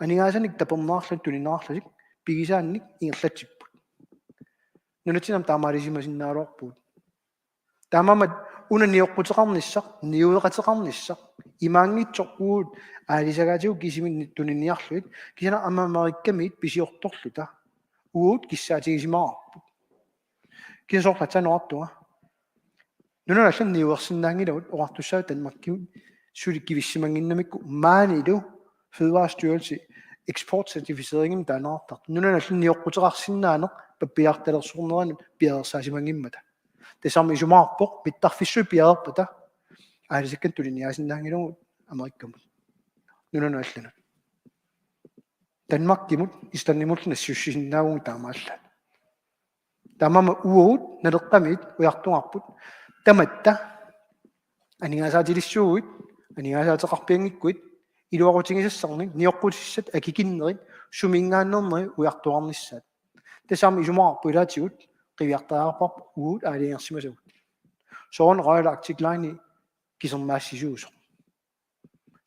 Aningaasanik tapernaarlutik tunineqarlutik pigisaannik ingerlatsipput. Nunatsinni aamma taamaaliisimasinnaagaluarpugut. Taamaammat una nioqquteqarnissaq, niueqateqarnissaq, imaanngitsoq uagut aalisagaatigut kisimik tuniniarlugit, kisianni aamma Amerikamiit pisiortorluta uagut kissaatigisimavarput. Kisianni soorlu aatsaat oqartunga. Nunanut allanut niuersinnaanngilagut oqartussaavoq Danmarkimut suli kivissimannginnamikku maanilu Fødevarestyrelsi eksportcertificeringimik taaneqartartoq. Nunanut allanut nioqquteqarsinnaaneq pappiartalersorneranut piareersaasimanngimmata. Tassami isumaqarpoq mittarfissuit piareerpata aalisakkanik tuniniaasinnaanngilagut Amerikamut. Nunanut allanut. Danmarkimut, Islandimullu nassiussisinnaavugut taamaallaat. Taamaammat uagut Naleqqamiit ujartugarput tamatta aningaasaatilissuuguit, aningaasaateqarpianngikkuit, iluaqutigisassannik nioqqutissat akikinnerit suminngaanneernerit ujartuarnissaat. Tassami isumaqarpoq ilaatigut qiviartariaqarparput uagut aalajangersimasagut. Soorlu Royal Arctic Line kisermaassisuusoq.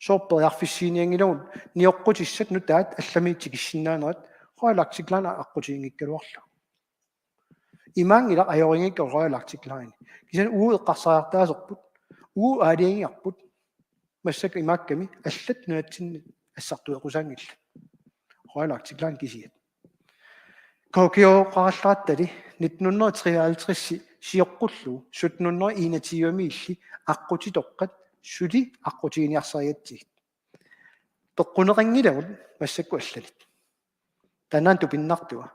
Sooq periarfissiinianngilagut nioqqutissat nutaat allamiit tikissinnaanerat Royal Arctic Line aqqutiginngikkaluarlugu. Imaanngilaq ajorinngikkaluarlugu Royal Arctic Line. Kisianni uagut eqqarsariartaaserput, uagut aalajangigarput, massakkut imaakkami allat nunatsinni assartueqqusaanngillat. Royal Arctic Line kisiat. K G H-qarallarattali nitten hundrede treoghalvtreds sioqqullugu sytten hundrede enogtyve-miilli aqqutitoqqat suli aqqutiginiarsarigatsigit. Peqquneqanngilagut massakkut allanik. Taannaana tupinnartua.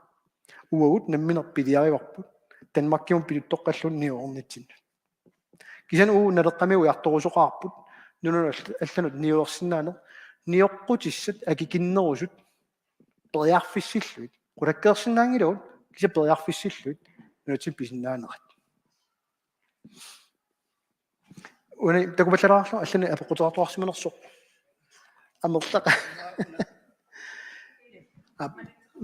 Uagut nammineq piliarivarput Danmarkimut pituttoqqalluunniit niuernitsinnut. Kisianni uagut Naleqqami ujartorusoqaarput nunanut all-, allanut niuersinnaaneq nioqqutissat akikinnerusut periarfissillugit. Qulakkeersinnaanngilagut kisianni periarfissillugit nunatsinni pisinnaanerat. Una takupallalaarlu allani apeqquteqartoqarsimanersoq. Amerlaqa. Aap,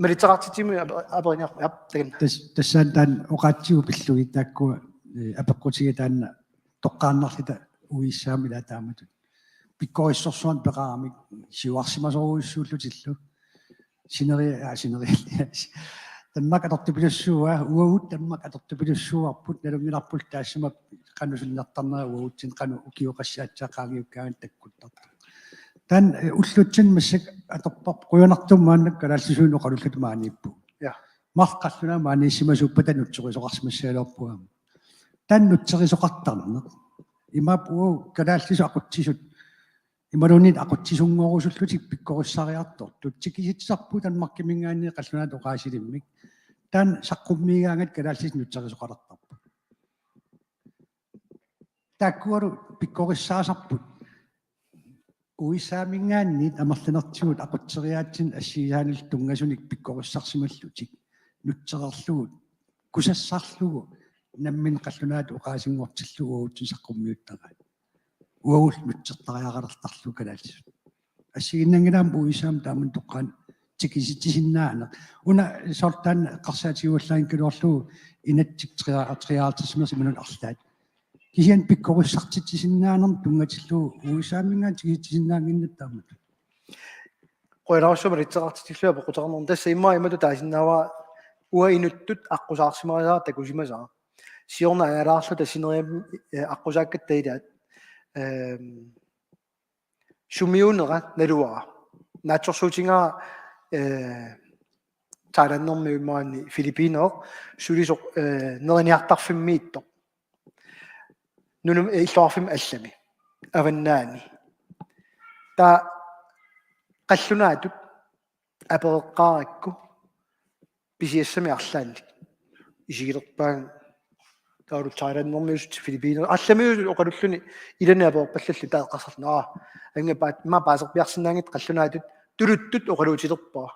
malitseqartitsimi ape-, aperiarput. Aap, takanna. Tas-, tassani taanna oqaatsigut pillugit taakkua, eh, apeqqutigiit taanna toqqaannarluta U S A-mi ilaa taamatut. Pikkorissorsuarnik peqaramik siuarsimasorujussuullutillu. Sineri-, aa, sineri-, Danmark atortupilussuuaa, uagut Danmark atortupilussuuarput, nalunngilarput taassuma qanoq sunnertarnera uagutsinnut qanoq ukioqassaat aatsaat qaangiukkaangat takkuttartoq. Taanna, eh, ullutsinni massakkut atorparput qujanartumik maannakkut kalaallisuinnaq oqalulluta maaniippugut. Ja. Marluk qallunaat maaniissimasuuppata nutserisoqarsimassagaluarpugut aamma. Taanna nutserisoqartarneq. Imaappoq uagut kalaallisut aqutsisut imaluunniit aqutsisunngorusullutik pikkorissariartortut tikisitsisarpugut Danmarkiminngaanniit qallunaatut oqaasilimmik. Taanna saqqummiigaangat kalaallisut nutserisoqalertarput. Taakkualu pikkorissaasarput. U S A-minngaanniit amerlanertigut aqutseriaatsinik assigisaanillu tunngasunik pikkorissarsimallutik. Nutserlugu, kusassarlugu, nammineq qallunaatut oqaasinngortillugu uagutsinnut saqqummiuttaraat. Uagullu nutsertariaqalertarlugu kalaallisut. Assigiinnanngilaammat U S A-mut taamani toqqaannaq tikisitsisinnaaneq. Una soorlu taanna eqqarsaatigivallaanngikkaluarlugu inatsit tria-, triaaltersimasoq imaluunniit arlaat. Kisianni pikkorissartitsisinnaanermut tunngatillugu U S A-minngaanniit tikisitsisinnaannginnatta taamatut. Qujanarsuaq malitseqartitsillugu apeqquteqarnermut. Tassa immaqa imatut taasinnaavara uanga inuttut aqqusaarsimarisara takusimasara. Siorna ajalaarluta sineriammi, eh, aqqusaakkatta ilaat. Ehm, sumiunera naluara. Naatsorsuutigaara, eh, Thailandimiit imaluunniit Filippineq sulisoq, eh, neriniartarfimmiittoq. Nunami, eh, illoqarfimmi allami. Avannaani. Taava qallunaatut apereqqaarakku pisiassami arlaannik. Isigilerpaanga taavalu Thailandimiusut Filippineq. Allamiusut oqalulluni ilani apereqqallalli taava eqqarsarluni. Aa, ange paat, immaqa paaserpiarsinnaanngitsoq qallunaatut tuluttut oqaluutilerpara.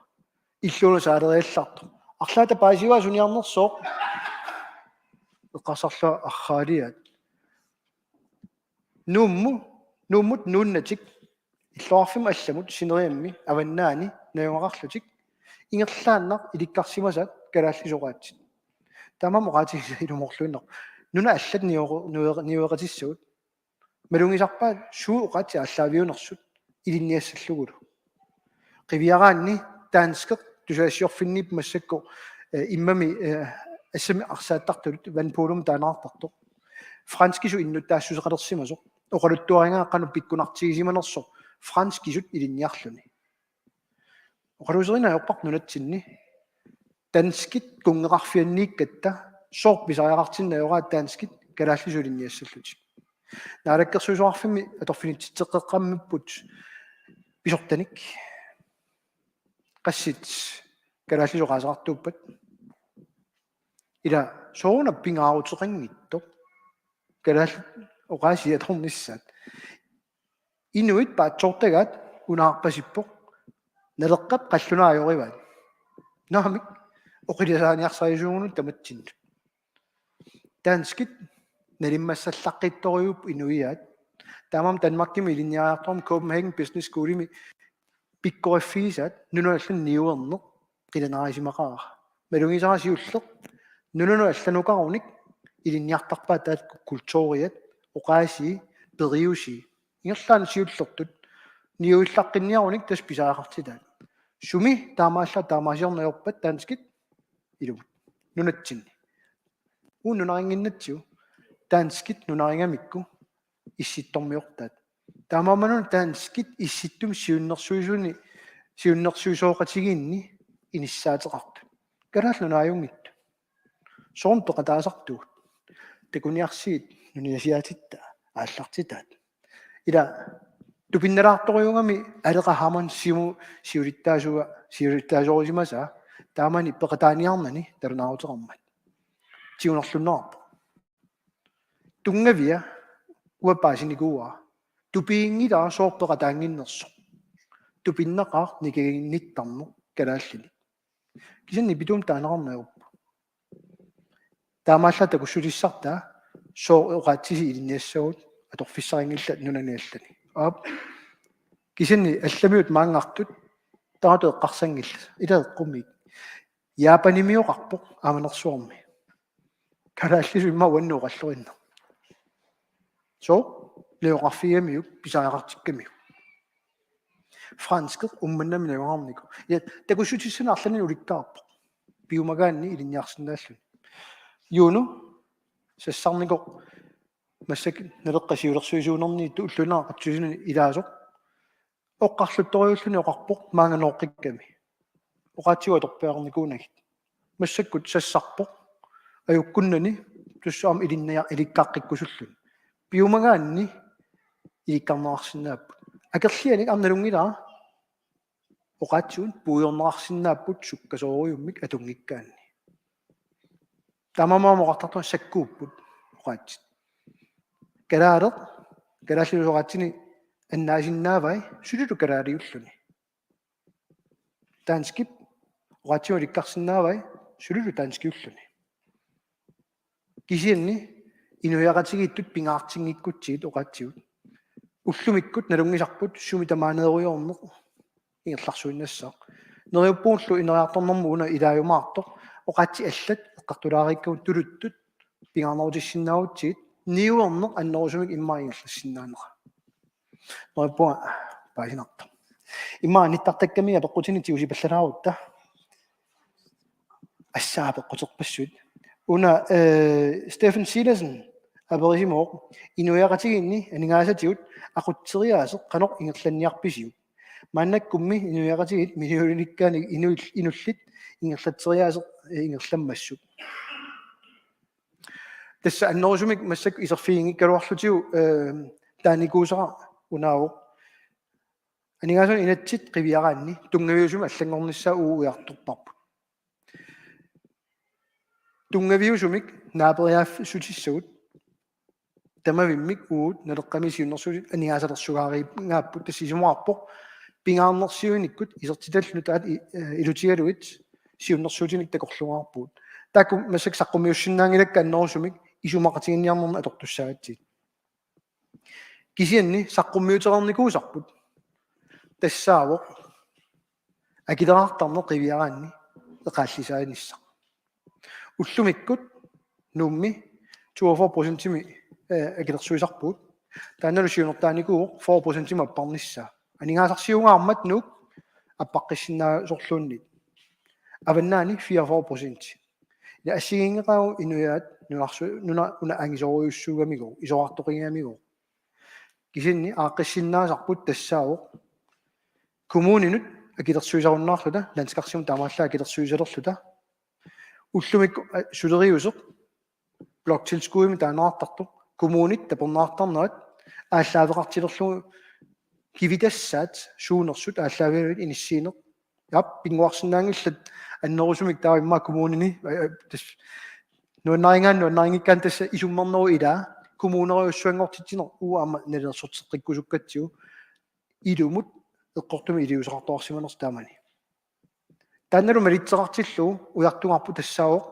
Illuuna saaleriallartoq. Arlaata paasivaa suniarnersoq. Eqqarsarlunga arraaliaat. Nuummu-, Nuummut nuunnatik illoqarfimmut allamut sineriammi avannaani najugaqarlutik ingerlaannaq ilikkarsimasaat kalaallisut oqaatsit. Taamaammat oqaatigisat ilumoorluinnarput. Nunat allat niuequ-, niueqatissagut. Malugisarpaat suut oqaatsit aallaaviunersut ilinniassallugulu. Qiviaraanni danskeq tusagassiorfinniippoq massakkut, eh, immami, eh, assammik arsaattartut vandpolomik taaneqartartoq. Franskisut innuttaassuseqalersimasoq. Oqaluttuarigaa qanoq pikkunartigisimanersoq franskisut ilinniarluni. Oqaluuserineq ajorparput nunatsinni. Danskit kunngeqarfianniikkatta sooq pisariaqartinneq ajoraa danskit kalaallisut ilinniassallutik. Naalakkersuisoqarfimmi atorfinitsitseqqeqqammerput pisortanik. Qassit kalaallisut oqaaseqartuuppat? Ila sooruna pingaaruteqanngitsoq kalaallit oqaasii atornissaat. Inuit paatsoortagaat unaarpasippoq, Naleqqap qallunaajorivaat. Naamik, oqilisaaniarsarisuugunut tamatsinnut. Danskit nalimmassallaqqittorujuupput inuiaat. Taamaammat Danmarkimi ilinniariartormat Copenhagen Business Schoolimi pikkoriffigisaat nunanut allanut niuerneq qilanaarisimaqaara. Malugisara siulleq nunanut allanukarunik ilinniartarpaat taakku kulturiat, oqaasii, periusii. Ingerlaannaq siullertut niuillaqqinniarunik tassa pisariaqartitaat. Sumi taamaallaat taamaasiorneq ajorpat danskit ilumut nunatsinni? Uagut nunarinnginnatsigu danskit nunarigamikku issittormiortaat. Taamaammat danskit issittumik siunnersuisuni, siunnersuisooqatigiinni inissaateqartut. Kalaallit nunaajunngitsut. Soormi peqataasartugut? Takuniarsigit nunasiaatittaa aallartitaat. Ila tupinnalaartorujuugami Aleqa Hammond Siumut siulittaasuga, siulittaasorisimasaa, taamani peqataaniarnani talunaaruteqarmat. Tigunerlunnerarpoq. Tunngavia uanga paasinikuuara. Tupiginngilara sooq peqataannginnersoq. Tupinnaqaaq nikinngittarneq kalaallinik. Kisianni nipituumik taaneqarneq ajorpoq. Taamaallaat takussutissartaa sooq oqaatsit ilinniassavagut atorfissaqanngillat nunani allani. Aap. Kisianni allamiut maanngartut taratut eqqarsanngillat. Ila eqqumiik. Japanimioqarpoq Aamanersuarmi. Kalaallisut immaqa uannut oqallorinnaq. Sooq? Najugaqarfigigamiuk, pisariaqartikkamiuk. Franskit Uummannami najugaqarnikoq. Ja, takussutissanik arlaannik ulikkaarpoq. Piumagaanni ilinniarsinnaalluni. Juno sassarnikoq massakkut Naleqqap siulersuisuunerni ulluinnarni aqatsisuunerni ilaasoq oqarluttorujuulluni oqarpoq maanga nooqqikkami. Oqaatsigut atorpiarnikuunagit. Massakkut sassarpoq. Ajukkunnani tassa aamma ilinnia-, ilikkaqqikkusulluni. Piumagaanni ilikkarneqarsinnaapput. Akerlianik aamma nalunngilara oqaatsigut puigorneqarsinnaapput sukkasoorujummik atunngikkaanni. Taamaammat oqartartoq sakkuupput oqaatsit. Kalaaleq, kalaallisut oqaatsinik annaasinnaavai sululu kalaaliulluni. Danskit oqaatsigut ilikkarsinnaavai sululu danskiulluni. Kisianni inuiaqatigiittut pingaartinngikkutsigit oqaatsigut. Ullumikkut nalunngisarput sumi tamaaneerujoorneq ingerlarsuinnassaaq. Neriuppungalu ineriartornermut una ilaajumaartoq oqaatsit allat eqqartulaariikkagut tuluttut pingaarnerutissinnaagatsigit niuerneq annerusumik immaqa ingerlassinnaanera. Neriuppunga paasinartoq. Immaqa nittartakkami apeqqutini tigusipallalaarutta. Assaa apeqquterpassuit. Una, eh, Stephen Silassen aperisimavoq inuiaqatigiinni aningaasatigut aqutseriaaseq qanoq ingerlanniarpisiuk. Maannakkummi inuiaqatigiit millionikkaanni inuill-, inullit ingerlatseriaaseq, eh, ingerlammassuk. Tassa annerusumik massakkut iserfiginngikkaluarlutigu, eh, taanikuusara unaavoq. Aningaasanut inatsit qiviaraanni tunngaviusumik allanngornissaa uagut ujartorparput. Tunngaviusumik naaperiaassutissagut tamavimmik uagut Naleqqami siunnersuutit aningaasalersugaariigaapput, tassa isumaqarpoq pingaarnersiuinikkut isertitallit nutaat i-, eh, ilutigalugit siunnersuutinik takorluugaarpugut. Taakku massakkut saqqummiussinnaanngilakka annerusumik isumaqatiginninniarnermut atortussaagatsigit. Kisianni saqqummiutereernikuusarput tassaavoq akileraartarneq qiviaraanni eqaallisaanissaq. Ullumikkut Nuummi toogfyrre procentimik, eh, akilersuisarpugut. Taannalu siunertaanikuuvoq fyrre procentimik apparnissaa. Aningaasarsiuungaarmat Nuuk appaqqissinnaasarluunniit. Avannaani fireogfyrre procent. Ila assigiinngeqaaq inuiaat nunarsu-, nuna una angisoorujussuugamigooq, isorartoqigamigooq. Kisianni aaqqissinnaasarput tassaavoq kommuninut akilersuisarunnaarluta, landskarsimut taamaallaat akilersuisalerluta. Ullumikkut, eh, suleriuseq bloktilskuddimik taaneqartartoq, kommunit tapernaartarnerat aallaaveqartilerlugu kivitassaat suunersut aallaavigalugit inissiineq. Aap, pinnguarsinnaanngillat annerusumik taava immaqa kommunini, eh, eh, tassa nuannarigaanni nuannarinngikkaanni tassa isummernerup ilaa kommunerujussuanngortitsineq uagut aamma nalilersorteqqikkusukkatsigu ilumut eqqortumik iliuuseqartoqarsimanersoq taamani. Taannalu malitseqartillugu ujartugarput tassaavoq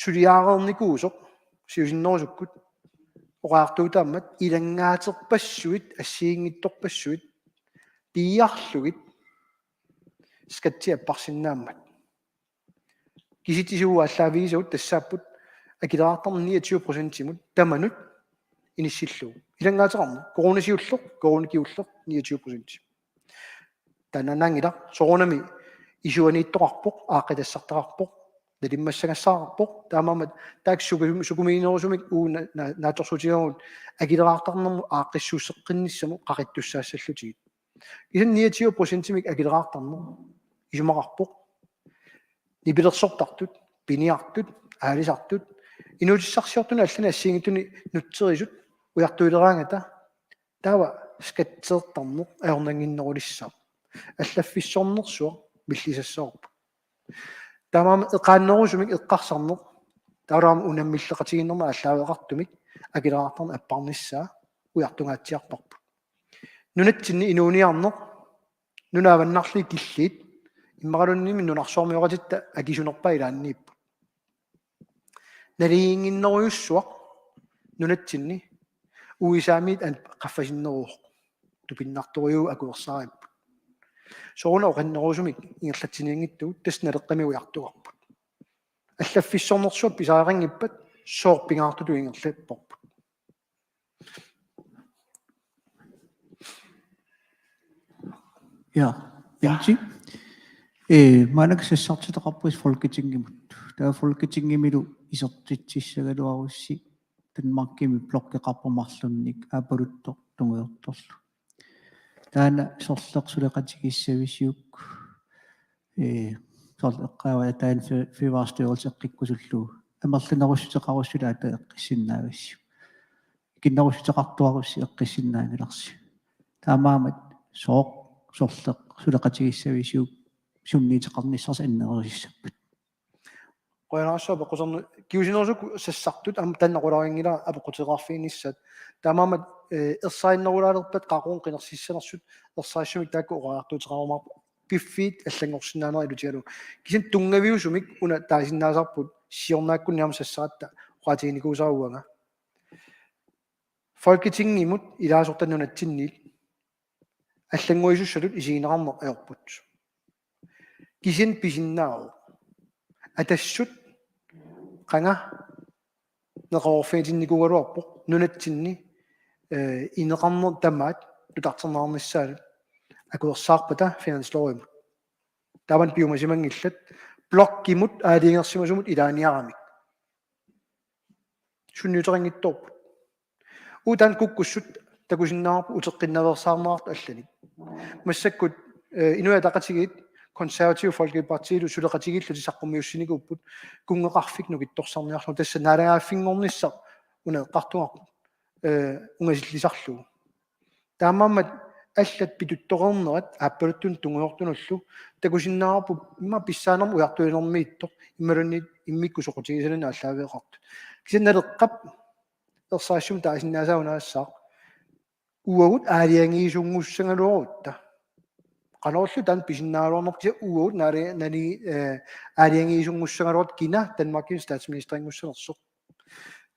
suliareernikuusoq siusinnerusukkut oqariartuutaammat ilanngaaterpassuit assigiinngitsorpassuit piiarlugit skattia apparsinnaammat. Kisitsisit uagut aallaavigisagut tassaapput akileraartarneq niogtyve procentimut tamanut inissillugu. Ilanngaateqarneq. Koruuna siulleq, koruuna kingulleq, niogtyve procent. Taannaannaanngilaq, soorunami isuaniittoqarpoq, aaqqitassartaqarpoq, nalimmassagassaqarpoq, taamaammat taakku suku-, sukumiinerusumik uagut na-, na-, naatsorsuutigaarput akileraartarnermut aaqqissuusseqqinnissamut qaqittussaassallutigit. Kisianni niogtyve procentimik akileraartarneq isumaqarpoq. Nipilersortartut, piniartut, aalisartut, inuutissarsiortunut allanut assigiinngitsunut nutserisut ujartuileraangata taava skatteertarneq ajornannginnerulissaaq. Allaffissornersuaq millisassavarput. Taamaammat eqaannerusumik eqqarsarneq, taavalu aamma unammilleqatigiinnermik aallaaveqartumik akileraartarneq apparnissaa ujartungaatsiarparput. Nunatsinni inuuniarneq, nunat avannarliit killiit, immaqaluunniimmi nunarsuarmioqatitta akisunerpaat ilaanniipput. Naligiinnginnerujussuaq nunatsinni U S A-miit an-, qaffasinneruvoq, tupinnartorujuuvoq akuersaaripput. Soorunami oqinnerusumik ingerlatsinianngitsugut, tassa Naleqqami ujartugarput. Allaffissornersuaq pisariaqanngippat sooq pingaartutut ingerlapparput. Ja, ja. Bentsi. Eh, maannakkut sassartitaqarpusi Folketingimut. Taava Folketingimilu isertitsissagaluarussi Danmarkimi blokkeqarpoq marlunnik aappaluttoq tungujortorlu. Taanna sorleq suleqatigissavisiuk, eh, soorlu eqqaavara taanna fø-, fødevarestyrelse eqqikkusullugu. Amerlanerussuteqarussi ilaata eqqissinnaavassi. Ikinnerussuteqartuarussi eqqissinnaanngilarsi. Taamaammat sooq sorleq suleqatigissavisiuk sunniuteqarnissarsi annerusissappat. Qujanarsuaq apeqqusernu-, kingusinnerusukkut sassartut aamma taanna oqaloqatiginngilara apeqquteqarfiginissaat. Taamaammat, eh, ersarinnerulaalerpat qaqugu qinersissanersut ersarissumik taakku oqariartuuteqarumaarput piffiit allanngorsinnaanerat ilutigalugu. Kisianni tunngaviusumik una taasinnaasarput siornaakkunni aamma sassaratta oqaatiginikuusara uanga. Folketingimut ilaasortat nunatsinniit allannguisussatut isigineqarneq ajorput. Kisianni pisinnaavoq. Atassut qanga neqeroorfigitinnikuugaluarpoq nunatsinni, eh, ineqarneq tamaat nutarterneqarnissaanut akuersaarpata finanslovimut. Taamani piumasimanngillat blokkimut aalajangersimasumut ilaaniaramik. Sunniuteqanngitsoorput. Uagut taanna kukkussut takusinnaavarput uteqqinnaveersaarneqartut allanik. Massakkut, eh, Inuit Ataqatigiit Konservative Folkepartilu suleqatigiillutik saqqummiussinikuupput kunngeqarfik nukittorsarniarlugu, tassa naalagaaffinngornissaq una eqqartugarput, eh, ungasillisarlugu. Taamaammat allat pituttoqarnerat aappaluttunut tungujortunullu takusinnaavarput immaqa pissaanermut ujartuinermiittoq imaluunniit immikkut soqutigisalinnut aallaaveqartut. Kisianni Naleqqap ersarissumik taasinnaasaa unaassaaq uagut aalajangiisunngussagaluarutta. Qanorlu taanna pisinnaagaluarnerput kisianni uagut naali-, nani-, eh, aalajangiisunngussagaluarutta kina Danmarkimi statsministerinngussanersoq.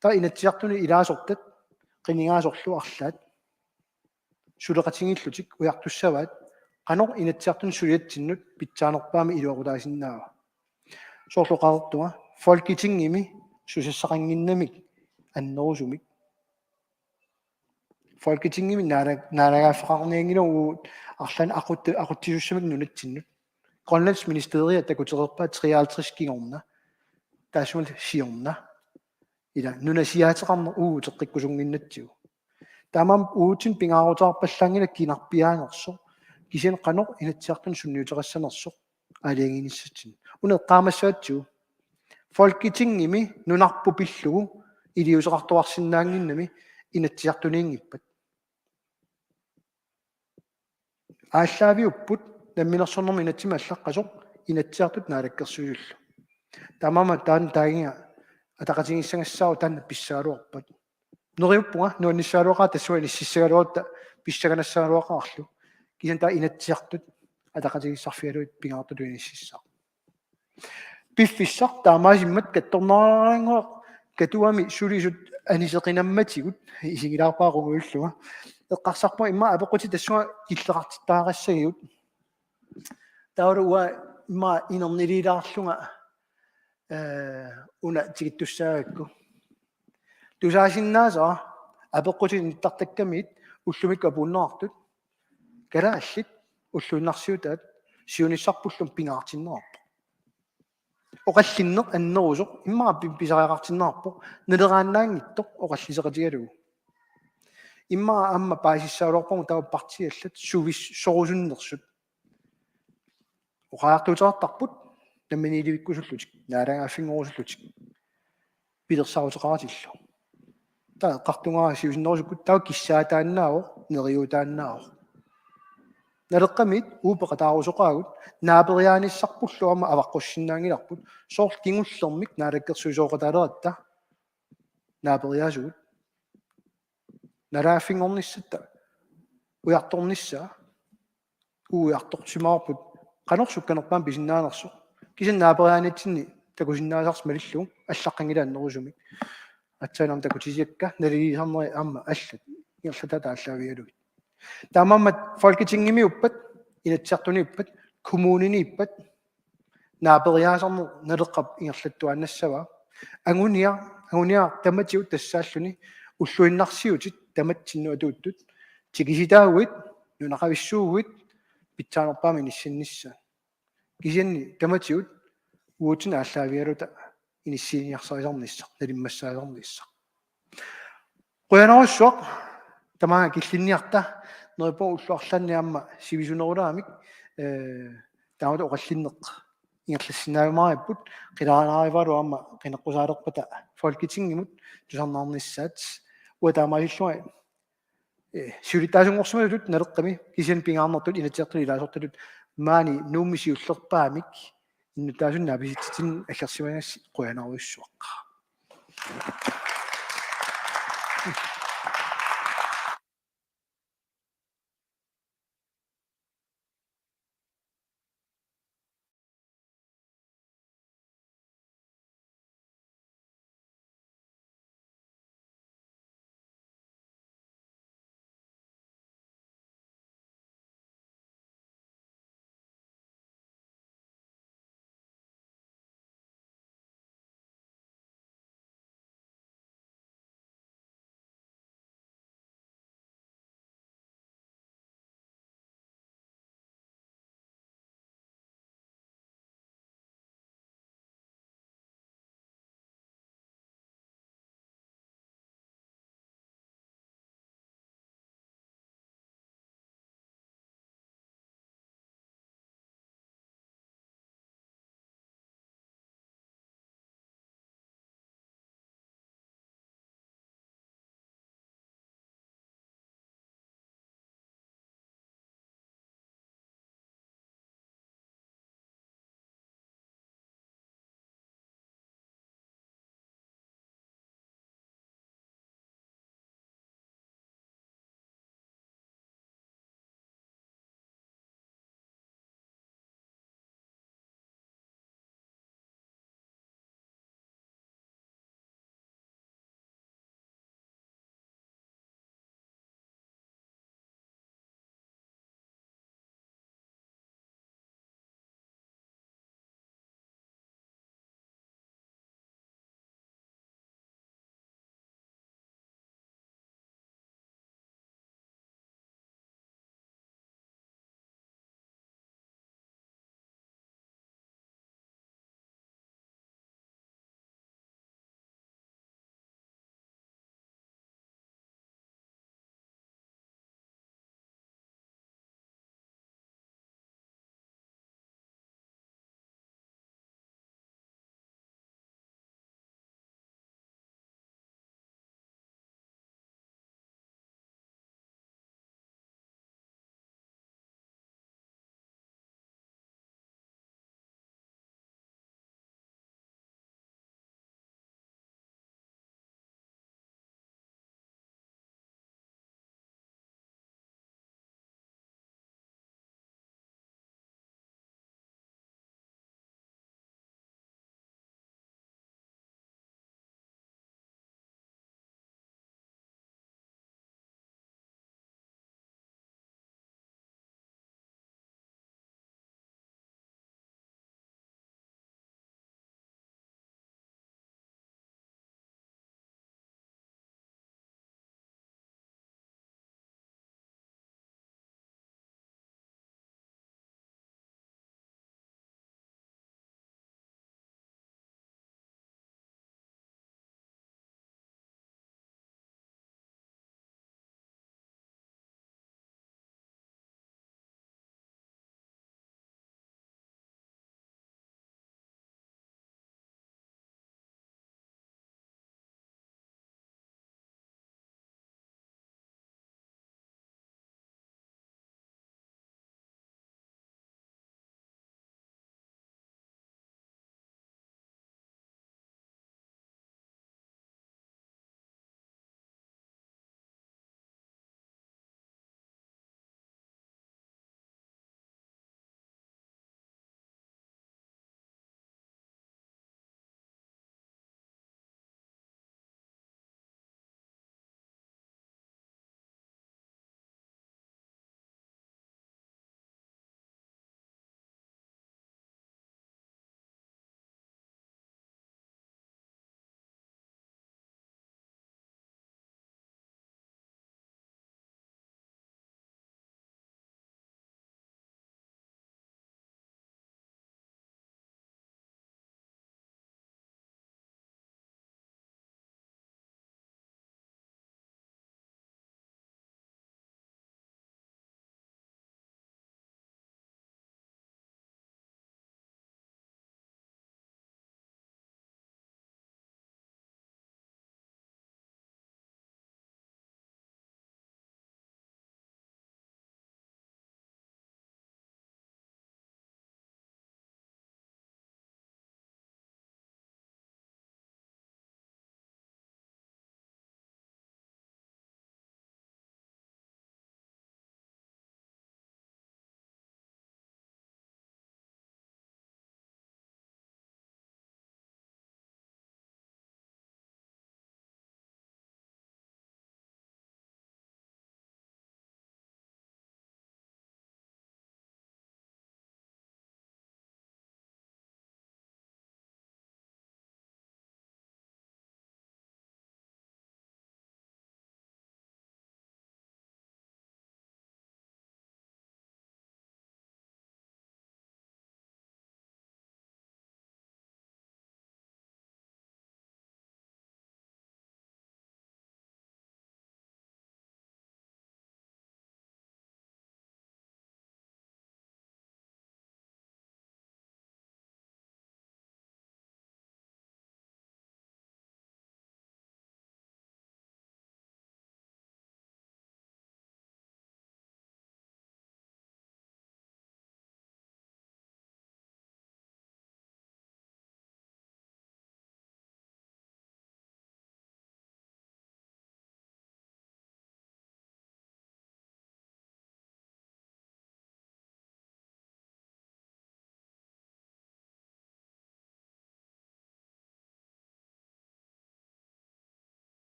Taava Inatsisartuni ilaasortat qinigaasorlu arlaat suleqatigiillutik ujartussavaat qanoq Inatsisartuni suliatsinnut pitsaanerpaamik iluaqutaasinnaava. Soorlu oqartunga Folketingimi susassaqannginnamik annerusumik. Folketingimi naala-, naalagaaffeqarnianngilagut uagut arlaannik aqut-, aqutsisussamik nunatsinnut. Grønlandsministeriet takutereerpaa treoghalvtreds kingorna. Taassumalu siorna. Ila nunasiaateqarneq uagut uteqqikkusunnginnatsigu. Taamaammat uatsinnut pingaaruteqarpallaanngilaq kinarpiaanersoq. Kisianni qanoq Inatsisartuni sunniuteqassanersoq aalajangiinissatsinnik. Una eqqaamassagatsigu. Folketingimi nunarput pillugu iliuuseqartuarsinnaannginnami Inatsisartuniinngippat. Aallaaviupput namminersornermut inatsimmi allaqqasoq Inatsisartut Naalakkersuisullu. Taamaammat taanna taagiga ataqatigiissagassaavoq taanna pissagaluarpat. Neriuppunga nuannissagaluaqaaq tassunga inississagaluarutta pissaganassagaluaqaarlu. Kisianni taava Inatsisartut ataqatigiissarfigalugit pingaartutut inississaaq. Piffissaq taamaasimmat kattornaraannguaq Katuami sulisut aniseqinammatigut isigilaarpara qungujullunga. Eqqarsarpunga immaqa apeqqutit tassunga killeqartittariaqassagigut. Taavalu uanga immaqa inerniliilaarlunga, eh, una tikittussaagakku. Tusaasinnaasara apeqqutit nittartakkamit ullumikkut apuunneqartut. Kalaallit ulluinnarsiutaat siunissarpullu pingaartinneqarpoq. Oqallinneq annerusoq immaqa pi-, pisariaqartinneqarpoq, naleraannaanngitsoq oqalliseqatigalugu. Immaqa aamma paasissagaluarpagut taava partiit allat suvis-, sorusunnersut. Oqariartuuteqartarput namminiilivikkusullutik, naalagaaffinngorusullutik. Pilersaaruteqaratillu. Taava eqqartugaara siusinnerusukkut taava kissaataannaavoq, neriuutaannaavoq. Naleqqamit uagut peqataarusoqaagut, naaperiaanissarpullu aamma avaqqussinnaanngilarput, soorlu kingullermik naalakkersuisooqataaleratta naaperiaasugut. Naalagaaffinngornissatta ujartornissaa, ujartorsimavarput qanoq sukkanerpaamik pisinnaanersoq. Kisianni naaperiaanitsinni takusinnaasarsi malillugu allaqqanngilaq annerusumik. Aatsaannguaq takutisiakka naliliisarneri aamma allat ingerlataat aallaavigalugit. Taamaammat Folketingimiuppat, Inatsisartuniuppat, kommuniniippat, naaperiaasarneq Naleqqap ingerlattuaannassavaa. Anguniar-, anguniaraq tamatigut tassaalluni ulluinnarsiutit tamatsinnut atuuttut. Tikisitaaguit, nunaqavissuuguit, pitsaanerpaamik inissinnissaat. Kisianni tamatigut uatsinnut aallaavigaluta inissiiniarsarisarnissaq, nalimmassarisarnissaq. Qujanarsuaq tamaanga killinniarta, neriuppunga ullut arlaanni aamma sivisunerulaamik, eh, taamatut oqallinneq ingerlassinnaajumaaripput, qilarinaarugaluarluta aamma qineqqusaalerpata Folketingimut tusarnaarnissaat, uanga taamaasillunga, eh, siulittaasunngorsimasutut Naleqqami, kisianni pingaarnertut Inatsisartuni ilaasortatut maani Nuummi siullerpaamik innuttaasunik naapitsitsinnik aggersimagassi qujanarsuaq.